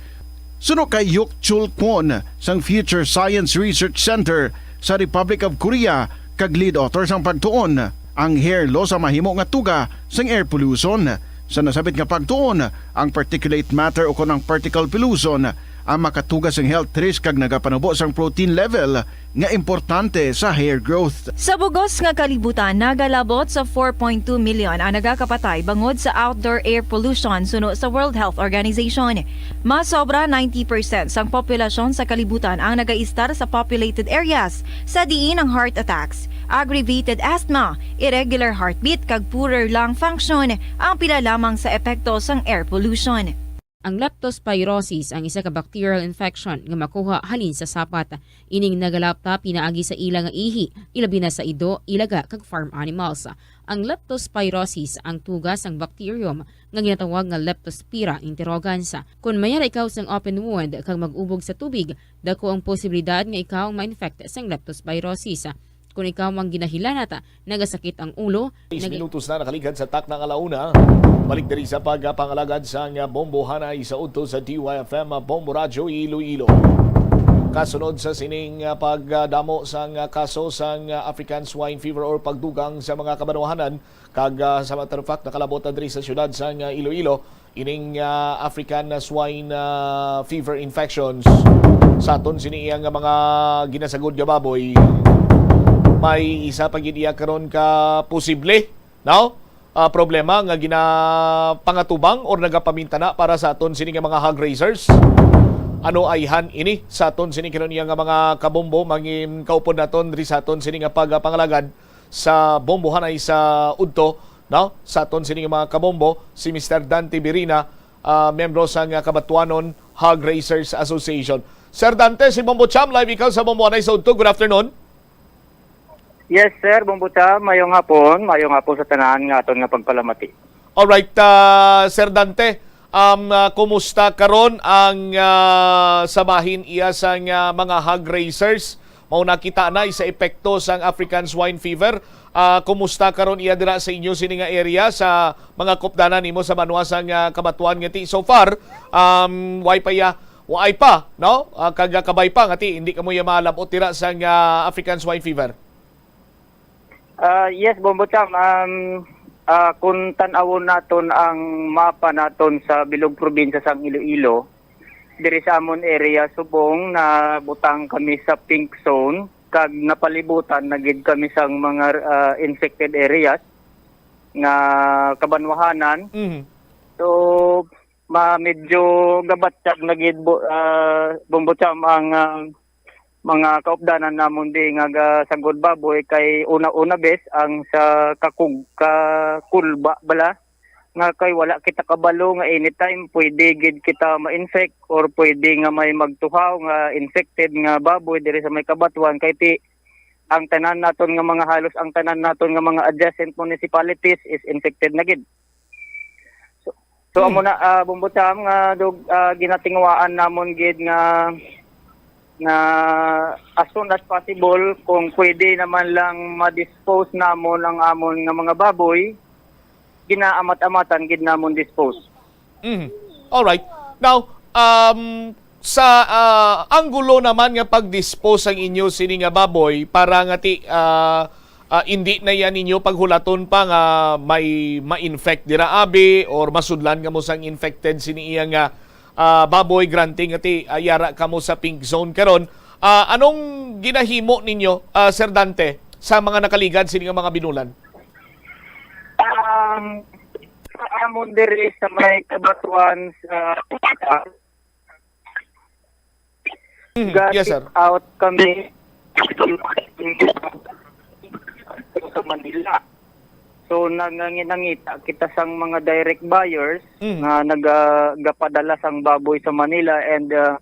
Suno kay Yuk Chul Kwon sang Future Science Research Center sa Republic of Korea kag lead author sang pagtuon, ang hair loss ang mahimo nga tuga sang air pollution. Sa nasabit nga pagtuon, ang particulate matter o kon ang particle pollution ang makatuga sang health risk kag nagapanubo sang protein level nga importante sa hair growth. Sa bug-os nga kalibutan, nagalabot sa four point two million ang nagakapatay bangod sa outdoor air pollution suno sa World Health Organization. Masobra ninety percent sang populasyon sa kalibutan ang nagaistar sa populated areas, sa diin ang heart attacks, aggravated asthma, irregular heartbeat, kag poorer lung function ang pila lamang sa epekto sang air pollution. Ang leptospirosis ang isa ka bacterial infection nga makuha halin sa sapat. Ining nagalapta pinaagi sa ila nga ihi, ilabi na sa ido, ilaga, kag farm animals. Ang leptospirosis ang tuga sang bacterium nga ginatawag nga Leptospira interrogans. Kon may-ara ikaw sang open wound kag mag-ubog sa tubig, dako ang posibilidad nga ikaw ma-infect sang leptospirosis. Kon ikaw ang ginahilanat, nagasakit ang ulo, Sais nag- minutos na nakaligad sa takna nga alauna. Balik diri sa pagpangalagad sang Bombo Hanay sa udto sa D Y F M Bombo Radyo Iloilo. Kasunod sa sining, ah, pagdamo sang, ah, kaso sang, ah, African Swine Fever or pagdugang sa mga kabanwahanan, kag, ah, sa matter of fact, nakalabot na diri sa siyudad sang, ah, Iloilo ining, ah, African Swine, ah, Fever infections sa aton sini iya nga mga ginasagod nga baboy. May isa pa gid iya karon ka posible, no? Ah, problema nga ginapangatubang or nagapamintana para sa aton sini nga mga hog raisers. Ano ayhan ini sa aton sini karon iya nga mga kabombo, mangin kaupod naton diri sa aton sini nga pagpangalagad sa Bombo Hanay sa udto, no? Sa aton sini nga mga kabombo, si Mister Dante Birina, ah, miyembro sang, ah, Kabatuanon Hog Raisers Association. Sir Dante, si Bombo Cham, live ikaw sa Bombo Hanay sa udto. Good afternoon. Yes, sir. Bombo Cham, mayong hapon. Mayong hapon sa tanan nga aton nga pagpalamati. Alright, ah, Sir Dante, um, ah, kumusta karon ang, ah, sa bahin iya sang, ah, mga hog raisers? Mao na kita na sa epekto sang African Swine Fever. Ah, kumusta karon iya dira sa inyo sini nga area, sa mga kupdanan nimo sa banwa sang, ah, Kabatuan nga ti? So far, um, way pa iya, way pa, no? Ah, kag, ah, kabay pa nga ti, hindi kamo iya malabot dira sang, ah, African Swine Fever. Ah, yes, Bombo Cham. Um, ah, kung tan-awon naton ang mapa naton sa bilog probinsya sang Iloilo, diri sa amon area subong nabutang kami sa pink zone kag napalibutan na gid kami sang mga, ah, infected areas nga kabanwahanan. Mhm. So, ma-, medyo gabatyag na gid, bo-, ah, Bombo Cham, ang, ah, mga kaupdanan namon di nga gasagod baboy kay una-una bes ang sa kakug-, kakulba bala nga kay wala kita kabalo nga anytime pwede gid kita ma-infect or pwede nga may magtuhaw nga infected nga baboy diri sa may Kabatuan kay ti ang tanan naton nga mga, halos ang tanan naton nga mga adjacent municipalities is infected na gid. So, so, amo na, ah, Bombo Cham, nga dug-, ah, ginatinguhaan namon gid nga, nga as soon as possible, kung pwede naman lang ma-dispose namon ang amon nga mga baboy, ginaamat-amatan gid namon dispose. Mhm. Alright. Now, um, sa, ah, anggulo naman nga pag-dispose ang inyo sini nga baboy para nga ti, ah, ah, indi na yan ninyo paghulaton pa nga may ma-infect dira abi or masudlan nga mo sang infected sini iya nga, ah, baboy, granting nga ti, ah, yara kamo sa pink zone karon. Ah, anong ginahimo ninyo, ah, Sir Dante, sa mga nakaligad sini nga mga binulan? Um, sa amon diri sa may Kabatuan sa Mm, yes, sir. Ga-take out kami sa Manila. So, nanganginangita kita sang mga direct buyers Mhm. nga nagagapadala sang baboy sa Manila, and, ah,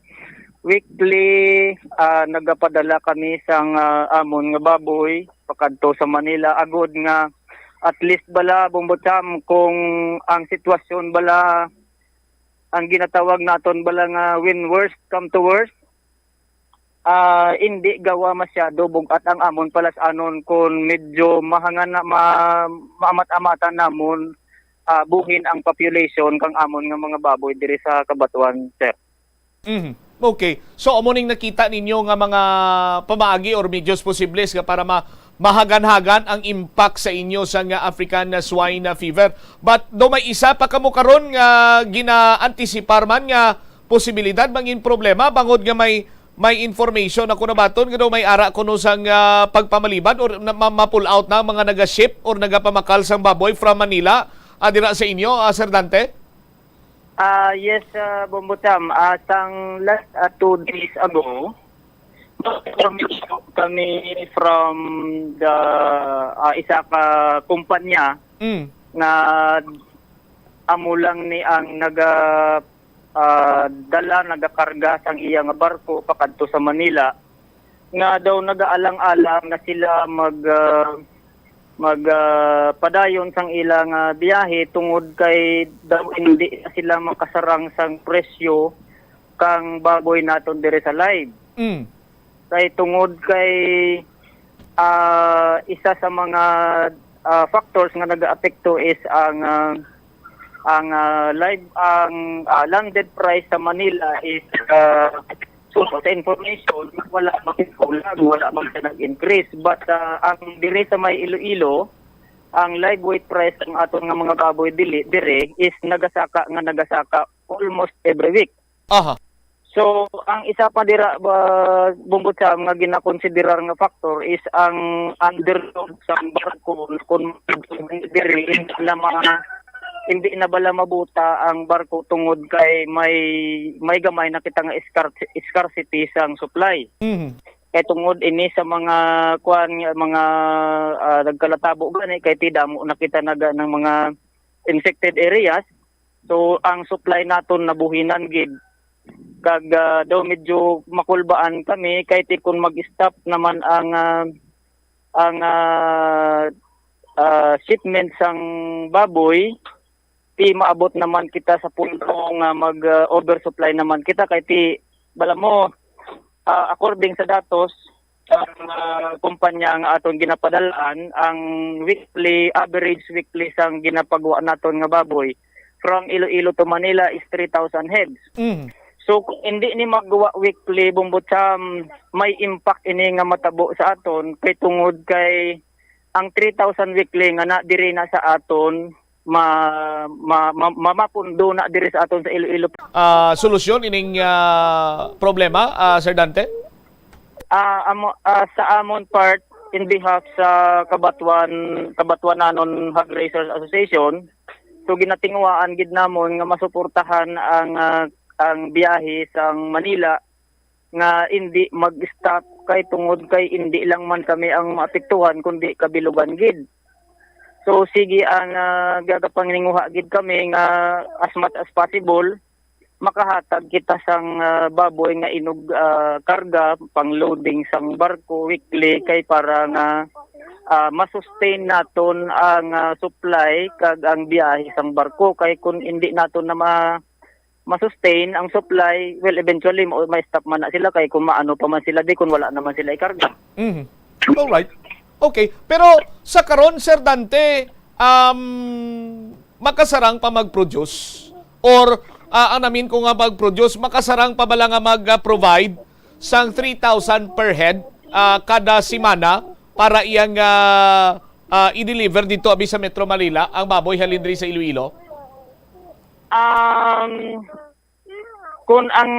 weekly, ah, nagapadala kami sang, ah, amon nga baboy pakadto sa Manila, agod nga at least bala, Bombo Cham, kung ang sitwasyon bala, ang ginatawag naton bala nga when worst come to worst, ah, hindi gawa masyado bug-at ang amon palas-anon kon medyo mahangana, ma-, maamat-amatan namon, ah, buhin ang population kang amon nga mga baboy diri sa Cabatuan, sir. Mhm. Okay. So, amo ning nakita ninyo nga mga pamaagi or medios posibles nga para ma-, mahagan-hagan ang impact sa inyo sa nga African swine fever. But do may isa pa kamo karon nga gina-anticipar man nga posibilidad mangin problema bangod nga may, may information ako nabaton nga daw may ara kuno sang, ah, pagpamalibad or na, ma, ma-pull out na ang mga naga-ship or nagapamakal sang baboy from Manila, ah, dira sa inyo, ah, Sir Dante? Ah, yes, ah, Bombo Cham. Ah, sang last, ah, two days ago, kami, kami from the, ah, isa ka kumpanya Mm. nga amo lang ni ang naga, ah, dala, nagakarga sang iya nga barko pakadto sa Manila, nga daw nagaalang-alang na sila mag, ah, mag, ah, padayon sang ila nga biyahe tungod kay daw hindi na sila makasarang sang presyo kang baboy naton diri sa live. Mm. Kay tungod kay, ah, isa sa mga, ah, factors nga nagaapekto is ang, ah, ang, ah, live, ang, ah, landed price sa Manila is, ah, so, sa information, wala man siya nag-increase. But, ah, ang diri sa may Iloilo, ang live weight price ng aton nga mga baboy dili, dire is nagasaka nga nagasaka almost every week. Aha. So, ang isa pa dira, ba, Bombo Cham, nga ginakonsiderar nga factor is ang underload sa barko. Kung diri, hindi na ma-, hindi na bala mabuta ang barko tungod kay may, may gamay na kita nga scar-, scarcity sang supply. Mhm. Kay tungod ini sa mga, kuan, nga mga, ah, nagkalatabo gani, kay ti damo na kita naga ng mga infected areas. So, ang supply naton nabuhinan gid. Kag, ah, daw medyo makulbaan kami kay ti kung mag-stop naman ang, ah, ang, ah, ah, shipment sang baboy, ti maabot naman kita sa punto nga mag, ah, oversupply naman kita kay ti, bala mo, ah, according sa datos, sa mga kumpanya nga aton ginapadalaan, ang weekly, average weekly sang ginapagawa naton nga baboy from Iloilo to Manila is three thousand heads. Mm. So, kung hindi ni magawa weekly, Bombo Cham, may impact ini nga matabo sa aton kay tungod kay ang three thousand weekly nga na diri na sa aton ma-, ma-, ma-, mamapundo na diri sa aton sa Iloilo. Ah, solusyon ining, ah, problema, ah, Sir Dante? Ah, amo, ah, sa amon part, in behalf sa Kabatuan, Kabatuananon Hog Raisers Association, so ginatinguhaan gid namon nga masuportahan ang, ah, ang biyahe sang Manila nga indi mag-stop kay tungod kay indi lang man kami ang maapektuhan kundi kabilugan gid. So sige ang, ah, gagapangininguha gid kami nga as much as possible makahatag kita sang, ah, baboy nga inog, ah, karga pang loading sang barko weekly kay para nga, ah, masustain naton ang, ah, supply kag ang biyahe sang barko kay kun indi naton na ma-, masustain ang supply, well, eventually, ma-, may stop man na sila kay kung maano pa man sila di, kung wala naman sila ikarga. Mhm. Alright. Okay. Pero sa karon, Sir Dante, um, makasarang pa mag-produce? Or, ah, ang namin ko nga mag-produce, makasarang pa bala nga mag-provide sang three thousand per head, ah, kada semana para iyang, ah, ah, i-deliver dito abi sa Metro Manila ang baboy halin diri sa Iloilo? Um, kung ang,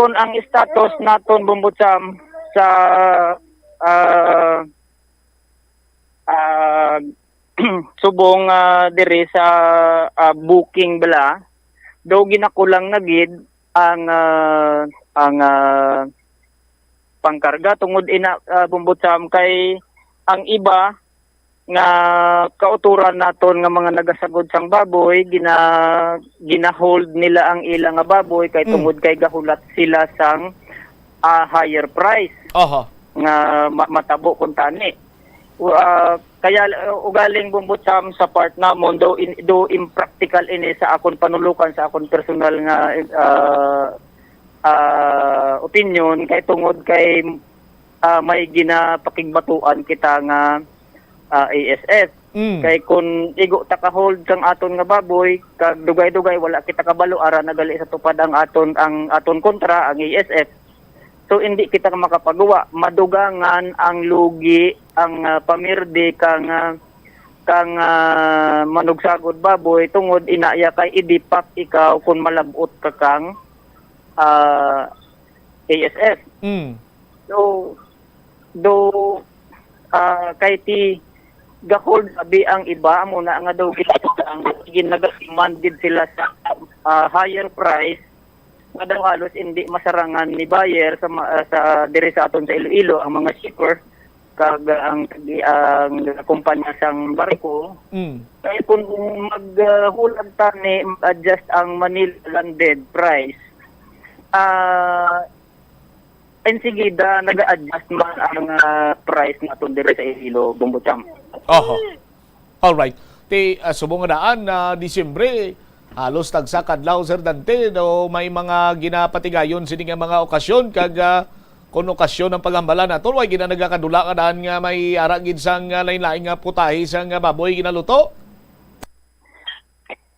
kung ang status naton, Bombo Cham, sa, ah, ah, subong, ah, diri sa, ah, booking bala, daw ginakulang na gid ang, ah, ang, ah, pangkarga tungod ina, ah, Bombo Cham, kay ang iba nga kauturan naton nga mga nagasagod sang baboy, gina-, gina-hold nila ang ila nga baboy kay Mm. tungod kay gahulat sila sang, ah, higher price Aha. nga ma-, matabo kuntani. U-, ah, kaya, uh, ugaling, Bombo Cham, sa part namon, do in-, do impractical ini sa akon panulukan, sa akon personal nga, ah, ah, opinion, kay tungod kay, ah, may ginapakigbatuan kita nga, ah, A S F. Mm. Kay kun igo ta ka-hold sang aton nga baboy, kag dugay-dugay wala kita kabalo, ara na gali sa tupad ang aton, ang aton kontra, ang A S F. So, hindi kita makapagawa. Madugangan ang lugi, ang, ah, pamirdi kang, ah, kang, ah, manugsagod baboy tungod inaya kay idipak ikaw kung malabot ka kang, ah, A S F. Mm. So, do, ah, kay ti ga-hold abi ang iba, amo na nga daw gid-, ang ginaga-demand gid sila sa, ah, higher price, nga daw halos hindi masarangan ni buyer sa ma-, sa, diri sa aton sa Iloilo, ang mga shipper kag ang, ang kumpanya sang barko. Mm. Kay kung maghulag ta ni adjust ang Manila landed price, ah, ensigida naga-adjust man ang, ah, price naton diri sa Iloilo, Bombo Cham. Oho. Alright. Ti, ah, subong nga daan na Disyembre, halos tagsa ka adlaw, Sir Dante, do may mga ginapatigayon sini nga mga okasyon, kag, ah, kun okasyon ang paghambala naton, way gina nagakadula nga daan nga may ara gid sang, ah, lain-lain nga putahe sang, ah, baboy ginaluto?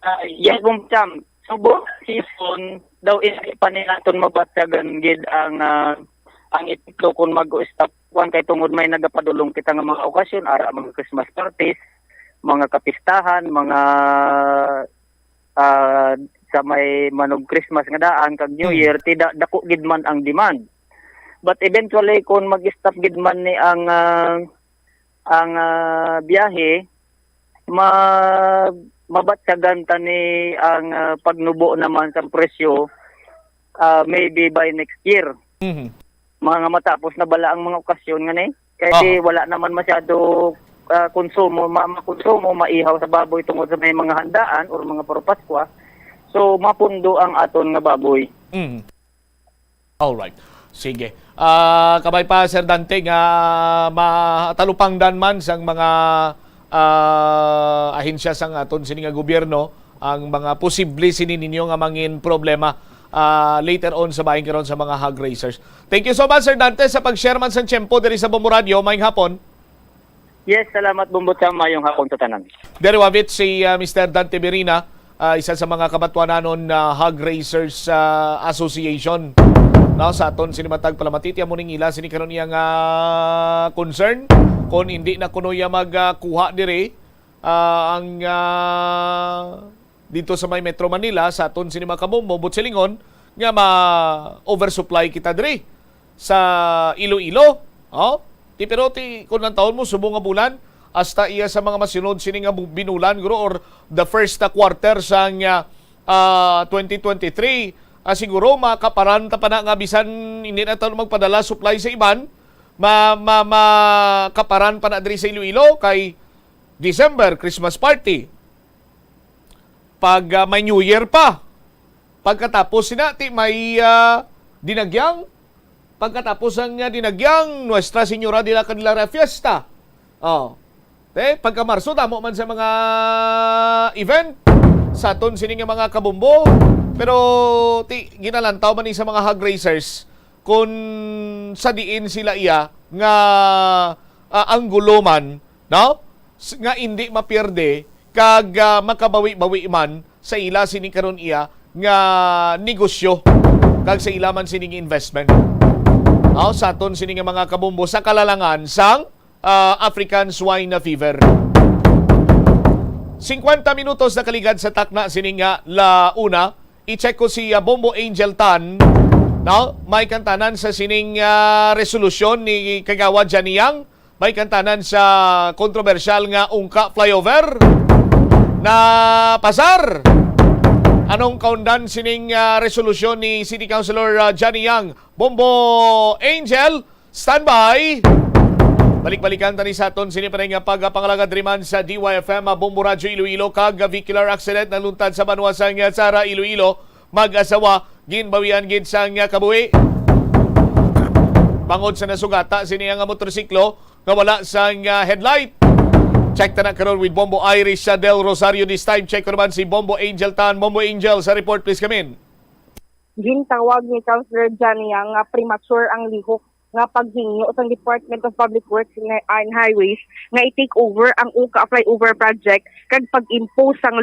Ah, yes, Bombo Cham. Subong season daw, hindi pa ni naton mabatyagan gid ang, ah, ang epekto kung mag-stop kuan, kay tungod may nagapadulong kita nga mga okasyon, ara mga Christmas parties, mga kapistahan, mga, ah, sa may manog Christmas nga daan kag New Mm. Year, ti da-, dako gid man ang demand. But eventually, kung mag-stop gid man ni ang, ah, ang, ah, biyahe, ma-, mabatyagan ta ni ang, ah, pagnubo naman sa presyo, ah, maybe by next year. Mhm. Mga matapos na bala ang mga okasyon nga ni. Kay di Aha. wala naman masyado, ah, konsumo, ma-, makonsumo, maihaw sa baboy tungod sa may mga handaan or mga Puro Paskwa. So, mapundo ang aton nga baboy. Mhm. Alright. Sige. Ah, kabay pa, Sir Dante, nga matalupangdan man sang mga, ah, ahensya sang aton sini nga gobyerno ang mga posible sini ninyo nga mangin problema, ah, later on sa bahin karon sa mga hog raisers. Thank you so much, Sir Dante, sa pag-share man sang tiyempo diri sa Bombo Radio. Maayong hapon. Yes, salamat, Bombo Cham. Maayong hapon sa tanan. Diri wavit si, ah, Mister Dante Birina, ah, isa sa mga kabatuananon na Hog Raisers, ah, Association. No, sa aton sini matag palamati, ti amo ning ila sini karon iya nga concern. Kung hindi na kuno iya mag, ah, kuha diri, ah, ang, ah, dito sa may Metro Manila, sa aton sini mga kabombo, but silingon nga ma-oversupply kita diri sa Iloilo. Oh? Ti, pero ti, kung ang taon mo, subong nga bulan, hasta iya sa mga masunod sini nga bu-, binulan, guro, or the first, ah, quarter sang, ah, ah, twenty twenty-three, ah, siguro makaparan ta pa na nga bisan hindi na tayo magpadala supply sa iban, ma-, ma-, makaparan pa na diri sa Iloilo kay December, Christmas party. Pag, ah, may New Year pa. Pagkatapos sina, ti may, ah, dinagyang. Pagkatapos ang, ah, dinagyang, Nuestra Señora de la Candelaria Fiesta. Oh. Te, pagka Marso, damo man sa mga event sa aton sini nga mga kabombo. Pero, ti, ginalantaw man ni sa mga hog raisers kung sa diin sila iya nga, ah, anggulo man, no? S-, nga indi mapierde kag, ah, makabawi-bawi man sa ila sini karon iya nga negosyo kag sa ila man sining investment. Aw, sa aton sini nga mga kabombo sa kalalangan sang, ah, African Swine Fever. Singkwenta minutos nakaligad sa takna sini nga la una. I-check ko si, ah, Bombo Angel Tan, no? May kantanan sa sining, ah, resolusyon ni Kagawad Johnny Yang. May kantanan sa kontrobersyal nga Ungka Flyover na pasar. Anong kaundan sining, ah, resolusyon ni City Councilor, ah, Johnny Yang? Bombo Angel, standby. Balik-balikan tani sa aton sini pa nga pagpangalagad diri man sa D Y F M, Bombo Radyo Iloilo, kag vehicular accident naluntad sa banwa sang Sara, Iloilo. Mag-asawa ginbawian gid sang kabuhi bangod sa nasugata sini nga motorsiklo nga wala sang headlight. Check ta na karon with Bombo Iris sa Del Rosario. This time, check ko naman si Bombo Angel Tan. Bombo Angel, sa report, please come in. Gintawag ni Councilor Johnny Yang nga premature ang lihok nga paghingyo sang Department of Public Works and Highways nga i-take over ang Ungka Flyover Project kag pag-impose sang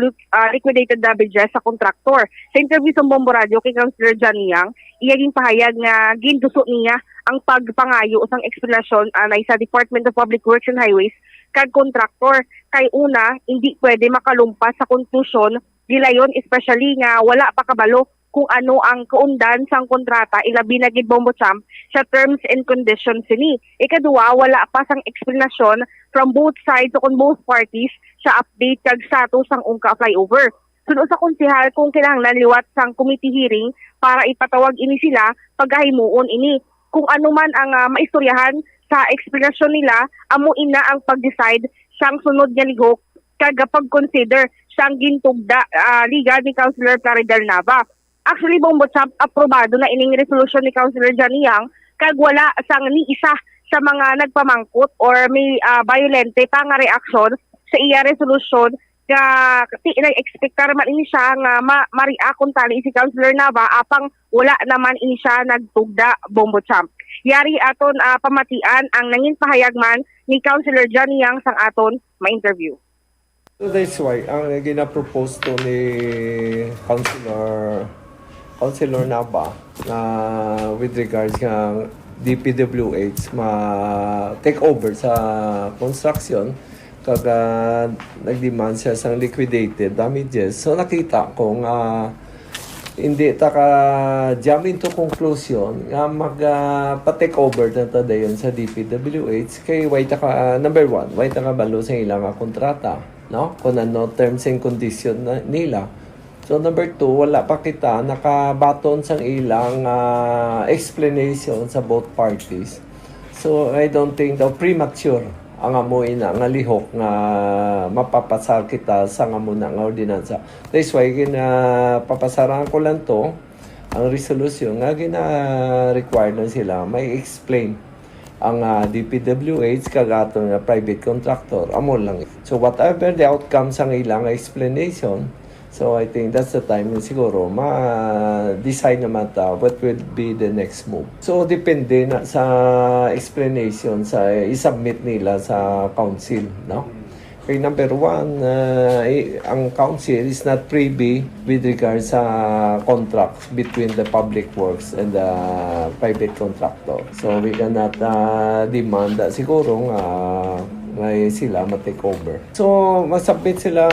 liquidated damages sa kontraktor. Sa interview sa Bombo Radio kay Councilor Johnny Yang, iya ginpahayag nga ginduso niya ang pagpangayo sang eksplanasyon anay sa Department of Public Works and Highways kag kontraktor, kay una, hindi pwede makalumpas sa konklusyon gilayon, especially nga wala pa kabalo kung ano ang kaundan sang kontrata, ilabi na gid, Bombo Champ, sa terms and conditions sini. Ikaduha, wala pa sang eksplanasyon from both sides o kon both parties sa update kag status sang Ungka Flyover. Suno sa konsehal, kung kinahanglan liwat sang committee hearing para ipatawag ini sila, pagahimuon ini. Kung ano man ang ah, maistoryahan sa eksplanasyon nila, amo ina ang pag-decide sang sunod nga lihok kag pag-consider sang gintugda ah, liga ni Councilor Plaridel Nava. Actually, Bombo Champ, aprobado na ining resolusyon ni Councilor Johnny Yang kag wala sang ni isa sa mga nagpamangkot or may ah, bayolente pa nga reaksyon sa iya resolusyon nga ti nag-expectar man ini siya nga ma ma-react kuntani si Councilor Nava, apang wala naman ini siya nagtugda, Bombo Champ. Yari aton ah, pamatian ang nangin pahayag man ni Councilor Johnny Yang sang aton ma-interview. So that's why ang ginapropose to ni Councilor Councilor Nava na with regards nga D P W H ma take over sa construction kag ah, nag-demand siya sang liquidated damages. So nakita ko nga hindi ta ka jump into conclusion nga mag ah, pa-take over na ta dayon sa D P W H kay way ta ka number one, way ta ka balo sa ila nga kontrata, no? Kung ano terms and condition na, nila. So number two, wala pa kita nakabaton sang ilang ah, explanation sa both parties. So I don't think daw premature ang amo ina nga lihok nga mapapasar kita sa amo na nga ordinansa. That's why ginapapasaran ko lang to ang resolusyon nga gina-require na sila may explain ang ah, D P W H kag aton nga private contractor, amo lang. So whatever the outcome sang ilang explanation, so I think that's the time na siguro ma-decide naman ta what will be the next move. So depende na sa explanation sa i-submit nila sa council, no? Kay number one, ah, i- ang council is not privy with regards sa contracts between the public works and the private contractor. So we cannot ah, demand that siguro nga nga sila ma-take over. So masabit sila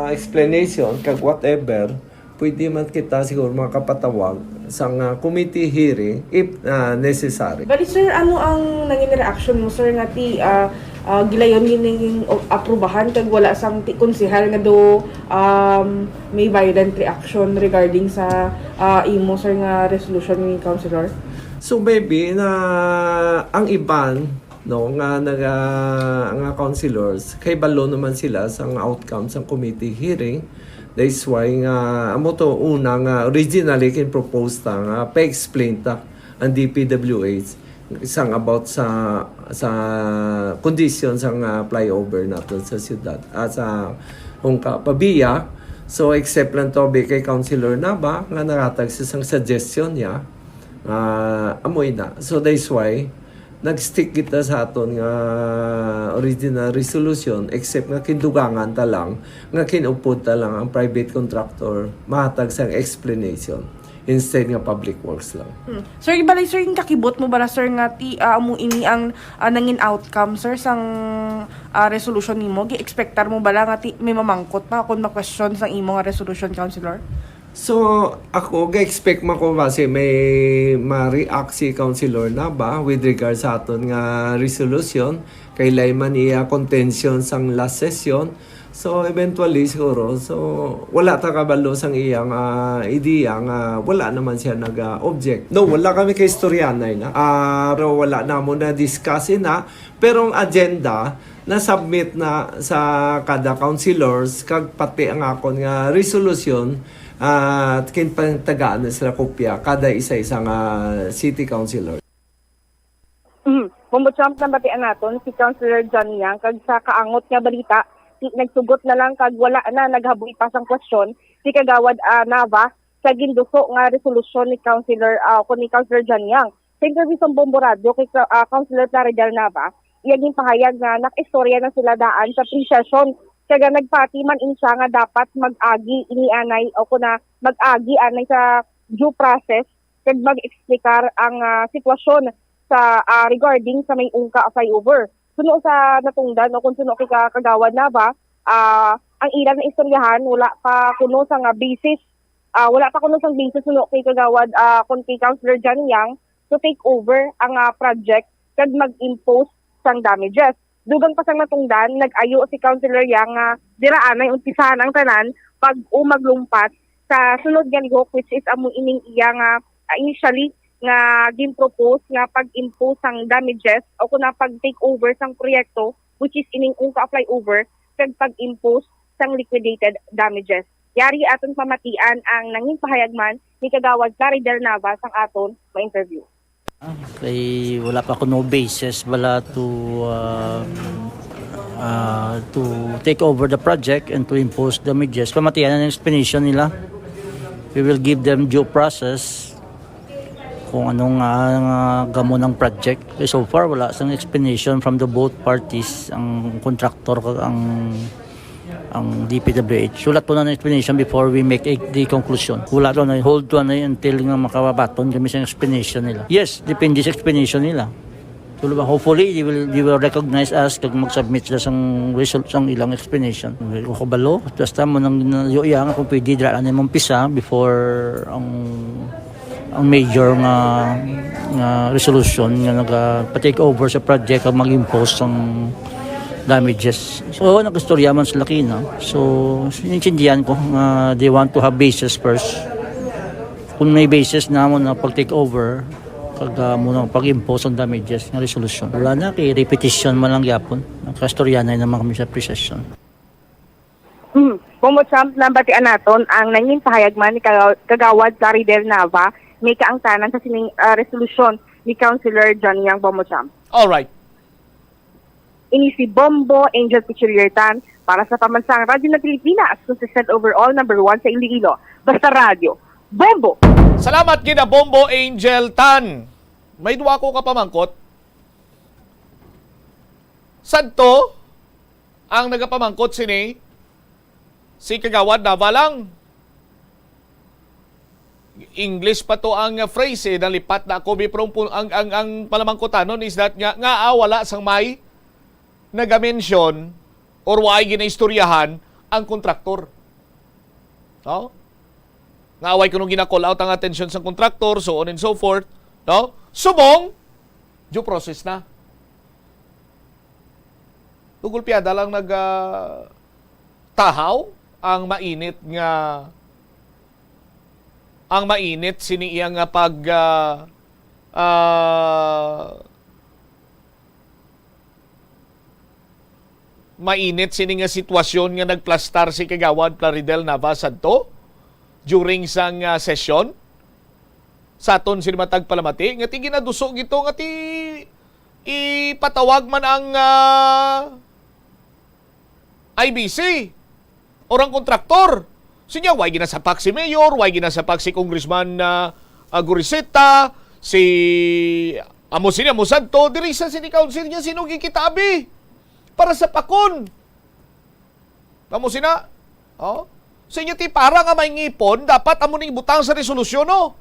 explanation kag whatever, pwede man kita siguro makapatawag sang ah, committee hearing if ah, necessary. Bali sir, ano ang nangin reaction mo sir nga ti ah, ah, gilayon gining o- aprubahan kag wala sang ti konsehal nga do um, may violent reaction regarding sa ah, imo sir nga resolution ni councilor? So maybe na ang iban, no, nga naga nga councilors kay balo naman sila sa nga outcome sa committee hearing. That's why nga amo to una nga originally kin propose ta nga pa-explain ta ang D P W H sang about sa sa condition sa nga flyover nato sa syudad, ah, sa Ungka Pavia. So except lang to be kay Councilor Nava nga nagatag sa isang suggestion niya, ah, amoy na. So that's why nag-stick kita sa aton nga original resolution, except nga kindugangan ta lang, nga kinupod ta lang ang private contractor mahatag sang explanation instead nga public works lang. Hmm. Sir, balay sir, yung kakibot mo bala sir nga ti uh, amo ini ang uh, nangin outcome sir sang uh, resolution nimo? Gi-expectar mo bala nga ti may mamangkot pa kung ma-question sang imo nga resolution, councilor? So ako ga-expect man ko base may ma-react si Councilor Nava with regard sa aton nga resolution, Kay lain man iya contention sang last session. So, eventually, siguro, so, wala ta kabalo sang iyang, ah, ideya nga wala naman siya nag-object. No, wala kami kay istoryanay na. Ah, pero wala namon na-discuss na. Pero ang agenda, na-submit na sa kada councilors, kag pati ang akon nga resolution, ah, kinpangtagaan na sila kopya, kada isa-isa nga city councilor. Mhm. Bombo Champ, nabatian naton si Councilor John Yang, kag sa kaangot nga balita, si, nagsugot na lang kag wala na naghaboy pa sang kwestiyon si Kagawad, ah, Nava sa ginduso nga resolusyon ni Councilor, ah, kun ni Councilor John Yang. Sa interview sa Bombo Radio kay Ka-, ah, Councilor Plaridel Nava, iya ginpahayag nga nakaistorya na sila daan sa pre-session, kag nagpati man ini siya nga dapat mag-agi ini anay o kun na mag-agi anay sa due process kag mag-eksplikar ang, ah, sitwasyon sa, ah, regarding sa may Ungka flyover. Suno sa natungdan o kung suno kay ka-, Kagawad Nava, ah, ang ila nga istoryahan wala pa kuno sa nga basis, ah, wala pa kuno sang basis suno kay Kagawad, ah, kung kay Councilor John Yang to take over ang, ah, project kag mag-impose sang damages. Dugang pa sang natungdan, nag-ayo si Councilor Yang nga dira anay umpisahan ang tanan bag-o maglumpat sa sunod nga lihok, which is amo ining iya nga, ah, initially nga gin-propose nga pag-impose sang damages o kun na pag-take over sang proyekto, which is ining Ungka flyover, kag pag-impose sang liquidated damages. Yari aton pamatian ang nangin pahayag man ni Kagawad Plaridel Nava sang aton ma-interview. Kay wala pa kuno basis bala to, ah, ah, to take over the project and to impose damages. Pamatian ang explanation nila. We will give them due process kung anong, ah, nga gamo ng project. Kay so far, wala sang explanation from the both parties, ang contractor kag ang ang D P W H. Sulat po na ng explanation before we make a, the conclusion. Wala to na, hold to na until nga makabaton kami sa explanation nila. Yes, depende sa explanation nila. So, hopefully, they will, they will recognize us kag mag-submit sila sang result sang ilang explanation. Hindi ko kabalo. Basta mo nang, na, yo, iya nga kung pwede, dira na mong pisa before ang ang major nga, nga resolution nga nagpa-take over sa project kag mag-impose sang damages. So, nag-istorya man sila kina. So, sinintindihan ko nga they want to have basis first. Kung may basis na mo na pag-take over, kag, ah, mo na pag-impose ang damages nga resolution. Wala na, kay repetition man lang gyapon. Nagkastoryanay naman kami sa pre-session. Hmm. Bombo Champ, nabatian naton ang nangin pahayag man ni Kaga-, Kagawad Plaridel Nava, may kaangtanan sa sining, ah, resolusyon ni Councilor John Yang, Bombo Champ. Alright. Ini si Bombo Angel Pichilier Tan para sa Pambansang Radyo na Pilipinas, consistent overall, number one sa Iloilo. Basta Radyo, Bombo! Salamat gid, Bombo Angel Tan. May duwa ko ka pamangkot. Sadto, ang nagapamangkot sini, si Kagawad Nava lang. English pa to ang, uh, phrase, eh, nalipat na ako. Pero ang, ang, ang, ang palamangkutanon is that nga, nga, ah, wala sang may nagamention or wala ginaistoryahan ang kontraktor. No? Nga away kuno gina-call out ang atensyon sang kontraktor, so on and so forth. No? Subong, due process na. Gugulpiada lang nag, ah, tahaw ang mainit nga, ang mainit sini iya nga pag, ah, ah, mainit sini nga sitwasyon nga nagplastar si Kagawad Plaridel Nava sadto during sang, ah, sesyon sa aton sini matag palamati nga ti ginaduso gito nga ti ipatawag man ang, ah, I B C or ang kontraktor. Sinya, way ginasapak si Mayor, way ginasapak si Congressman, ah, ah, Goriseta, si amo sini, amo sadto, diri sa City Council niya, sino gikita abi para sa pakon? Amo sina, oh? Sa inyo ti para nga may ngipon, dapat amo ning ibutang sa resolusyon, no?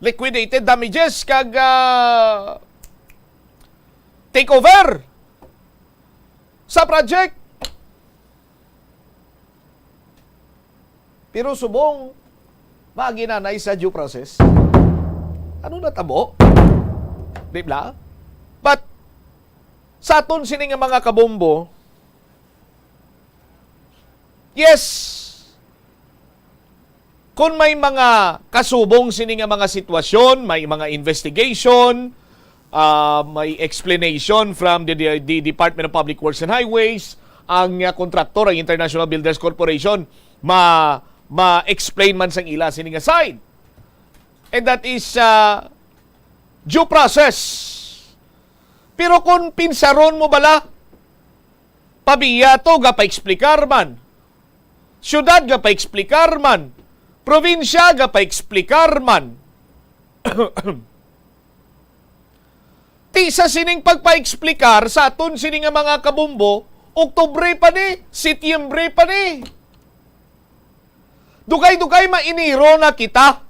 Liquidated damages kag, ah, takeover sa project. Pero subong, maagi nanay sa due process. Ano natabo? Di ba? But, Sa aton sini nga mga kabombo, yes, kung may mga kasubong sini nga mga sitwasyon, may mga investigation, ah, may explanation from the, the, the Department of Public Works and Highways, ang, ah, kontraktor, ang International Builders Corporation, ma-, ma-explain man sang ila sini nga side. And that is, ah, due process. Pero kung pinsaron mo bala, Pavia to, gapa-explicar man. Siyudad, gapa-explicar man. Probinsya, gapa-explicar man. Ti sa sining pagpa-explicar sa aton sini nga mga kabombo, Oktubre pa ni, Setyembre pa ni. Dugay-dugay, ma-Enero na kita.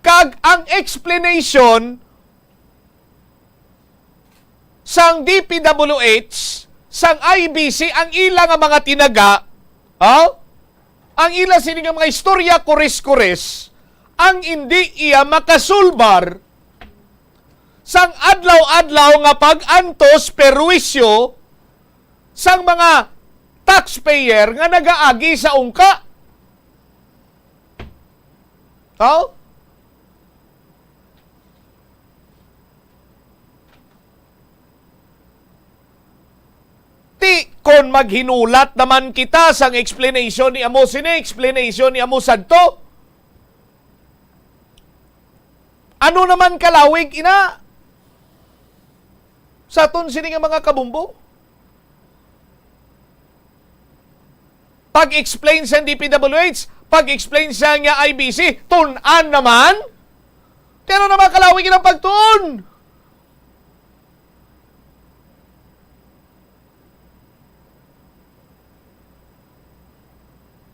Kag ang explanation sang D P W H, sang I B C, ang ila nga mga tinaga, oh? Ang ila sini nga mga istorya, kores-kores, ang indi iya makasulbar sang adlaw-adlaw nga pag-antos, perwisyo sang mga taxpayer nga nagaagi sa ungka. Oh? Ti, kon maghinulat naman kita sang explanation ni amo sini, explanation ni amo sadto, ano naman kalawig ina sa aton sini nga mga kabombo? Pag-explain sa D P W H, pag-explain sa nga I B C, tun-an naman. Pero na makalawig ilang pagtuon.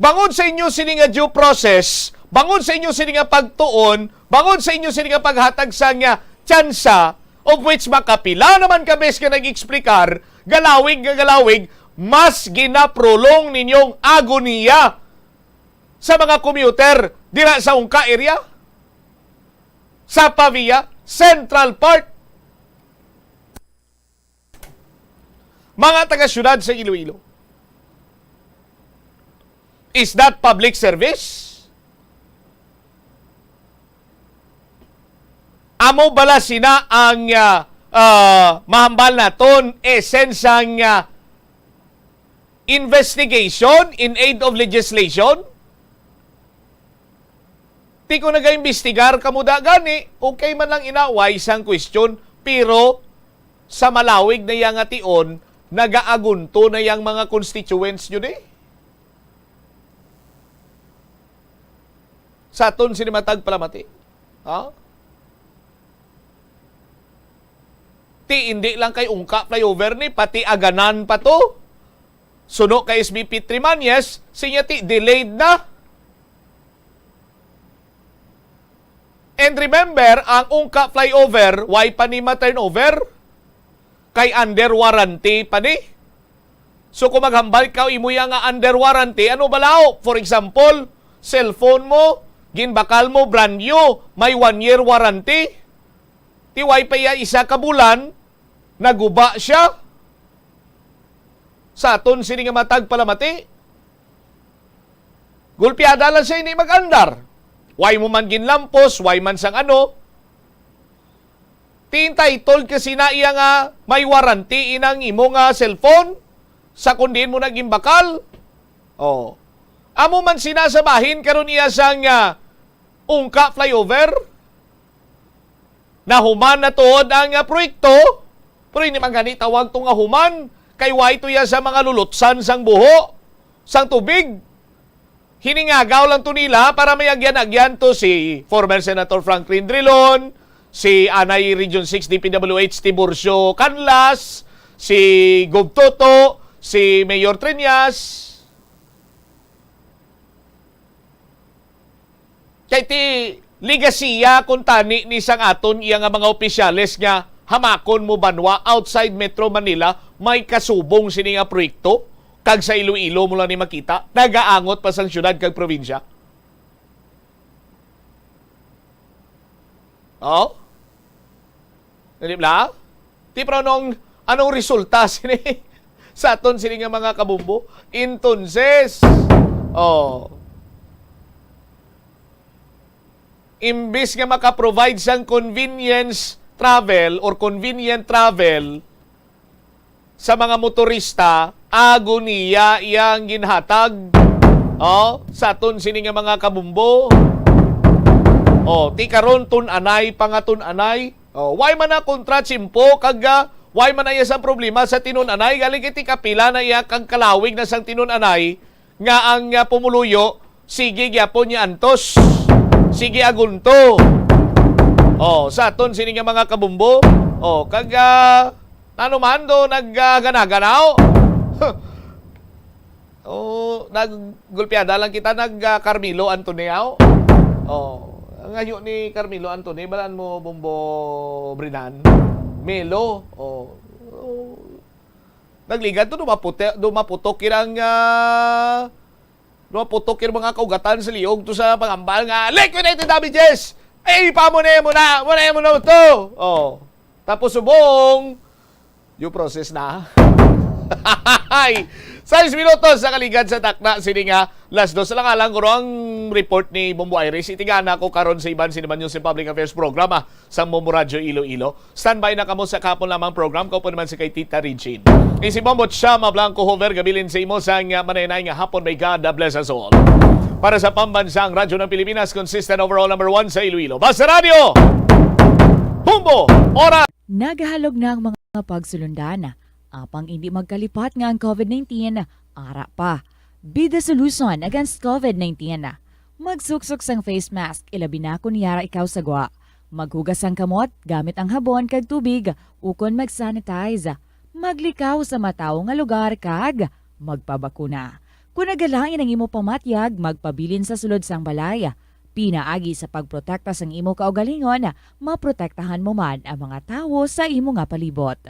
Bangod sa inyo sini nga due process, bangod sa inyo sini nga pagtuon, bangod sa inyo sini nga paghatag sa nga tsansa, of which makapila naman ka bes nga nag-explikar, galawig nga galawig, mas ginaprolong ninyong agoniya sa mga commuter dira sa Ungka area, sa Pavia, Central Park. Mga taga-siyudad sa Iloilo, is that public service? Amo bala sina ang, ah, ah, mahambal naton essence sang, ah, investigation in aid of legislation? Ti kung nagaimbestigar kamo da gani, okay man lang ina, way sang question, pero sa malawig na iya nga tion, nagaagunto na yang mga constituents nyo di. Sa aton sini matag palamati. Ha? Ti, hindi lang kay Ungka flyover ni, pati Aganan pa to. Suno kay S B P three man, yes, sinya ti, delayed na. And remember, ang Ungka flyover, why pa ni ma-turnover? Kay under warranty pa ni. So kung maghambal ka, imo ya nga under warranty, ano balaw? For example, cellphone mo, ginbakal mo, brand new, may one year warranty. Ti way pa iya isa ka bulan, naguba siya. Sa aton sini nga matag palamati, gulpiada lang siya, hindi mag-andar. Way mo man ginlampos, way man sang ano. Ti entitled ka sina iya nga may warranty inang imo nga cellphone sa kung diin mo na ginbakal. Oh. Amo man sina sa bahin karon iya sang, ah, Ungka flyover. Nahuman na tuod ang, ah, proyekto, pero hindi man gani tawag to nga human, kay way to iya sa mga lulutsan sang buho, sang tubig. Hiningagaw lang to nila para may agyan-agyan to si former Senator Franklin Drilon, si anay Region six D P W H Tiburcio Canlas, si Gov Toto, si Mayor Treñas. Kay ti ligasiya kuntani ni sang aton iya nga mga opisyales nga hamakon mo banwa outside Metro Manila may kasubong sini nga proyekto, kag sa Iloilo mo lang ni makita, nagaangot pa sang syudad kag probinsya. Oh? Di ba? Ti, pero anong, anong resulta sini sa aton sini nga mga kabumbo? Entonces, oh, imbis nga maka-provide sang convenience travel or convenient travel sa mga motorista, agoniya iyang ginhatag, oh, sa aton sini nga mga kabumbo. Oh, ti karon tun-anay pa nga tun-anay. Oh, why man na kontra tiyempo kag, ah, why man na iya sang problema sa tinun-anay? Galing kay ti kapila na iya kag kalawig na sang tinun-anay nga ang, ah, pumuluyo sige gyapon niya antos, sige agunto. Oh, sa aton sini nga mga kabumbo. Oh, kag, ah, nano man do nag, ah, gana-ganaw. Oh, naggulpiada lang kita nag, ah, Carmelo Anthony, aw. Oh, ang ayo ni Carmelo Anthony, balaan mo, Bombo Brinan. Melo. Oh. Oh. Nagligad to, dumaputi-, dumaputok kirang, ah, dumaputok kirang mga kaugatan sa liog to sa pangambal nga liquidated damages. Ay, pa mo na, mo na, mo na, mo na to. Oh. Tapos subong, due process na. Ay, sais minutos sa kaligad sa takna sini nga las dos lang alang guro ang report ni Bombo Iris. Itigana ko karon sa iban sini man yung sa Public Affairs Program, ah, sang Bombo Radyo Iloilo. Standby na kamo sa kahapon lamang program. Kaupo naman si kay Tita Regine. Isi Bombo Chama Blanco Hover, gabilin sa imo sang, ah, manenay nga hapon. May God bless us all. Para sa Pambansang Radyo ng Pilipinas, consistent overall number one sa Iloilo. Basta Radyo! Bombo! Oras! Nagahalog na ang mga pagsulundan, apang indi magkalipat nga ang covid nineteen ara pa. Be the solution against covid nineteen. Magsuksok sang face mask, ilabi na kon yara ikaw sa gwa. Maghugas sang kamot gamit ang habon kag tubig ukon mag-sanitize. Maglikaw sa matawo nga lugar kag magpabakuna. Kon nagalain ang imo pamatyag, magpabilin sa sulod sang balay. Pinaagi sa pagprotekta sang imo kaugalingon, maprotektahan mo man ang mga tawo sa imo nga palibot.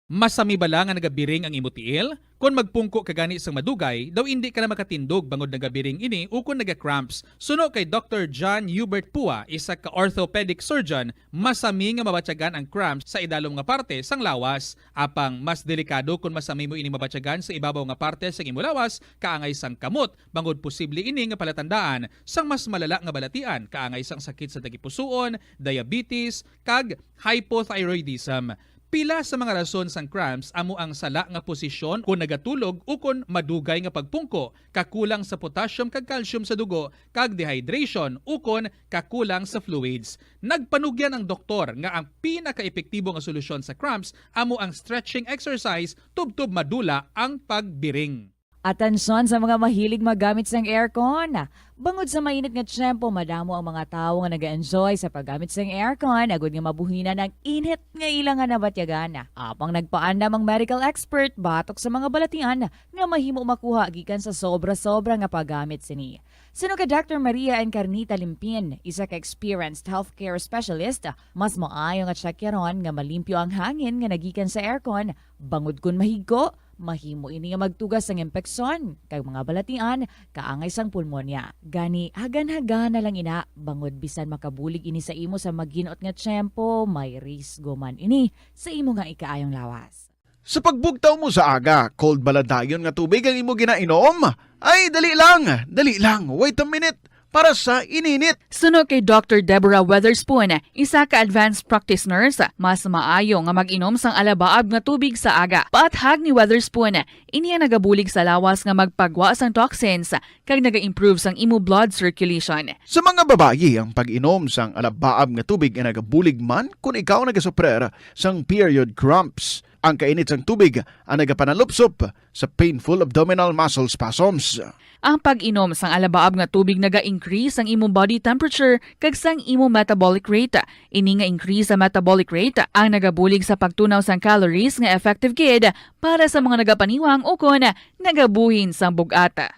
Masami bala nga nagabiring ang imo tiil? Kon magpungko ka gani sang madugay, daw indi ka na makatindog bangod nagabiring ini ukon naga-cramps. Suno kay Doctor John Hubert Pua, isa ka orthopedic surgeon, masami nga mabatyagan ang cramps sa idalom nga parte sang lawas. Apang mas delikado kon masami mo ini mabatyagan sa ibabaw nga parte sang imo lawas, kaangay sang kamot, bangod posible ini nga palatandaan sang mas malala nga balatian, kaangay sang sakit sa tagipusoon, diabetes, kag hypothyroidism. Pila sa mga rason sang cramps amo ang sala nga posisyon kon nagatulog ukon madugay nga pagpungko, kakulang sa potassium kag calcium sa dugo, kag dehydration ukon kakulang sa fluids. Nagpanugyan ang doktor nga ang pinakaepektibo nga solusyon sa cramps amo ang stretching exercise tubtob madula ang pagbiring. Atensyon sa mga mahilig maggamit sang aircon. Bangod sa mainit nga tiyempo, madamo ang mga tawo nga naga-enjoy sa paggamit sang aircon agud nga mabuhinan ang init nga ila nga nabatyagan. Apang nagpaandam ang medical expert batok sa mga balatian nga mahimo makuha gikan sa sobra-sobra nga paggamit sini. Suno kay Doctor Maria Encarnita Limpin, isa ka experienced healthcare specialist, mas maayo nga tiyakyaron nga malimpyo ang hangin nga nagikan sa aircon, bangod kon mahigko, mahimo ini nga magtuga sang impeksyon kag mga balatian kaangay sang pulmonya. Gani, hagan-hagana lang ina, bangod bisan makabulig ini sa imo sa maginot nga tiyempo, may risgo man ini sa imo nga ikaayong lawas. Sa pagbugtaw mo sa aga, cold bala dayon nga tubig ang imo ginainom? Ay, dali lang, dali lang, wait a minute, para sa ininit. Suno kay Doctor Deborah Weatherspoon, isa ka advanced practice nurse, mas maayo nga mag-inom sang alabaab nga tubig sa aga. Paathag ni Weatherspoon, ini ang nagabulig sa lawas nga magpagwa sang toxins kag naga-improve sang imo blood circulation. Sa mga babayi, ang pag-inom sang alabaab nga tubig ay nagabulig man kon ikaw nagasuprer sang period cramps. Ang kainit sang tubig ang nagapanalupsop sa painful abdominal muscle spasms. Ang pag-inom sang alabaab nga tubig naga-increase sang imo body temperature kag sang imo metabolic rate. Ini nga increase sa metabolic rate ang nagabulig sa pagtunaw sang calories nga effective gid para sa mga nagapaniwang ukon nagabuhin sang bug-at.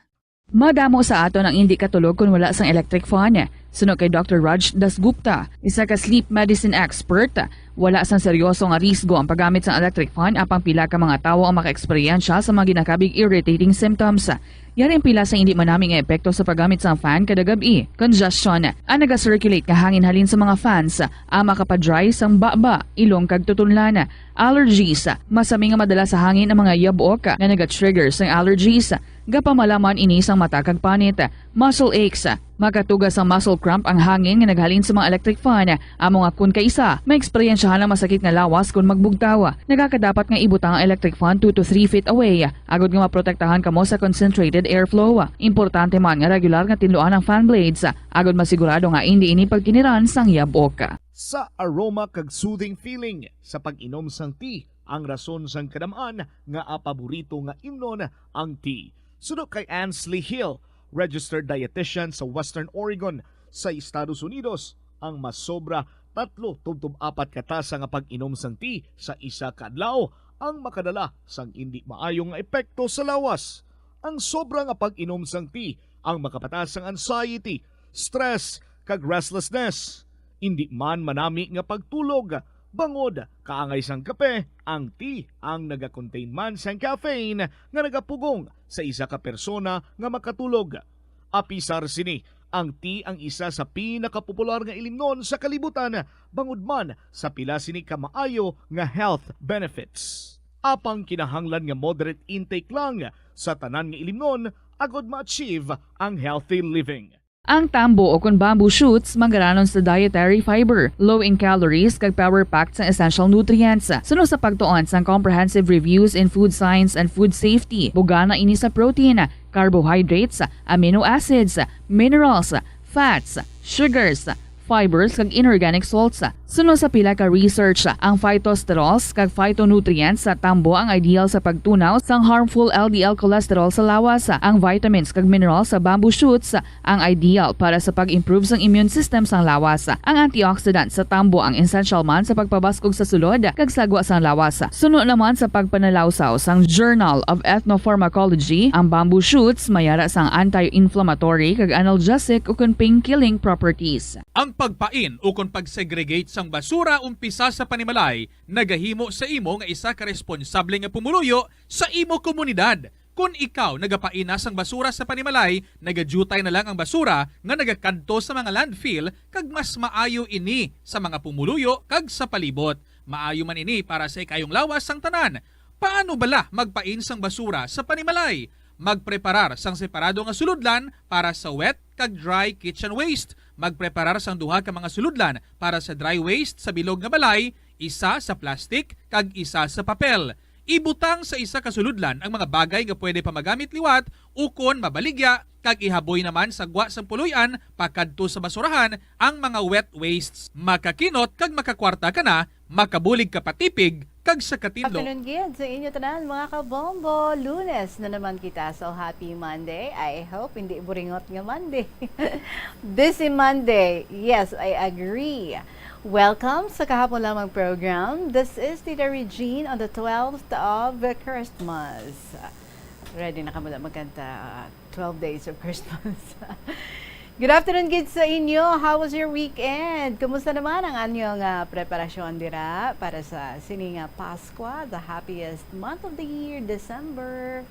Madamo sa aton ang indi katulog kon wala sang electric fan. Suno kay Doctor Raj Dasgupta, isa ka sleep medicine expert, Wala sang seryoso nga risgo ang paggamit sang electric fan, apang pila ka mga tawo ang makaeksperyensya sa mga ginakabig irritating symptoms. Yari ang pila sa hindi manami nga epekto sa paggamit sang fan kada gab-i. Congestion. Ang naga-circulate nga hangin halin sa mga fans ang makapa-dry sang baba, ilong kag tutunlan. Allergies. Masami nga madala sa hangin ang mga yabok nga naga-trigger sang allergies. Gapamalaman ini sang mata kag panit. Muscle aches. Makatuga sang muscle cramp ang hangin nga naghalin sa mga electric fan. Amo nga kun kaisa, maeksperiensyahan ang masakit nga lawas kun magbugtaw. Nagakadapat nga ibutang ang electric fan two to three feet away, agod nga maprotektahan kamo sa concentrated airflow. Importante man nga regular nga tinluan ang fan blades, agod masigurado nga indi ini pagkiniran sang yabok. Sa aroma kag soothing feeling sa pag-inom sang tea ang rason sang kadam-an nga paborito nga imnon ang tea. Suno kay Ansley Hill, registered dietitian sa Western Oregon sa Estados Unidos, ang masobra tatlo tubtob apat ka tasa nga pag-inom sang tea sa isa ka adlaw ang makadala sang indi maayo nga epekto sa lawas. Ang sobra nga pag-inom sang tea ang makapataas sang anxiety, stress, kag restlessness. Indi man manami nga pagtulog, bangod kaangay sang kape, ang tea ang nagakontain man sang caffeine nga nagapugong sa isa ka persona nga makatulog. Apisar sini, ang tea ang isa sa pinakapopular nga ilimnon sa kalibutan, bangod man sa pila sini ka maayo nga health benefits. Apang kinahanglan nga moderate intake lang sa tanan nga ilimnon agod ma-achieve ang healthy living. Ang tambo o kon bamboo shoots manggaranon sa dietary fiber, low in calories, kag power-packed sang essential nutrients. Suno sa pagtuon sang Comprehensive Reviews in Food Science and Food Safety, bugana ini sa protein, carbohydrates, amino acids, minerals, fats, sugars, fibers, kag inorganic salts. Suno sa pila ka research, ang phytosterols kag phytonutrients sa tambo ang ideal sa pagtunaw sang harmful L D L cholesterol sa lawas. Ang vitamins kag minerals sa bamboo shoots ang ideal para sa pag-improve sang immune system sang lawas. Ang antioxidant sa tambo ang essential man sa pagpabaskog sa sulod kag sagwa sang lawas. Suno naman sa pagpanalawsaw sang Journal of Ethnopharmacology, ang bamboo shoots mayara sang anti-inflammatory kag analgesic ukon pain-killing properties. Ang pagpain ukon pag-segregate sang basura umpisa sa panimalay nagahimo sa imo nga isa ka responsable nga pumuluyo sa imo komunidad. Kon ikaw nagapain na sang basura sa panimalay, nagadyutay na lang ang basura nga nagakadto sa mga landfill, kag mas maayo ini sa mga pumuluyo kag sa palibot. Maayo man ini para sa ikayong lawas sang tanan. Paano bala magpain sang basura sa panimalay? Magpreparar sang separado nga sulodlan para sa wet kag dry kitchen waste. Magpreparar sang duha ka mga sulodlan para sa dry waste sa bilog nga balay, isa sa plastic kag isa sa papel. Ibutang sa isa ka sulodlan ang mga bagay nga pwede pa magamit liwat ukon mabaligya, kag ihaboy naman sa gwa sang puloy-an pakadto sa basurahan ang mga wet wastes. Makakinot kag makakwarta ka na, makabulig ka pa tipig kag sa katinlo. Afternoon gid sa inyo tanan, mga kabombo. Lunes na naman kita, so happy Monday. I hope hindi buringot nga Monday. Busy Monday. Yes, I agree. Welcome sa kahapon lamang program. This is Tita Regine on the twelfth of Christmas. Ready na kamo na magkanta, uh, twelve Days of Christmas. Good afternoon gid sa inyo. How was your weekend? Kumusta naman ang anyong, ah, preparasyon dira para sa sini nga Paskwa, the happiest month of the year, December?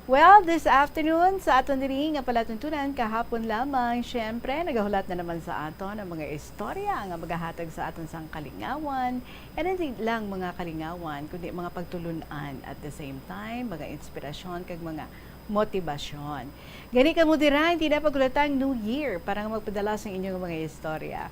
Well, this afternoon, sa aton diri nga palatuntunan kahapon lamang, syempre, nagahulat na naman sa aton ang mga istorya nga magahatag sa aton sang kalingawan, and hindi lang mga kalingawan, kundi mga pagtulun-an at the same time, mga inspirasyon kag mga motibasyon. Gani kamo dira, hindi na paghulatang New Year para nga magpadala sa inyong mga istorya.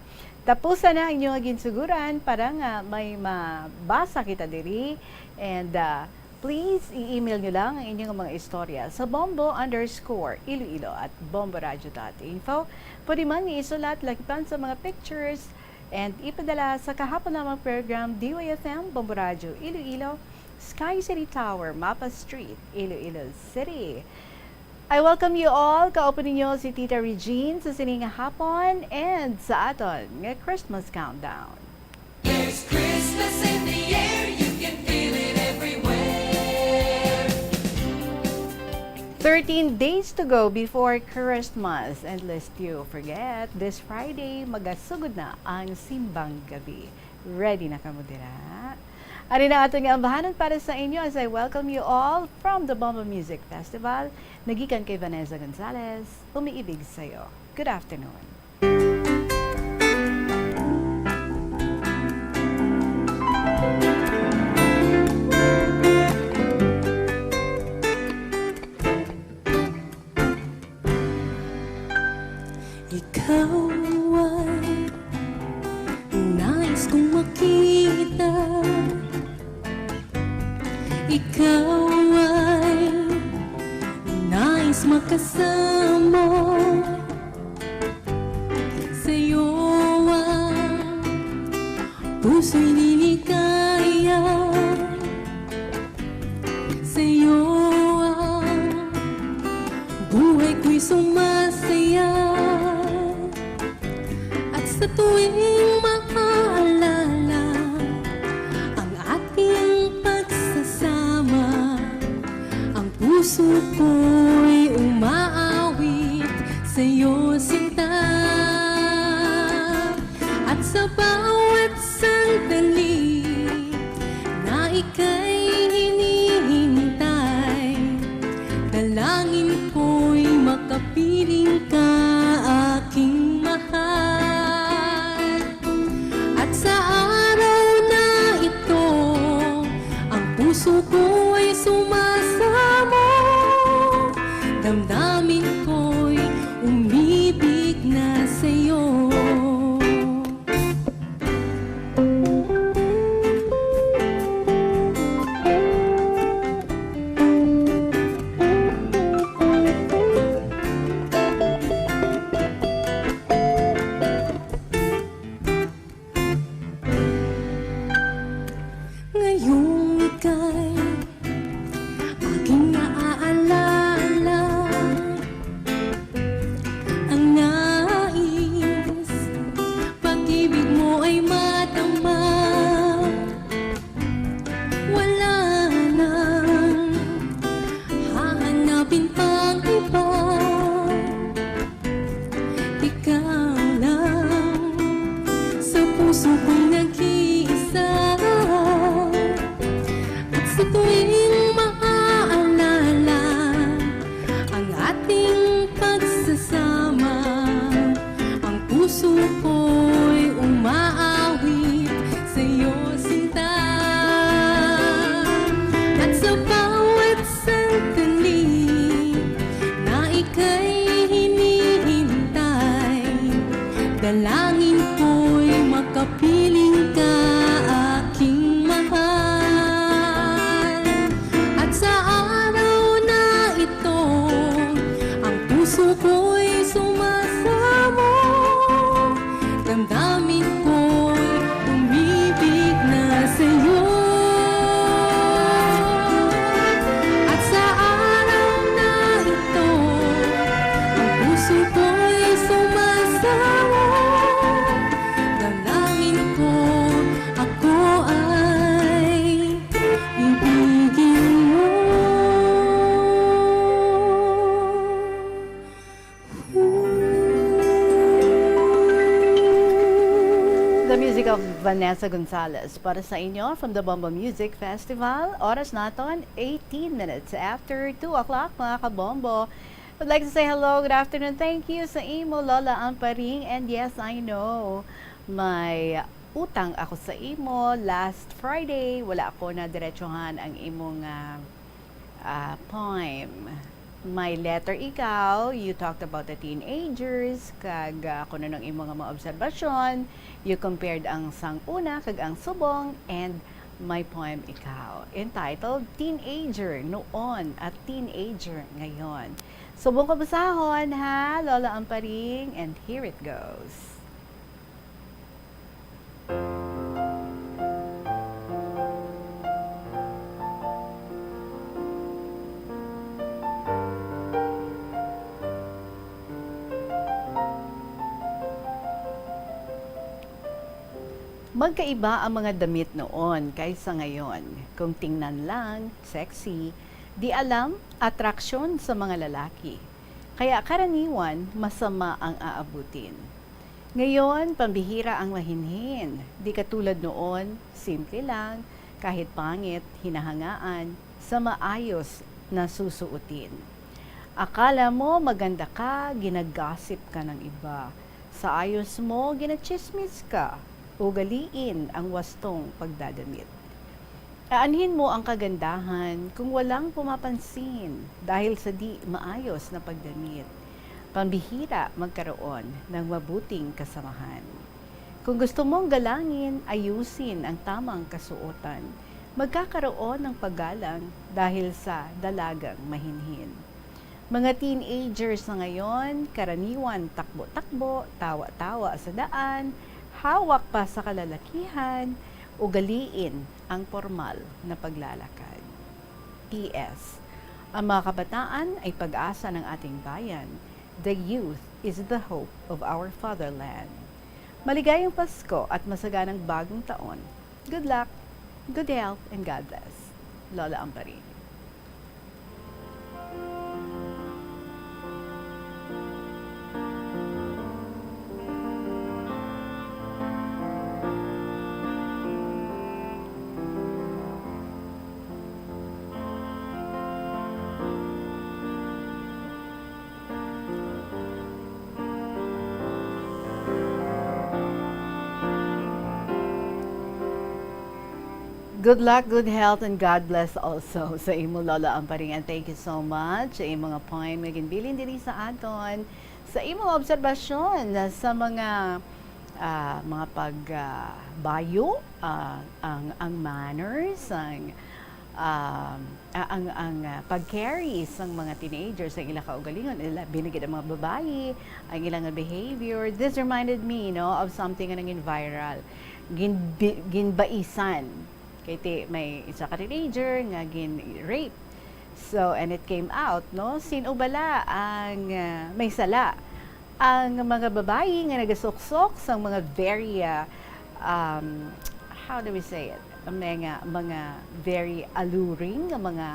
Tapusan na ang inyong ginsuguran para nga may mabasa kita diri. And, ah, please, i-email nyo lang ang inyong mga istorya sa bombo underscore iloilo at bomboradio dot info. Pwede man nga isulat lakipan sa mga pictures and ipadala sa kahapon lamang program, D Y F M, Bombo Radio Iloilo, Sky City Tower, Mapa Street, Iloilo City. I welcome you all. Kaupo ninyo si Tita Regine sa sini nga hapon and sa aton nga Christmas countdown. There's Christmas in the air, you can feel it everywhere. Thirteen days to go before Christmas, and lest you forget, this Friday, magasugod na ang Simbang Gabi. Ready na kamo dira? Ari na aton nga ambahanan para sa inyo as I welcome you all from the Bombo Music Festival. Nagikan kay Vanessa Gonzalez, umiibig sa'yo. Good afternoon. Ikaw ay nais kong makita. Ikaw ay nais makasama. Sa'yo ang puso'y liligaya. Sa'yo ang buhay ko'y sumasaya. At sa tuwing maaalala ang ating pagsasama, ang puso ko'y umaawit sa'yo, sinta. At sa bawat sandali na ika'y hinihintay, dalangin ko'y makapiling ka, aking mahal. At sa araw na ito, ang puso ko'y sumasamo, damdamin ko'y umibig na sa'yo. Ngayong ika'y aking naaalala, ang nais, pag-ibig mo ay madama. Wala nang hahanapin pang iba. Ikaw lang sa puso ko'y nag-iisa. At sa tuwing maaalala ang ating pagsasama, ang puso ko'y umaawit sa'yo, sinta. At sa bawat sandali na ika'y hinihintay, dalangin ko'y makapiling ka, aking mahal. At sa araw na ito, ang puso ko'y sumasamo. Damdamin ko'y umibig na sa'yo. At sa araw na ito, ang puso ko'y sumasamo. Dalangin ko, ako ay ibigin mo. The music of Vanessa Gonzalez para sa inyo from the Bombo Music Festival. Oras naton, eighteen minutes after two o'clock, mga kabombo. I'd like to say hello, good afternoon. Thank you sa imo, Lola Amparing. And yes, I know, may utang ako sa imo. Last Friday, wala ako nadiretsuhan ang imong, ah, ah, poem. My letter ikaw, you talked about the teenagers, kag, ah, kung ano ang imo nga mga obserbasyon. You compared ang sang una kag ang subong, and my poem ikaw, entitled Teenager Noon at Teenager Ngayon. Subong ko basahon, ha, Lola Amparing, and here it goes. Magkaiba ang mga damit noon kaysa ngayon. Kung tingnan lang, sexy, di alam, atraksyon sa mga lalaki. Kaya karaniwan, masama ang aabutin. Ngayon, pambihira ang mahinhin. Di katulad noon, simple lang, kahit pangit, hinahangaan, sa maayos na susuotin. Akala mo maganda ka, ginagasip ka ng iba. Sa ayos mo, ginachismis ka. Ugaliin ang wastong pagdadamit. Aanhin mo ang kagandahan kung walang pumapansin dahil sa di maayos na pagdamit. Pambihira magkaroon ng mabuting kasamahan. Kung gusto mong galangin, ayusin ang tamang kasuotan. Magkakaroon ng paggalang dahil sa dalagang mahinhin. Mga teenagers na ngayon, karaniwan takbo-takbo, tawa-tawa sa daan, hawak pa sa kalalakihan, ugaliin ang pormal na paglalakad. P S. Ang mga kabataan ay pag-asa ng ating bayan. The youth is the hope of our fatherland. Maligayang Pasko at masaganang bagong taon. Good luck, good health, and God bless. Lola Amparing. Good luck, good health, and God bless also sa imo, Lola Amparing. And thank you so much sa imong nga poem nga ginbilin diri sa aton, sa imong obserbasyon sa mga, ah, mga pag, ah, bayo, ah, ang, ang manners, ang, um, ah, ang, ang, ah, pag-carry sang mga teenagers, ang ilang kaugalingon, ila, binigid ang mga babayi, ang ilang behavior. This reminded me, no, of something nga nangin viral. Ginbi-, ginbaisan. Kay ti-, may isa ka teenager nga gin-rape. So, and it came out, no? Sin-o bala ang, ah, may sala? Ang mga babayi nga nagasuksok sang mga very, ah, um, how do we say it? Mga, mga very alluring nga mga,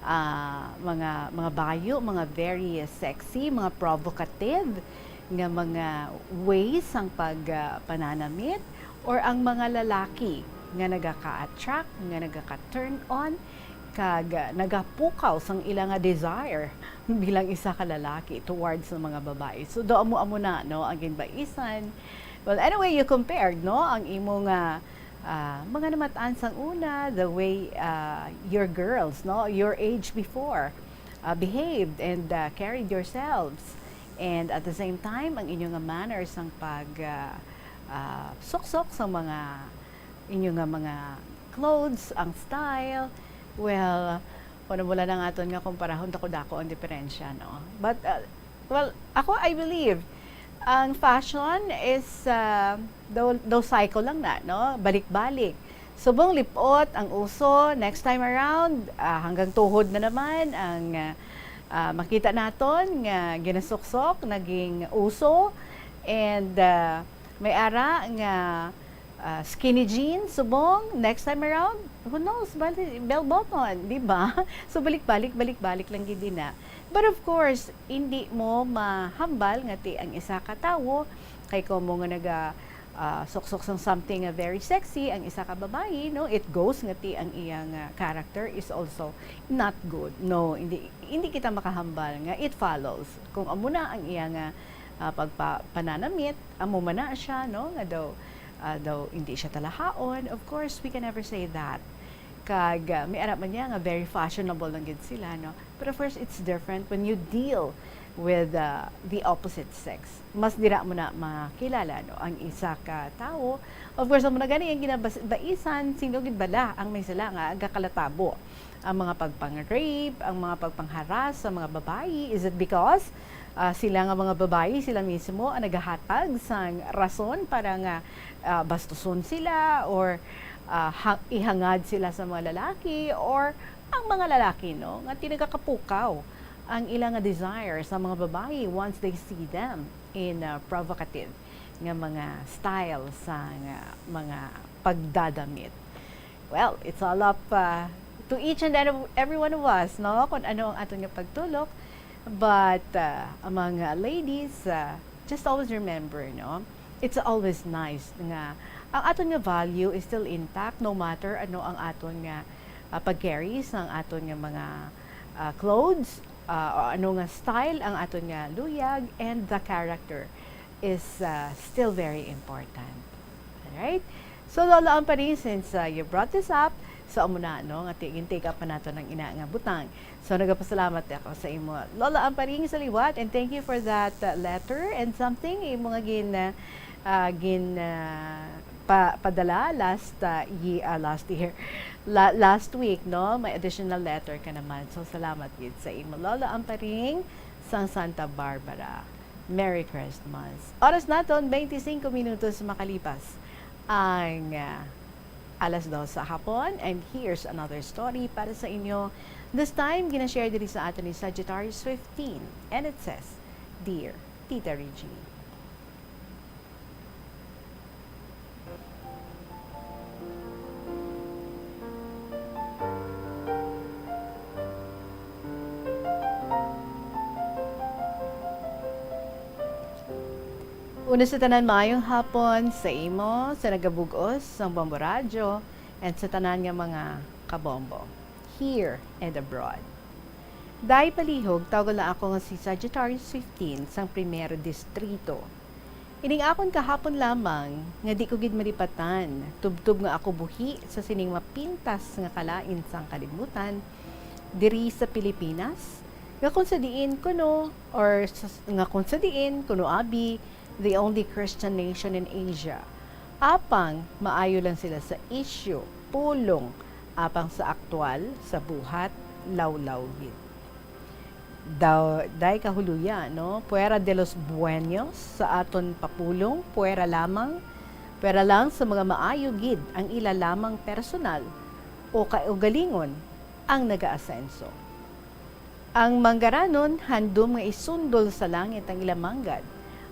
ah, mga, mga bayo, mga very sexy, mga provocative nga mga ways sang pag, ah, pananamit, or ang mga lalaki nga nagaka-attract, nga nagaka-turn on, kag, ah, nagapukaw sang ila nga desire bilang isa ka lalaki towards sa mga babayi. So, do amo-amo na, no, ang ginbaisan. Well, anyway, you compared, no, ang imo nga, ah, mga namatan sang una, the way, ah, your girls, no, your age before, ah, behaved and, ah, carried yourselves. And at the same time, ang inyo nga manners sang pag, ah, ah, suksok sa mga inyo nga mga clothes, ang style, well, kung wala na nga aton nga kumparahon, dako-dako ang diferensya, no? But, uh, well, ako, I believe, ang fashion is, uh, daw, daw cycle lang na, no? Balik-balik. Subong lipot ang uso, next time around, ah, hanggang tuhod na naman ang, ah, ah, makita naton nga ginasuksok, naging uso, and, ah, may ara nga ah, skinny jeans, subong, next time around, who knows, bali, bell button, di ba? So, balik-balik, balik-balik lang gid na. But of course, hindi mo mahambal nga ti ang isa ka tawo, kay kung mo nga naga, ah, suksok sang something nga very sexy, ang isa ka babayi, no, it goes nga ti ang iyang, ah, character is also not good. No, hindi, hindi kita makahambal nga it follows. Kung amo na ang iya nga, ah, pagpa-, pananamit, amo man na siya, no, nga daw, ah, daw hindi siya talahaon. Of course, we can never say that. Kag, ah, may ara man niya nga very fashionable lang gid sila, no? But of course, it's different when you deal with, ah, the opposite sex. Mas dira mo na makilala, no, ang isa ka tawo. Of course, amo na gani ang ginabas-, baisan, sino gid bala ang may sala nga gakalatabo ang mga pagpang-rape, ang mga pagpangharas sa mga babayi? Is it because, ah, sila nga mga babayi, sila mismo ang nagahatag sang rason para nga, ah, bastuson sila or, ah, ha-, ihangad sila sa mga lalaki, or ang mga lalaki, no, nga ti nagakapukaw ang ila nga desire sa mga babayi once they see them in, ah, provocative nga mga style sa nga mga pagdadamit? Well, it's all up, uh, to each and every, every one of us, no? Kung ano ang aton nga pagtulok. But, uh, ang mga ladies, uh, just always remember, no? It's always nice nga ang aton nga value is still intact, no matter ano ang aton nga, ah, pag-carry sa ang aton nga mga, ah, clothes, ah, o ano nga style ang aton nga luyag, and the character is, ah, still very important. Alright? So, Lola Amparing, since, ah, you brought this up, so amo na, no, nga ti-, gin-take up pa nato ng ina nga butang. So, nagapasalamat ako sa imo, Lola Amparing, sa liwat, and thank you for that, uh, letter and something imo nga gin, uh, uh, gin, uh, pa, padala last, uh, ye-, uh, last year, la, last week, no? May additional letter ka naman. So, salamat gid sa imo, Lola Amparing, sang Santa Barbara. Merry Christmas. Oras naton, twenty-five minutos makalipas ang, uh, alas dos sa hapon, and here's another story para sa inyo. This time, gina-share diri sa aton ni Sagittarius fifteen, and it says, "Dear Tita Regine." Una sa tanan, maayong hapon sa imo, sa nagabug-os sang Bombo Radyo, and sa tanan nga mga kabombo, here and abroad. Day palihog, tawag lang ako nga si Sagittarius fifteen sang Primer Distrito. Ining akon kahapon lamang nga di ko gid malipatan, tubtob nga ako buhi sa sining mapintas nga kalain sang kalibutan diri sa Pilipinas, nga kung sa diin kuno, or sa, nga kung sa diin kuno abi, the only Christian nation in Asia. Apang maayo lang sila sa isyu, pulong, apang sa aktual, sa buhat, lawlaw gid. Daw, day kahuluya, no? Fuera de los buenos sa aton papulong, fuera lamang, fuera lang sa mga maayo gid ang ila lamang personal o kaugalingon ang nagaasenso. Ang manggaranon handom nga isundol sa langit ang ila manggad,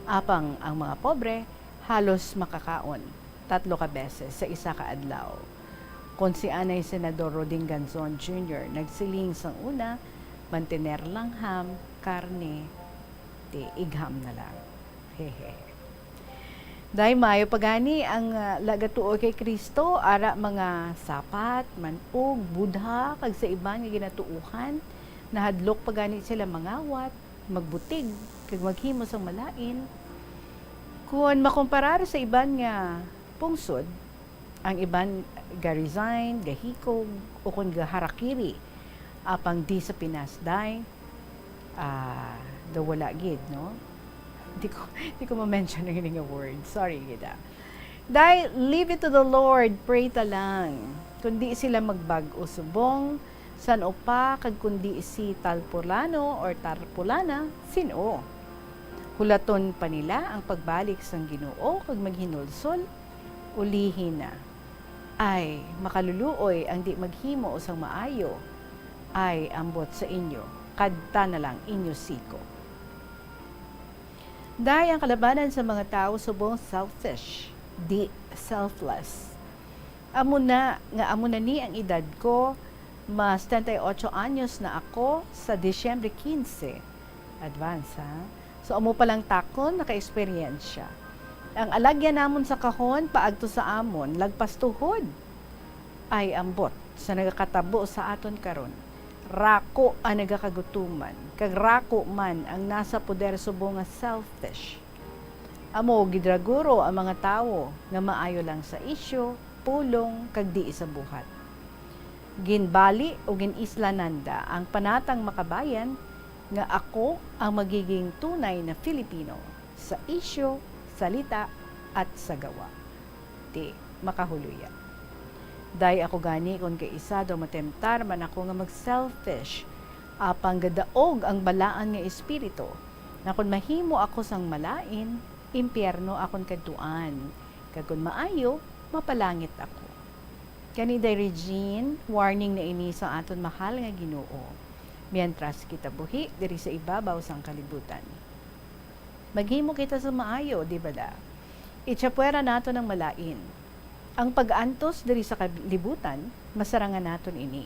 apang ang mga pobre halos makakaon tatlo ka beses sa isa ka adlaw. Kon si anay Senador Roding Ganzon Junior nagsiling sang una, "Mantener lang ham, karne, ti igham na lang." Hehe. Day, maayo pa gani ang, ah, nagatuo kay Cristo, ara mga sapat, man-og, budha, kag sa iban nga ginatuohan, nahadlok pa gani sila mangawat, magbutig, kag maghimo sang malain. Kon makomparar sa iban nga pungsod, ang iban ga-resign, gahikog, o kon ga-harakiri. Apang di sa Pinas, day, ah, daw wala gid, no? Di ko, di ko ma-mention ang ini nga word. Sorry gid, ah. Day, leave it to the Lord. Pray ta lang. Kundi sila magbag-o subong, san-o pa, kag kundi si tal pulano or tar pulana, sin-o? Hulaton pa nila ang pagbalik sang Ginoo kag maghinulsol? Ulihi na. Ay, makaluluoy ang di maghimo sang maayo. Ay, ambot sa inyo, kadta na lang inyo siko. Day, ang kalabanan sa mga tawo subong selfish, di selfless. Amo na nga amo na ni ang edad ko, ma setenta y ocho anyos na ako sa Disyembre quince. Advance, ha? So, amo pa lang takon, naka-eksperyensya. Ang alagyan namon sa kahon, paagto sa amon, lagpas tuhod. Ay, ambot sa nagakatabo sa aton karon. Rako ang nagakagutuman, kag rako man ang nasa poder subong nga selfish. Amo, gidraguro ang mga tawo nga maayo lang sa isyu, pulong, kag di sa buhat. Ginbali o gin-isla nanda ang panatang makabayan nga ako ang magiging tunay na Filipino sa isyu, salita, at sa gawa. Ti, makahuluya. Day, ako gani, kon kaisa daw matemtar man ako nga mag-selfish, apang gadaog ang balaan nga espiritu, nga kon mahimo ako sang malain, impyerno akon kadtuan, kag kon maayo, mapalangit ako. Gani, Day Regine, warning na ini sa aton mahal nga Ginoo. Mientras kita buhi diri sa ibabaw sang kalibutan, maghimo kita sa maayo, di ba da? Itsapuera naton ang malain. Ang pag-antos diri sa kalibutan, masarangan naton ini.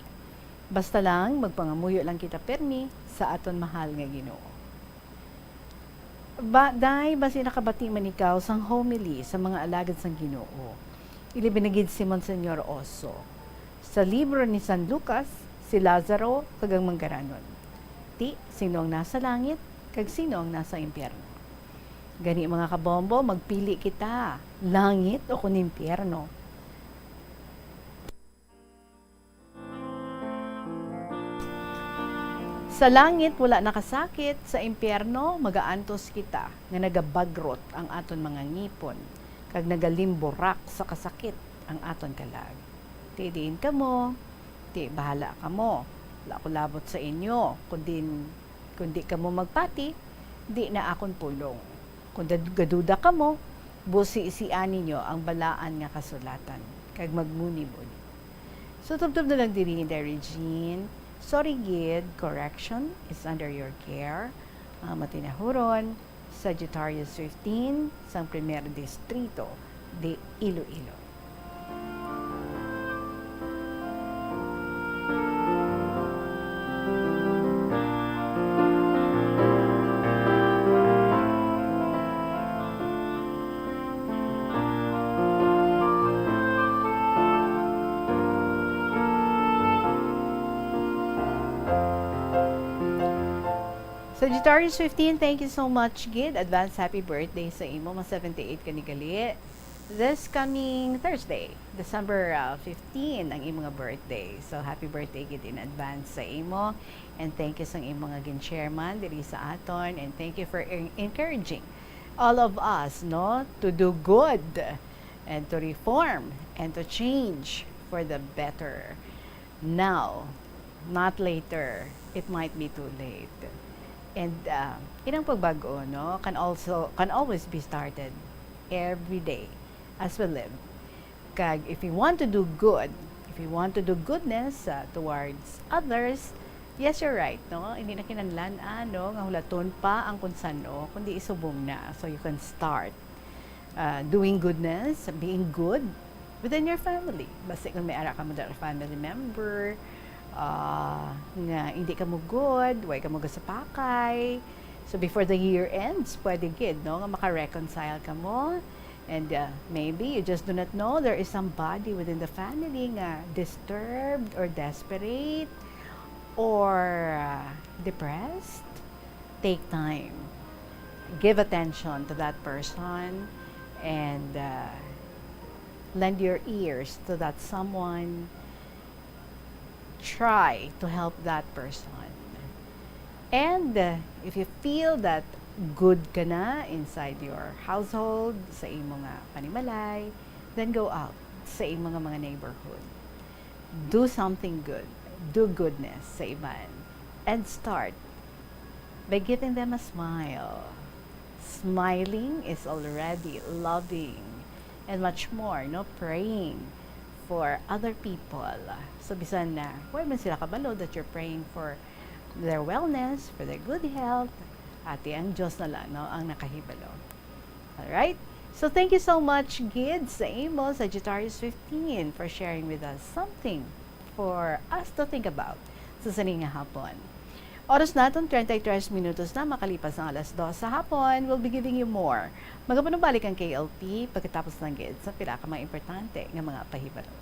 Basta lang, magpangamuyo lang kita pirmi sa aton mahal nga Ginoo. Ba, day, basi nakabati man ikaw sang homily sa mga alagad sang Ginoo, ilabi na gid si Monsignor Oso, sa libro ni San Lucas, si Lazaro, kag ang manggaranon. Ti, sino ang nasa langit, kag sino ang nasa impyerno? Gani, mga kabombo, magpili kita, langit o kun impyerno. Sa langit wala nakasakit, sa impyerno magaantos kita nga nagabagrot ang aton mga ngipon, kag nagalimburak sa kasakit ang aton kalag. Ti diin kamo, ti bahala kamo. Wala ko labot sa inyo, kundi, kundi kamo magpati, di na akon pulong. Kon dad-, gaduda kamo, busi-isian ninyo ang balaan nga kasulatan, kag magmuni-muni. So, tubtob na lang diri, Inday Regine. Sorry gid, correction is under your care. Mga matinahuron, Sagittarius fifteen, sang Primer Distrito de Iloilo. Sagittarius fifteen, thank you so much gid. Advance happy birthday sa imo, mga seventy-eight ka ni gali. This coming Thursday, December, uh, fifteen, ang imo nga birthday. So, happy birthday gid in advance sa imo. And thank you sang imo nga gin-share man diri sa aton. And thank you for en-, encouraging all of us, no, to do good and to reform and to change for the better. Now, not later. It might be too late. And, uh, inang pagbago, no, can also, can always be started every day as we live. Kag if you want to do good, if you want to do goodness, uh, towards others, yes, you're right, no? Hindi na kinahanglan, ano, nga hulaton pa ang kung san-o, kundi isubong na. So you can start, uh, doing goodness, being good within your family. Basi kung may ara kamo dira family member, uh, nga hindi kamo good, way kamo gasapakay. So before the year ends, pwede gid, no, nga maka-reconcile kamo. And, uh, maybe you just do not know there is somebody within the family nga disturbed or desperate or, uh, depressed. Take time. Give attention to that person and, uh, lend your ears to that someone. Try to help that person. And, uh, if you feel that good ka na inside your household, sa imo nga panimalay, then go out sa imo nga mga neighborhood. Do something good. Do goodness sa iban. And start by giving them a smile. Smiling is already loving and much more, no? Praying for other people. So, bisan na, wala man sila kabalo that you're praying for their wellness, for their good health, ati ang Diyos na lang, no, ang nakahibalo. Alright? So, thank you so much, gid, sa imo, Sagittarius fifteen, for sharing with us something for us to think about sa sini nga hapon. Oras naton, treinta y tres minutos na makalipas ang alas dos sa hapon. We'll be giving you more. Magapanubalik ang K L P pagkatapos lang gid sa pila ka mga importante nga mga pahibalo.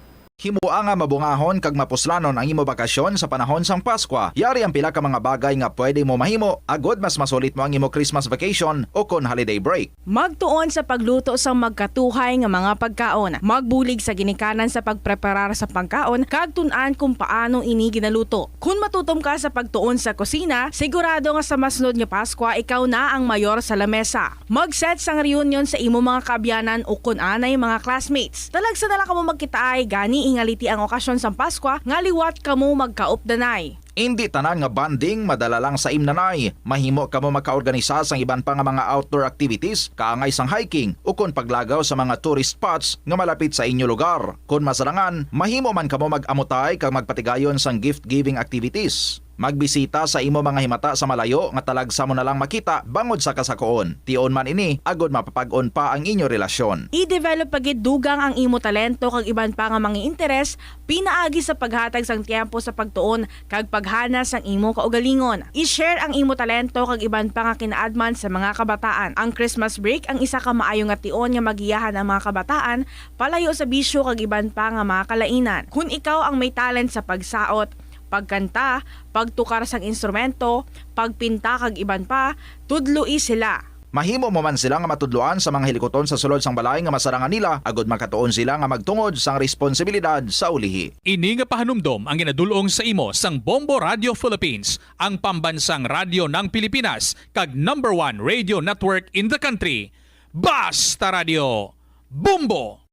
Himoa nga mabungahon kag mapuslanon ang imo bakasyon sa panahon sang Paskwa. Yari ang pila ka mga bagay nga pwede mo mahimo agod mas masulit mo ang imo Christmas vacation o kon holiday break. Magtuon sa pagluto sang magkatuhay nga mga pagkaon. Magbulig sa ginikanan sa pagpreparar sa pagkaon kag tun-an kung paano ini ginaluto. Kon matutom ka sa pagtuon sa kusina, sigurado nga sa masunod nga Paskwa ikaw na ang mayor sa lamesa. Mag-set sang reunion sa imo mga kaabyanan o kon anay mga classmates. Talagsa na lang kamo magkitaay, gani ingaliti ang okasyon sang Paskwa nga liwat kamo magkaupdanay. Indi tanan nga bonding madala lang sa imnanay. Mahimo kamo makaorganisa sang iban pa nga mga outdoor activities, kaangay sang hiking, ukon paglagaw sa mga tourist spots nga malapit sa inyo lugar. Kon masarangan, mahimo man kamo mag-amutay kag magpatigayon sang gift-giving activities. Magbisita sa imo mga himata sa malayo nga talagsa mo na lang makita bangod sa kasakoon. Tion man ini agod mapapag-on pa ang inyo relasyon. I-develop pa gid dugang ang imo talento kag iban pa nga mga interes pinaagi sa paghatag sang tiyempo sa pagtuon kag paghana sang imo kaugalingon. I-share ang imo talento kag iban pa nga kinaadman sa mga kabataan. Ang Christmas break ang isa ka maayo nga tion nga magiyahan ang mga kabataan palayo sa bisyo kag iban pa nga mga kalainan. Kon ikaw ang may talent sa pagsaot, pagkanta, pagtukar sang instrumento, pagpinta kag iban pa, tudloi sila. Mahimo mo man sila nga matudloan sa mga hilikuton sa sulod sang balay nga masarangan nila, agud makatuon sila nga magtungod sang responsibilidad sa ulihi. Ini nga pahanumdom ang ginadul-ong sa imo sang Bombo Radio Philippines, ang pambansang radyo ng Pilipinas, kag number one radio network in the country. Basta Radio, Bombo!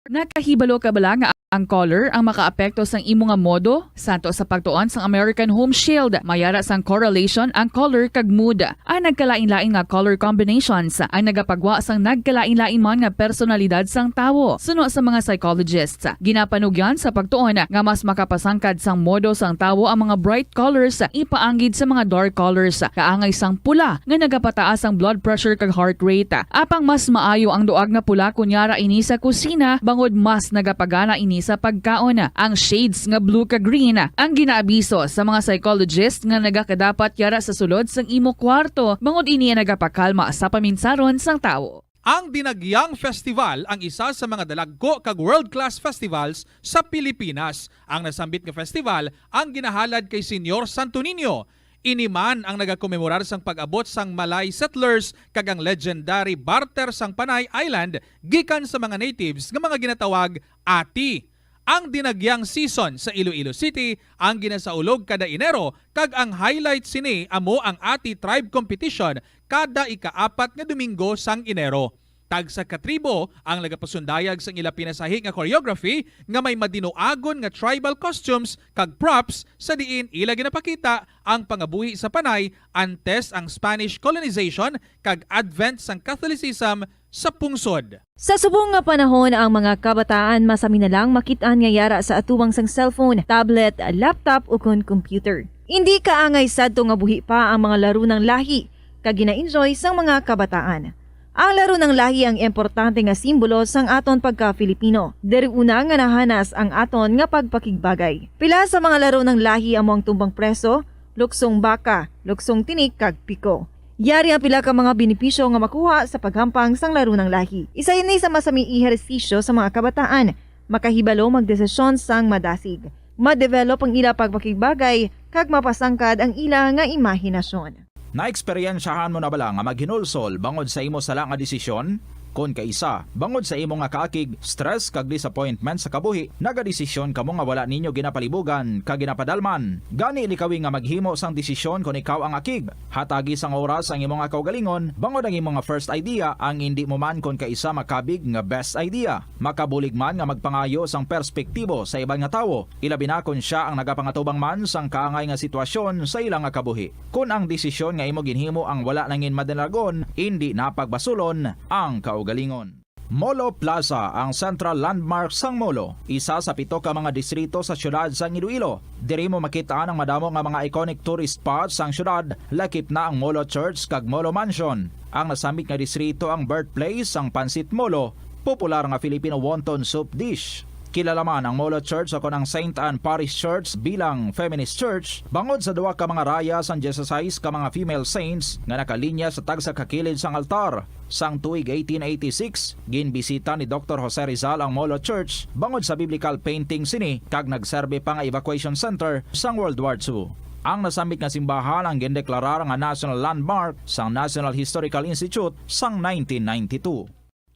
Nakahibalo ka bala nga ang color ang makaapekto sang imo nga modo? Santo sa pagtuon sang American Home Shield, may ara sang correlation ang color kag mood. Ang nagkalain-lain nga color combinations ang nagapagwa sang nagkalain-lain man nga personalidad sang tawo. Suno sa mga psychologists, ginapanugyan sa pagtuon nga mas makapasangkad sang modo sang tawo ang mga bright colors ipaanggid sa mga dark colors, kaangay sang pula nga nagapataas ang blood pressure kag heart rate. Apang mas maayo ang duag nga pula kon yara ini sa kusina, bangod mas nagapagana ini sa pagkaon. Ang shades nga blue kag green ang ginaabiso sa mga psychologist nga nagakadapat yara sa sulod sang imo kwarto, bangod ini ang nagapakalma sa paminsaron sang tawo. Ang Dinagyang Festival ang isa sa mga dalagko kag world-class festivals sa Pilipinas. Ang nasambit nga festival ang ginahalad kay Señor Santo Niño. Ini man ang nagakomemorar sang pag-abot sang Malay settlers kag ang legendary barter sang Panay Island gikan sa mga natives nga mga ginatawag ati. Ang Dinagyang season sa Iloilo City ang ginasaulog kada Enero, kag ang highlight sini amo ang Ati Tribe Competition kada ikaapat nga Domingo sang Enero. Tagsa ka tribo ang nagapasundayag sang ila pinasahi nga choreography nga may madinuagon nga tribal costumes kag props, sa diin ila ginapakita ang pangabuhi sa Panay antes ang Spanish colonization kag advent sang Catholicism sa pungsod. Sa subong nga panahon, ang mga kabataan masami na lang makit-an nga yara sa atubang sang cellphone, tablet, laptop, ukon computer. Indi kaangay sadto nga buhi pa ang mga laro ng lahi kag gina-enjoy sang mga kabataan. Ang laro ng lahi ang importante nga simbolo sang aton pagka-Filipino. Diri una nga nahanas ang aton nga pagpakigbagay. Pila sa mga laro ng lahi amo ang tumbang preso, luksong baka, luksong tinik, kag piko. Yari ang pila ka mga benepisyo nga makuha sa paghampang sang laro ng lahi. Isa ini sa masami ehersisyo sa mga kabataan. Makahibalo magdesisyon sang madasig. Ma-develop ang ila pagpakigbagay kag mapasangkad ang ila nga imahinasyon. Naeksperyensyahan mo na bala nga maghinulsol bangod sa imo sala nga desisyon? Kon kaisa, bangod sa imo nga kaakig, stress kag disappointment sa kabuhi, nagadesisyon kamo nga wala ninyo ginapalibugan kag ginapadalman. Gani, likawi nga maghimo sang desisyon kon ikaw ang akig. Hatagi sang oras ang imo nga kaugalingon, bangod ang imo nga first idea ang indi mo man kon kaisa makabig nga best idea. Makabulig man nga magpangayo sang perspektibo sa iban nga tawo, ilabi na kon sia ang nagapangatubang man sang kaangay nga sitwasyon sa ila nga kabuhi. Kon ang desisyon nga imo ginhimo ang wala nangin madalagon, indi na pagbasulon ang kaugalingon. Molo Plaza ang central landmark sang Molo, isa sa pito ka mga distrito sa siyudad sang Iloilo. Diri mo makit-an ang madamo nga mga iconic tourist spots sang siyudad, lakip na ang Molo Church kag Molo Mansion. Ang nasambit nga distrito ang birthplace sang Pancit Molo, popular nga Filipino wonton soup dish. Kilala man ang Molo Church o kon ang Saint Anne Parish Church bilang feminist church, bangod sa duha ka mga raya sang dieciséis ka mga female saints nga nakalinya sa tagsa ka kilid sang altar. Sang tuig eighteen eighty-six, ginbisita ni Doktor Jose Rizal ang Molo Church bangod sa biblical painting sini kag nagserbi pa nga evacuation center sang World War Two. Ang nasambit nga simbahan ang gindeklarar nga National Landmark sang National Historical Institute sang nineteen ninety-two.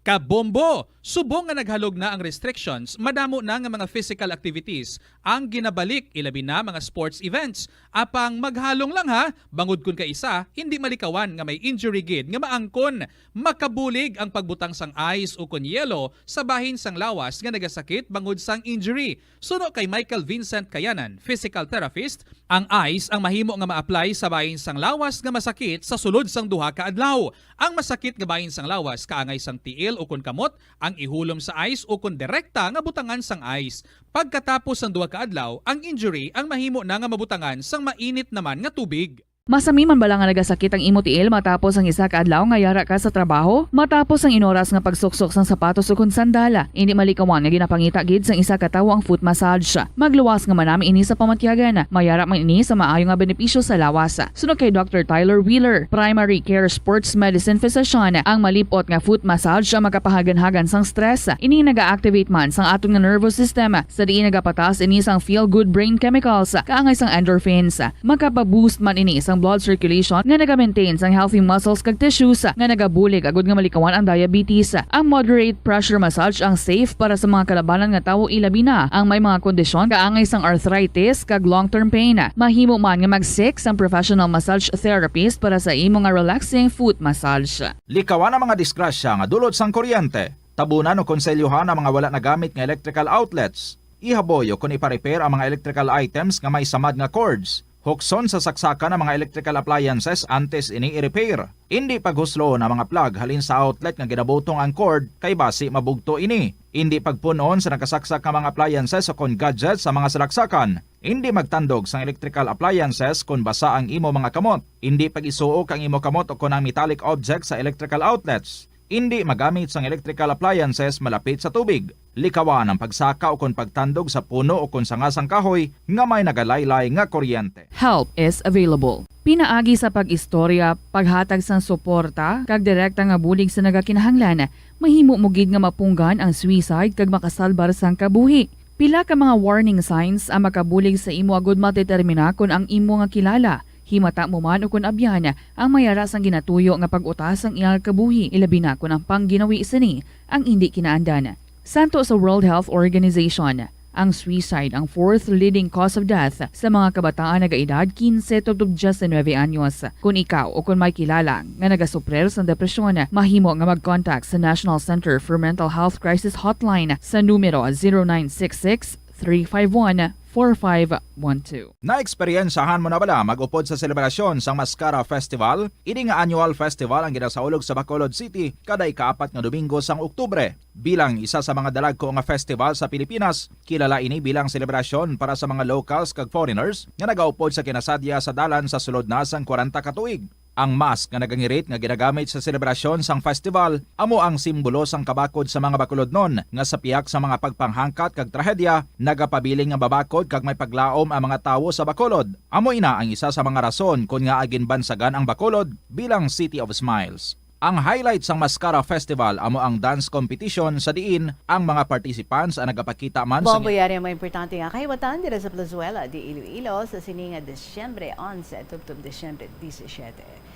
Kabombo! Subong nga naghalog na ang restrictions, madamo na nga mga physical activities ang ginabalik, ilabi na mga sports events. Apang maghalong lang ha, bangod kun kaisa, hindi malikawan nga may injury gid nga maangkon. Makabulig ang pagbutang sang ice o kon yelo sa bahin sang lawas nga nagasakit bangod sang injury. Suno kay Michael Vincent Kayanan, physical therapist, ang ice ang mahimo nga ma-apply sa bahin sang lawas nga masakit sa sulod sang duha ka adlaw. Ang masakit nga bahin sang lawas kaangay sang tiil, ukon kamot ang ihulom sa ice ukon direkta nga butangan sang ice. Pagkatapos sang duha ka adlaw, ang injury ang mahimo na nga mabutangan sang mainit naman nga tubig. Masami man bala nga nagasakit ang imo tiil matapos ang isa ka adlaw nga yara ka sa trabaho? Matapos ang inoras nga pagsuksok sang sapatos ukon sandala, indi malikawan nga ginapangita gid sang isa ka tawo ang foot massage. Magluwas nga manami ini sa pamatyagan. Mayara man ini sa maayo nga benepisyo sa lawas. Suno kay Doctor Tyler Wheeler, primary care sports medicine physician, ang malip-ot nga foot massage ang makapahaganhagan sang stress. Ini naga-activate man sang aton nga nervous system, sa diin nagapataas ini sang feel-good brain chemicals kaangay sang endorphins. Makapa-boost man ini sang blood circulation nga naga-maintain sang healthy muscles kag tissues nga nagabulig agud nga malikawan ang diabetes. Ang moderate pressure massage ang safe para sa mga kalabanan nga tawo, ilabi na ang may mga kondisyon kaangay sang arthritis kag long-term pain. Mahimo man nga mag-seek sang professional massage therapist para sa imo nga relaxing foot massage. Likawan ang mga disgrasya nga dulot sang kuryente. Tabunan o konselyuhan ang mga wala nagamit nga electrical outlets. Ihaboy o kon ipa-repair ang mga electrical items nga may samad nga cords. Hukson sa saksakan ang mga electrical appliances antes ini i-repair. Indi paghusloon ang mga plug halin sa outlet nga ginabutong ang cord, kay basi mabugto ini. Indi pagpun-on sa nakasaksak nga mga appliances o kon gadgets sa mga salaksakan. Indi magtandog sang electrical appliances kon basa ang imo mga kamot. Indi pag-isuok ang imo kamot o kon ang metallic objects sa electrical outlets. Indi magamit sang electrical appliances malapit sa tubig. Likawan ang pagsaka ukon pagtandog sa puno ukon sanga sang kahoy nga may nagalaylay nga kuryente. Help is available. Pinaagi sa pag-istorya, paghatag sang suporta, kag direkta nga bulig sa nagakinahanglan, mahimo mo gid nga mapunggan ang suicide kag makasalbar sang kabuhi. Pila ka mga warning signs ang makabulig sa imo agud madetermina kon ang imo nga kilala, himata mo man ukon abyan, ang mayara sang ginatuyo nga pag-utas sang iyang kabuhi, ilabi na kon ang pangginawi sini ang indi kinaandan. Santo sa World Health Organization, ang suicide ang fourth leading cause of death sa mga kabataan nagaedad kinse tubtob diyes nuebe anyos. Kon ikaw o kon may kilala nga nagasuprir sang depresyon, mahimo nga mag-contact sa National Center for Mental Health Crisis Hotline sa numero zero nine six six, three five one, four five one two. Naeksperyensyahan mo na bala mag-upod sa selebrasyon sang Mascara Festival? Ini nga annual festival ang ginasaulog sa Bacolod City kada ikaapat nga Domingo sang Oktubre. Bilang isa sa mga dalagko nga festival sa Pilipinas, kilala ini bilang selebrasyon para sa mga locals kag foreigners nga nagaupod sa kinasadya sa dalan sa sulod na sang kwarenta ka tuig. Ang mask nga nagangirit nga ginagamit sa selebrasyon sang festival amo ang simbolo sang kabakod sa mga Bacolodnon nga sa pihak sa mga pagpanghangkat kag trahedya nagapabilin nga mabakod kag may paglaom ang mga tawo sa Bacolod. Amo ina ang isa sa mga rason kon ngaa ginbansagan ang Bacolod bilang City of Smiles. Ang highlight sang Mascara Festival amo ang dance competition sa diin ang mga participants ang nagapakita man sa Bombo yari ang mga importante nga kahiwatan dira sa Plazuela de Iloilo sa sini nga Disyembre onse tubtob Disyembre disisiete.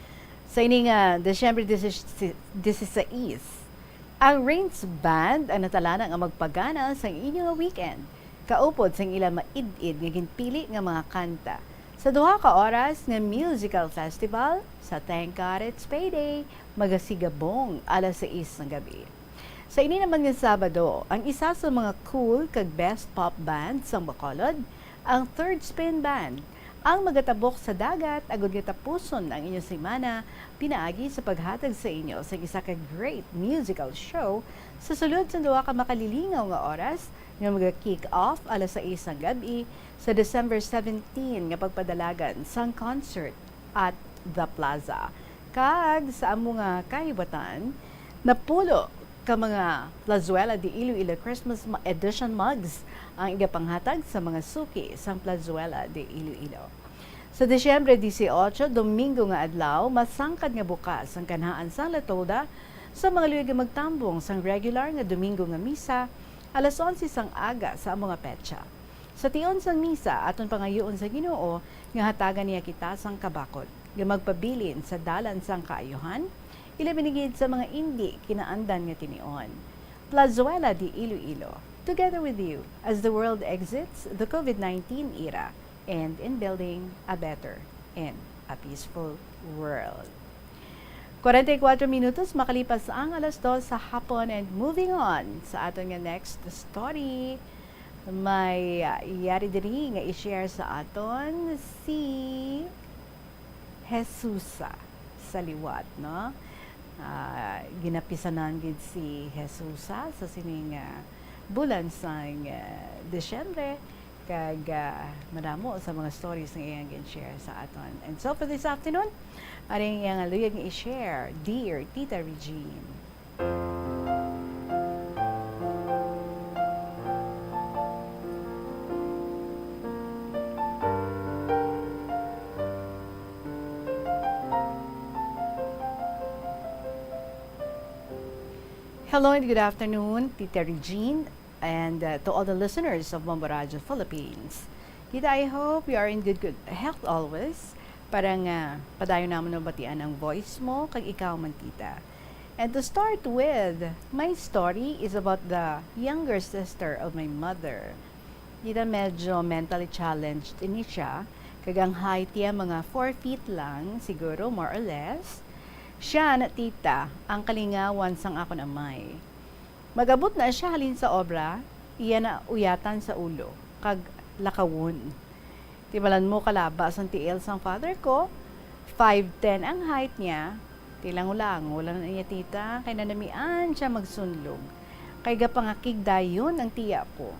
Sa ini nga Disyembre disisais, ang Rains Band ang natalana nga magpagana sang inyo nga weekend, kaupod sang ila maid-id nga ginpili nga mga kanta. Sa duha ka oras nga musical festival, sa Thank God It's Payday, magasigabong alas sais sang gabi. Sa ini naman nga Sabado, ang isa sa mga cool kag best pop band sang Bacolod, ang Third Spin Band, ang magatabok sa dagat agud nga tapuson ang inyong semana pinaagi sa paghatag sa inyo sang isa ka great musical show sa sulod sang duha ka makalilingaw nga oras nga maga-kick off alas sais sang gab-i sa December seventeen nga pagpadalagan sang concert at The Plaza. Kag sa amo nga kahiwatan, napulo ka mga Plazuela de Iloilo Christmas ma- edition mugs ang igapanghatag sa mga suki sang Plazuela de Iloilo. Sa Disyembre dieciocho, Domingo nga adlaw, masangkad nga bukas ang kanhaan sang Latoda sa mga luyag nga magtambong sang regular nga Domingo nga misa alas onse sang aga sa amo nga petsa. Sa tion sang misa, aton pangayuon sa Ginoo nga hatagan niya kita sang kabakod nga magpabilin sa dalan sang kaayuhan, ilabi na gid sa mga indi kinaandan nga tinion. Plazuela de Iloilo, together with you as the world exits the COVID nineteen era and in building a better and a peaceful world. Kwarenta y kuatro minutos makalipas ang alas dos sa hapon, and moving on sa aton nga next story, may ah, yari diri nga i-share sa aton si Jesusa sa liwat, no? Ah, ginapisanan gid si Jesusa sa sining, ah, bulan sang, ah, Disyembre, kag, ah, madamo sa mga stories nga iyang gin-share sa aton. And so for this afternoon, ari ang iyang luyag nga i-share, Dear Tita Regine. Hello and good afternoon, Tita Regine, and, uh, to all the listeners of Bombo Radio Philippines. Tita, I hope you are in good, good health always. Para nga padayon namon mabatian ang voice mo, kag ikaw man, Tita. And to start with, my story is about the younger sister of my mother. Tita, medyo mentally challenged ini siya, kag ang height niya mga four feet lang, siguro, more or less. Siya na, Tita, ang kalingawan sang akon amay. Mag-abot na siya halin sa obra, iya na uyatan sa ulo, kag lakawon. Timalan mo kalaba sang tiil sang father ko, five ten ang height niya. Tilango-lango lang na niya, Tita, kay nanamian siya magsunlog. Kay gapangakig dayon ang tiya ko.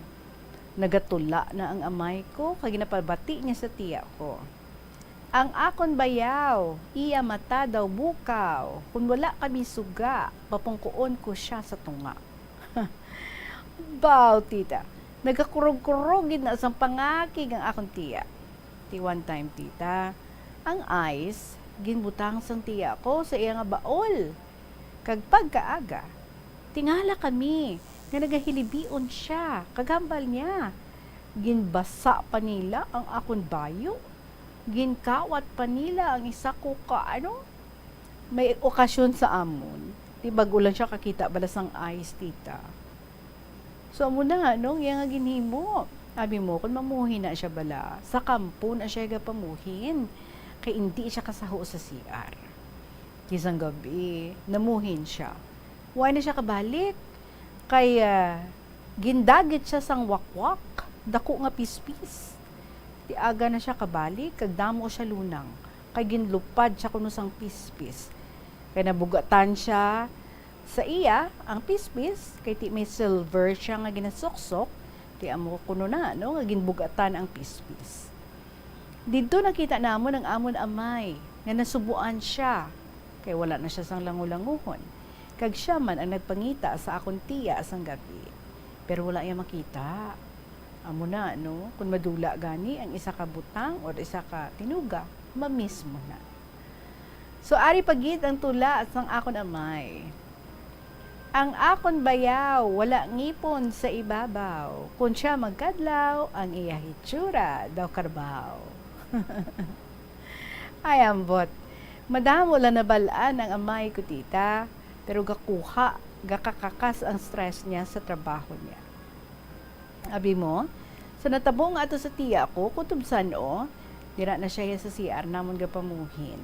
Nagatula na ang amay ko, kay ginapabati niya sa tiya ko. Ang akon bayaw, iya mata daw bukaw, kun wala kami suga, papungkuon ko sia sa tunga. Baw, Tita, nagakurog-kurog gid na sang pangakig ang akon tiya. Ti one time, Tita, ang ice ginbutang sang tiya ko sa iya nga baol. Kag pagkaaga, tingala kami nga nagahilibion sia kag hambal niya. Ginbasa pa nila ang akon bayo. Ginkawat pa nila ang isa ko ka, ano, may okasyon sa amon. Di, bag-o lang siya kakita bala sang ice, Tita. So, amo na, no, iya nga ginhimo. Abi mo, kung mamuhin na siya bala, sa kampo na siya gapamuhin. Kay indi siya kasaho sa C R. Ti sang gab-i, namuhin siya. Wala na siya kabalik. Kay, ah, gindagit siya sang wakwak, dako nga pispis. Ti aga na siya kabalik, kag damo siya lunang, kay ginlupad siya kuno sang pispis. Kay nabugatan siya sa iya ang pispis, kay ti may silver siya nga ginasuksok, ti amo kuno na, no, nga ginbugatan ang pispis. Didto nakita namon ang amon amay, nga nasubuan siya, kay wala na siya sang langulanguhon, kag sia man ang nagpangita sa akon tiya sang gab-i. Pero wala iya makita. Amo na, no? Kon madula gani ang isa ka butang or isa ka tinuga, mamiss mo na. So, ari pa gid ang tula sang akon amay. Ang akon bayaw wala ngipon sa ibabaw, kon sia magkadlaw, ang iya hitsura daw karbaw. Ay, ambot. Madamo lang nabal-an ang amay ko, Tita, pero gakuha, gakakakas ang stress niya sa trabaho niya. Abi mo, sa natabo nga ato sa tiya ko, kutob san-o, dira na siya sa C R namon gapamuhin.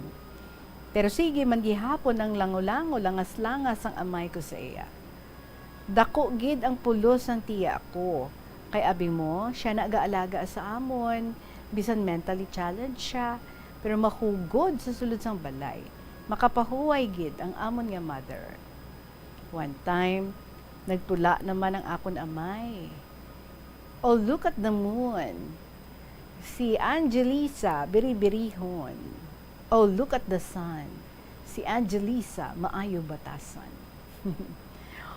Pero sige man gihapon ang lango-lango, langas-langas ang amay ko sa iya. Dako gid ang pulos sang tiya ko, kay abi mo, sia na gaalaga sa amon, bisan mentally challenged sia, pero mahugod sa sulod sang balay. Makapahuway gid ang amon nga mother. One time, nagtula naman ang akon amay. Oh, look at the moon. Si Angelisa biribirihon. Oh, look at the sun. Si Angelisa maayo batasan.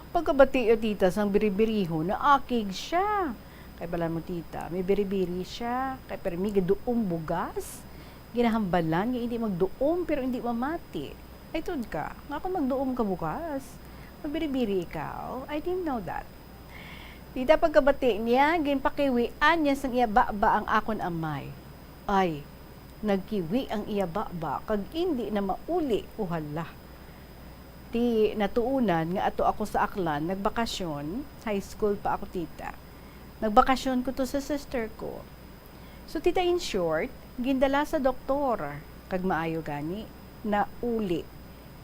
Pagkabati, o tita, sang biribirihon, naakig sia. Kay bala mo, tita, may biribiri sia. Kay permi gaduom bugas. Ginahambalan nga hindi magduom, pero hindi mamati. Ay, tuod ka, nga kung magduom ka bugas, magbiribiri ikaw? I didn't know that. Tita, pagkabati niya, ginpakiwian niya sang iya baba ang akon amay. Ay, nagkiwi ang iya baba, kag indi na mauli, o hala. Ti natuunan nga ato ako sa Aklan, nagbakasyon, high school pa ako, tita. Nagbakasyon ko to sa sister ko. So, tita, in short, gindala sa doktor, kag maayo gani, nauli.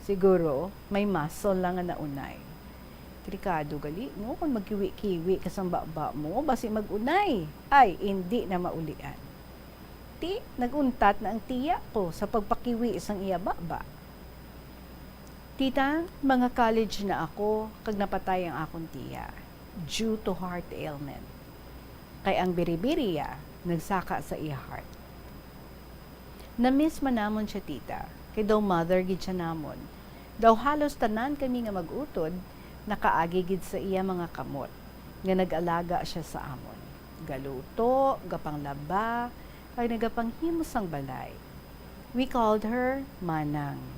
Siguro, may muscle lang nga naunay. Delikado gali, no? Kung magkiwi-kiwi ka sang baba mo, basi mag-unay. Ay, indi na maulian. Ti, nag-untat na ang tiya ko sa pagpakiwi sang iya baba. Tita, mga college na ako kag napatay ang akon tiya due to heart ailment. Kay ang biribiri iya nagsaka sa iya heart. Na-miss man namon siya, tita, kay daw mother gid siya namon. Daw halos tanan kami nga mag-utod nakaagi gid sa iya mga kamot nga nag-alaga siya sa amon. Galuto, gapanglaba, kag nagapanghimo sang balay. We called her Manang.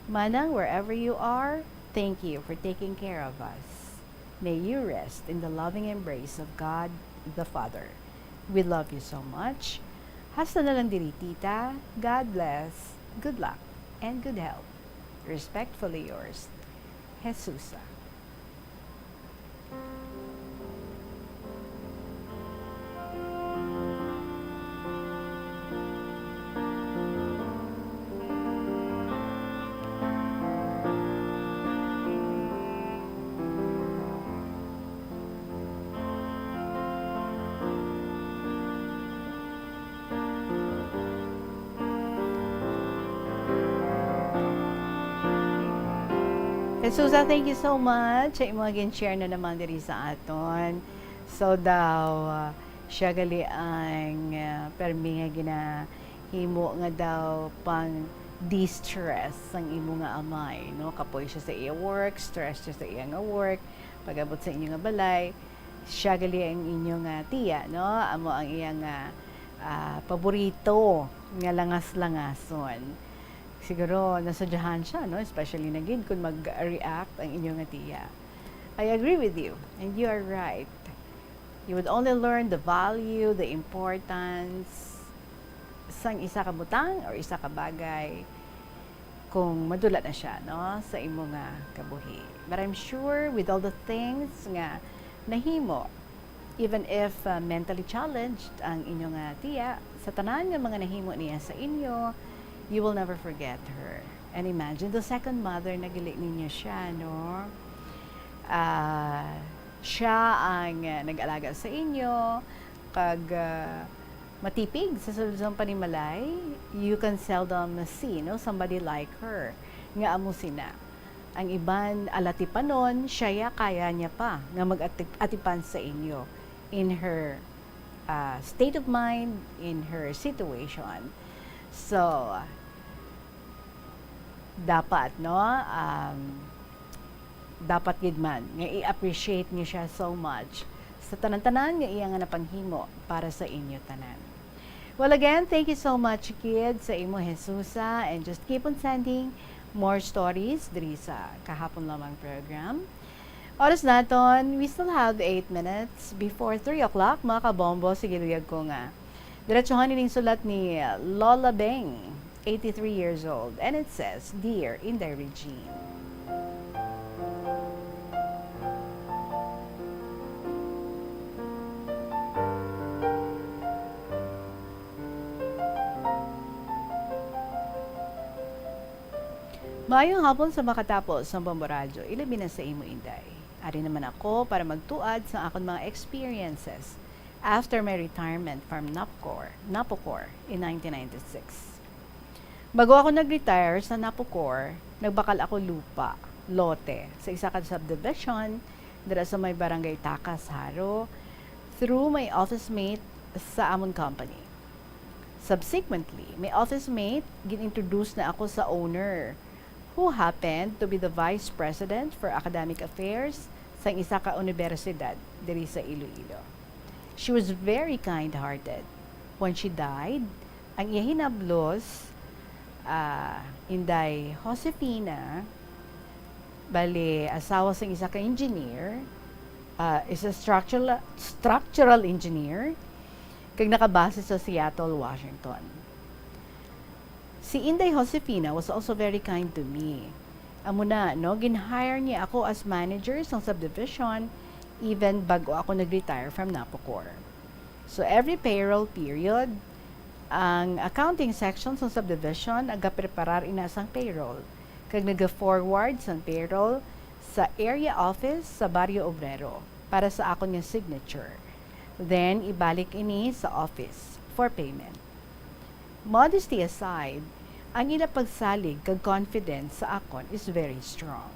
Manang, wherever you are, thank you for taking care of us. May you rest in the loving embrace of God the Father. We love you so much. Hasta na lang diri, tita. God bless. Good luck and good health. Respectfully yours, Jesusa. Jesusa, thank you so much sa imong gin-share na naman diri sa aton. So daw, ah, siya gali ang, ah, permi nga ginahimo nga daw pang distress sang imo nga amay, no? Kapoy siya sa iya work, stress siya sa iya nga work, pag-abot sa inyo nga balay, siya gali ang inyo nga tiya, no? Amo ang iya nga, ah, paborito nga langas-langason. Siguro nasadyahan siya, no? Especially na gid kung mag-react ang inyo nga tiya. I agree with you, and you are right. You would only learn the value, the importance sang isa ka butang or isa ka bagay kung madula na siya, no, sa imo nga kabuhi. But I'm sure with all the things nga nahimo, even if, uh, mentally challenged ang inyo nga tiya, sa tanan nga mga nahimo niya sa inyo, you will never forget her. And imagine, the second mother na gali ninyo siya, no? Ah, siya ang, uh, nag-alaga sa inyo, kag, uh, matipig sa sulod sang panimalay, you can seldom see, no, somebody like her nga amo sina. Ang iban alatipanon, siya ya kaya niya pa nga mag-atip-, atipan sa inyo in her, uh, state of mind, in her situation. So, dapat, no, um, dapat gid man nga i-appreciate niyo siya so much sa tanan-tanan nga iya nga napanghimo para sa inyo tanan. Well, again, thank you so much, kid, sa imo, Jesusa, and just keep on sending more stories diri sa Kahapon Lamang program. Oras naton, we still have eight minutes before three o'clock, mga kabombo. Sige, luyag ko nga diretsohan ining sulat ni Lola Beng, eighty-three years old, and it says, "Dear Inday Regine." Maayong hapon sa makatapos sang Bombo Radyo, ilabi na sa imo, Inday. Ari naman ako para magtuad sa akon mga experiences after my retirement from NAPCOR, NAPOCOR in nineteen ninety-six. Bago ako nag-retire sa NAPOCOR, nagbakal ako lupa, lote, sa isa ka subdivision dira sa may Barangay Tacas, Jaro, through my office mate sa amon company. Subsequently, my office mate, gin-introduce na ako sa owner, who happened to be the vice president for academic affairs sang isa ka unibersidad diri sa Iloilo. She was very kind-hearted. When she died, ang iya hinablos, ah, Inday Josefina, bali, asawa sang isa ka engineer, ah, is a structural, structural engineer, kag nakabase sa Seattle, Washington. Si Inday Josefina was also very kind to me. Amo na, no, gin-hire niya ako as manager sang subdivision, even bag-o ako nag-retire from NAPOCOR. So, every payroll period, ang accounting section sang subdivision nagapreparar ina sang payroll, kag naga-forward sang payroll sa area office sa Barrio Obrero para sa akon nga signature. Then, ibalik ini sa office for payment. Modesty aside, Ang ila pagsalig kag confidence sa akon is very strong.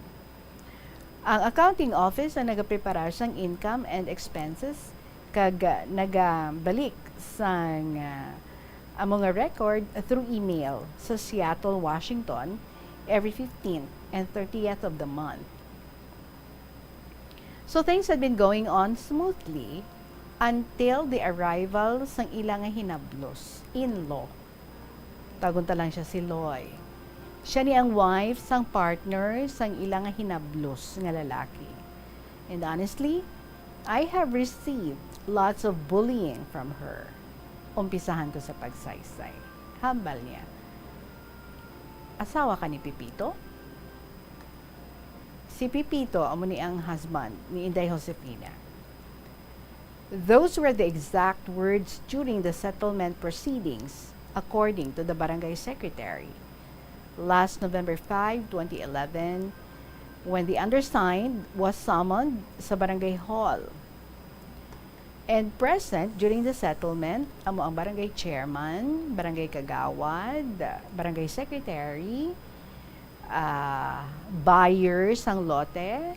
Ang accounting office ang nagapreparar sang income and expenses kag, ah, nagabalik sang, ah, amo nga record through email sa Seattle, Washington, every fifteenth and thirtieth of the month. So things had been going on smoothly until the arrival sang ila nga hinablos, in-law. Tagon ta lang siya si Loy. Siya ni ang wife sang partner sang ila nga hinablos nga lalaki. And honestly, I have received lots of bullying from her. Umpisahan ko sa pagsaysay. Hambal niya, "Asawa ka ni Pipito?" Si Pipito amo ni ang husband ni Inday Josefina. Those were the exact words during the settlement proceedings, according to the barangay secretary. Last November five, twenty eleven, when the undersigned was summoned sa barangay hall. And present during the settlement, amo ang barangay chairman, barangay kagawad, barangay secretary, ah, buyer sang lote,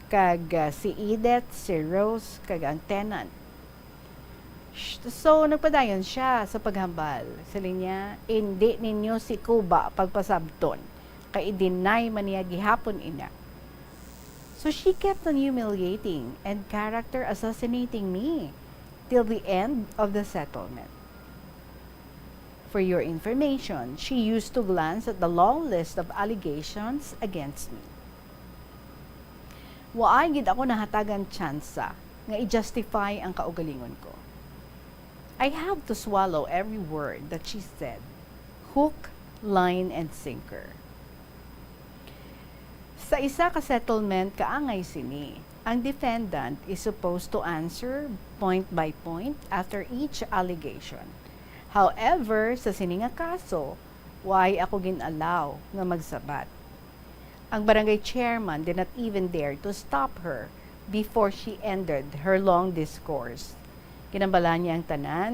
kag, ah, si Edith, si Rose, kag ang tenant. Sh-, so, nagpadayon siya sa paghambal. Siling niya, "Indi ninyo si Kuba pagpasabton, kay i-deny man niya gihapon ina." So she kept on humiliating and character assassinating me till the end of the settlement. For your information, she used to glance at the long list of allegations against me. Waay gid ako nahatagan tsansa nga i-justify ang kaugalingon ko. I have to swallow every word that she said, hook, line, and sinker. Sa isa ka settlement kaangay sini, ang defendant is supposed to answer point by point after each allegation. However, sa sini nga kaso, why ako gin-allow nga magsabat. Ang barangay chairman did not even dare to stop her before she ended her long discourse. Ginhambalan niya ang tanan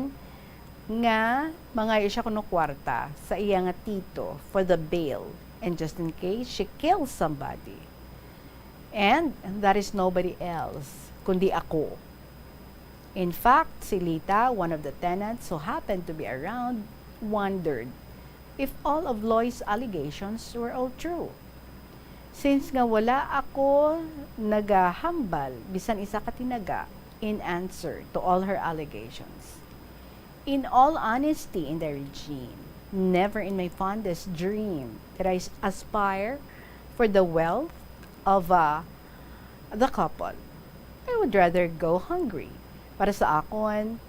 nga mangayo siya kuno kwarta sa iya nga tito for the bail and just in case she kills somebody. And that is nobody else kundi ako. In fact, si Lita, one of the tenants who happened to be around, wondered if all of Loy's allegations were all true. Since nga wala ako nagahambal bisan isa ka tinaga in answer to all her allegations. In all honesty, Inday Regine, never in my fondest dream did I s-, aspire for the wealth of, uh, the couple. I would rather go hungry. Para sa akon,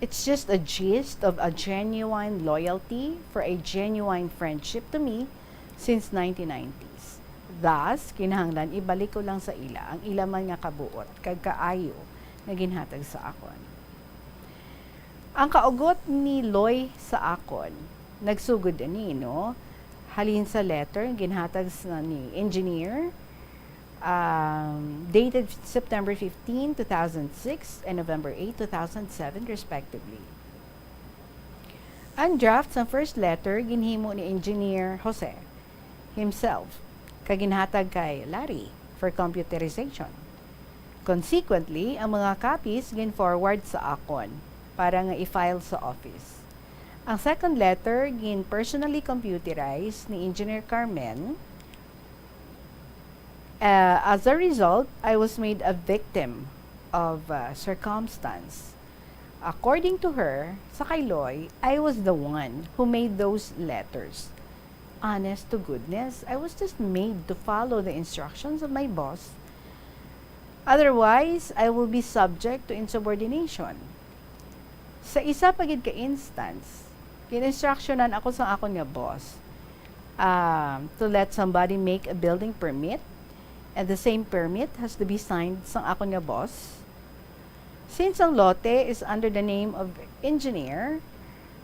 it's just a gist of a genuine loyalty for a genuine friendship to me since nineteen nineties. Thus, kinahanglan ibalik ko lang sa ila ang ila man nga kabuot kag kaayo nga ginhatag sa akon. Ang kaugot ni Loy sa akon, nagsugod ani, no? Halin sa letter nga ginhatag sa ni Engineer, um, dated September fifteen, two thousand six, and November eight, two thousand seven, respectively. Ang draft sa first letter ginhimo ni Engineer Jose himself, kag ginhatag kay Larry for computerization. Consequently, ang mga copies gin-forward sa akon para nga i-file sa office. Ang second letter gin-personally computerized ni Engineer Carmen. Uh, as a result, I was made a victim of, uh, circumstance. According to her, sa kay Loy, I was the one who made those letters. Honest to goodness, I was just made to follow the instructions of my boss. Otherwise, I will be subject to insubordination. Sa isa pa gid ka instance, gin-instructionan ako sang akon nga boss, um, to let somebody make a building permit, and the same permit has to be signed sang akon nga boss. Since ang lote is under the name of Engineer,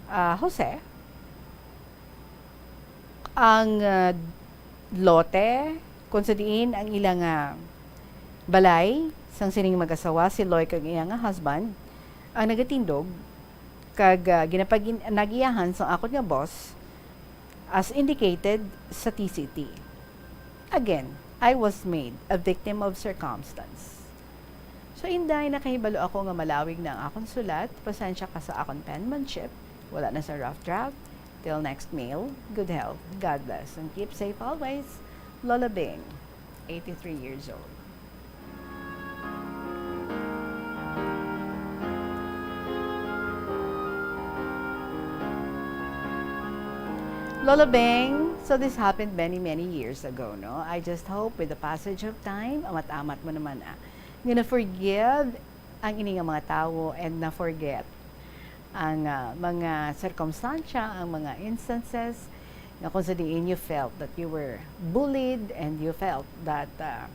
ah, Jose, ang, ah, lote kung sa diin ang ila nga balay sang sining mag-asawa, si Loy kag iya nga husband, ang nagatindog kag, ah, ginapagin-, nag-iyahan sang akon nga boss, as indicated sa T C T. Again, I was made a victim of circumstance. So, Inday, nakahibalo ako nga malawig na ang akon sulat. Pasensya ka sa akon penmanship. Wala na sa rough draft. Till next mail, good health, God bless, and keep safe always. Lola Bing, eighty-three years old. Lola Beng, so this happened many, many years ago, no? I just hope with the passage of time, amat-amat mo naman, ah, nga na-forgive ang ini nga mga tawo and na-forget ang, ah, mga sirkumstansya, ang mga instances nga kung sa diin you felt that you were bullied and you felt that, ah,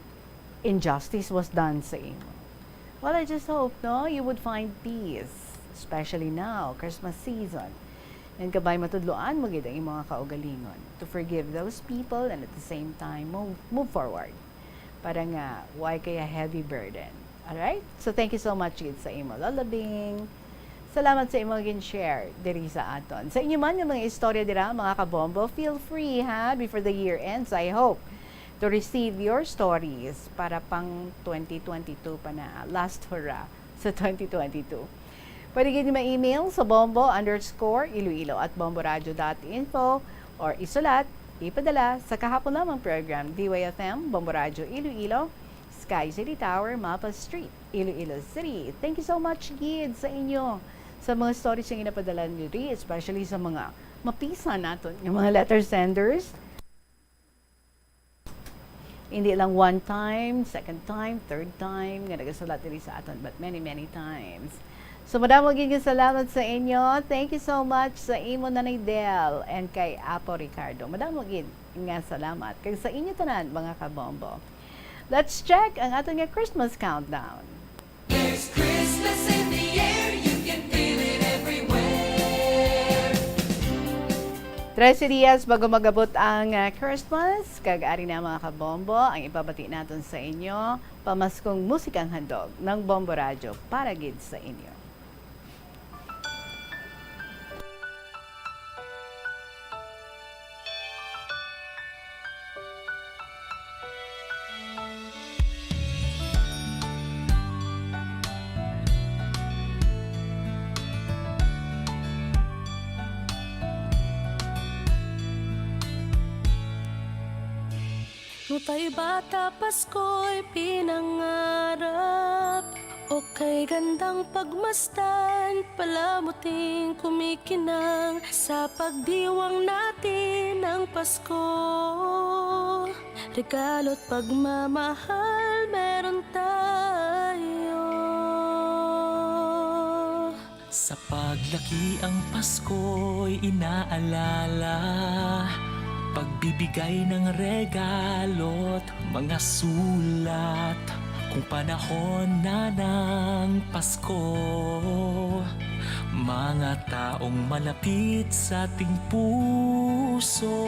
injustice was done sa imo. Well, I just hope, no, you would find peace, especially now, Christmas season. And kabay matudloan mo gid ang imong mga kaugalingon to forgive those people and at the same time move, move forward para nga way kaya heavy burden. Alright? So thank you so much gid sa imo, Lola Bing. Salamat sa imo gin-share diri sa aton. Sa inyo man nga mga istorya dira, mga kabombo, feel free, ha, before the year ends, I hope, to receive your stories para pang twenty twenty-two pa na, last hurrah sa twenty twenty-two. Pwede gid ma-email sa bombo underscore iloilo at bomboradio dot info or isulat, ipadala sa kahapon lamang program, D Y F M, Bombo Radio Iloilo, Sky City Tower, Mapa Street, Iloilo City. Thank you so much gid sa inyo, sa mga stories nga ginapadala niyo diri, especially sa mga mapisan naton nga mga letter senders. Hindi lang one time, second time, third time nga nagasulat diri sa aton, but many, many times. So, madamo gid nga salamat sa inyo. Thank you so much sa imo, Nanay Del, and kay Apo Ricardo. Madamo gid nga salamat. Kag sa inyo tanan, mga kabombo. Let's check ang aton nga Christmas countdown. There's Christmas in the air, you can feel it everywhere. Trese dias bago mag-abot ang, ah, Christmas, kag ari na, mga kabombo, ang ipabati naton sa inyo, pamaskong musikang handog ng Bombo Radyo para gid sa inyo. Nung tayo bata, Pasko'y pinangarap. O kay gandang pagmasdan, palamuting kumikinang sa pagdiwang natin ng Pasko. Regalo't pagmamahal meron tayo. Sa paglaki ang Pasko'y inaalala, pagbibigay ng regalo't mga sulat. Kung panahon na ng Pasko, mga taong malapit sa ating puso.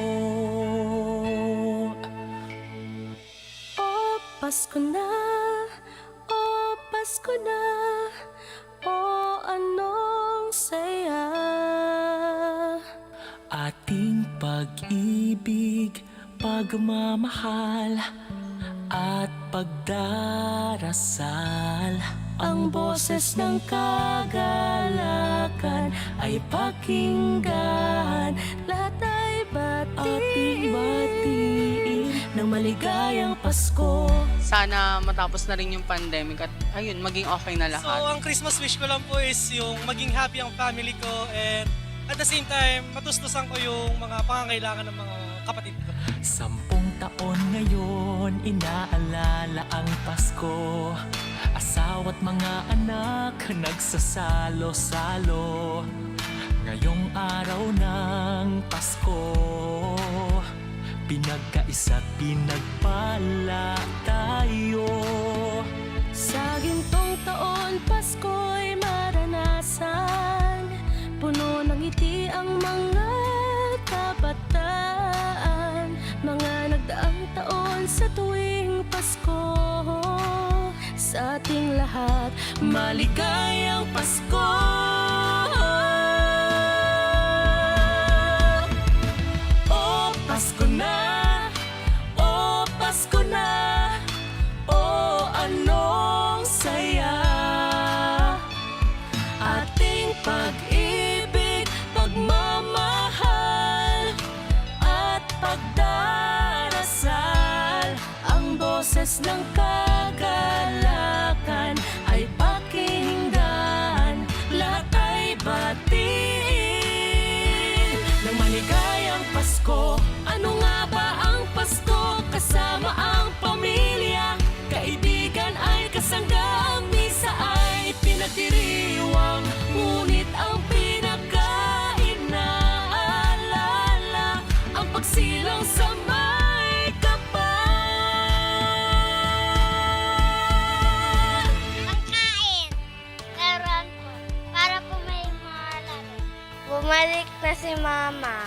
O Pasko na, o Pasko na, o anong saya. Ating pag-ibig, pagmamahal, at pagdarasal. Ang boses ng kagalakan ay pakinggan. Lahat ay batiin. Ating batiin ng maligayang Pasko. Sana matapos na rin yung pandemic at, ayun, maging okay na lahat. So, ang Christmas wish ko lang po is yung maging happy ang family ko and at the same time, matustusan ko yung mga pangangailangan ng mga kapatid ko. Sampung taon ngayon, inaalala ang Pasko. Asawa't mga anak, nagsasalo-salo. Ngayong araw ng Pasko, pinagkaisa't pinagpala tayo. Sa gintong taon, Pasko'y maranasan. Puno ng ngiti ang mga kabataan. Mga nagdaang taon sa tuwing Pasko. Sa ating lahat, maligayang Pasko! Pasko na, oh Pasko na, oh anong saya. Ating pag-ibig, pagmamahal, at pagdarasal. Ang boses ng kagalakan ay pakinggan, lahat ay batiin ng maligayang Pasko. Ano nga ba ang Pasko? Kasama ang pamilya, kaibigan ay kasangga. Ang misa ay pinagdiriwang, ngunit ang pinakainaalala ang pagsilang sa may kapal. Ang kain. Laruan po. Para po may malaro. Bumalik na si Mama.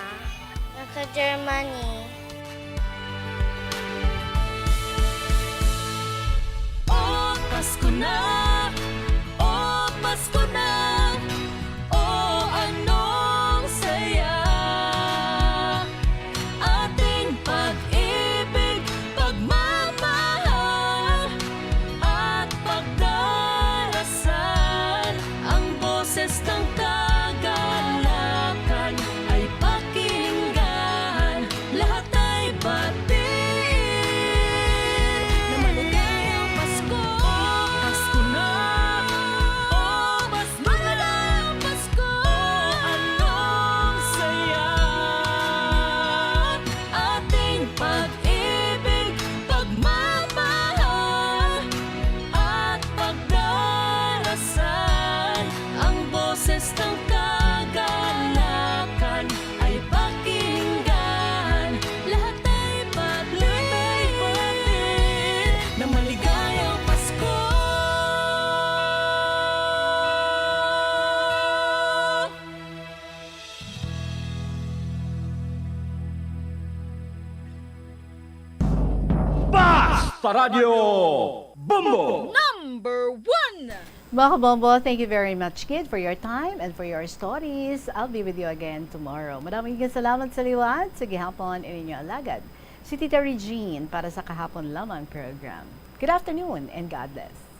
Naka-Germany. Oh, Pasko na! Oh, Pasko na! Oh, anong saya! Ating pag-ibig, pagmamahal, at pagdarasal. Ang boses ng kagalakan ay pakinggan, lahat ay batiin. Na maligayang Pasko, Pasko na. Oh, mas maligayang Pasko. Oh, anong saya. Ating pag-ibig, pagmamahal, at pagdarasal. Ang boses ng kagalakan ay pakinggan, lahat ay batiin. Na maligayang Pasko. Basta Radyo Bombo! Number one! Mga kabombo, thank you very much gid for your time and for your stories. I'll be with you again tomorrow. Madaming salamat sa liwat. Sa gihapon, ininyo alagad, si Tita Regine para sa Kahapon Lamang program. Good afternoon and God bless.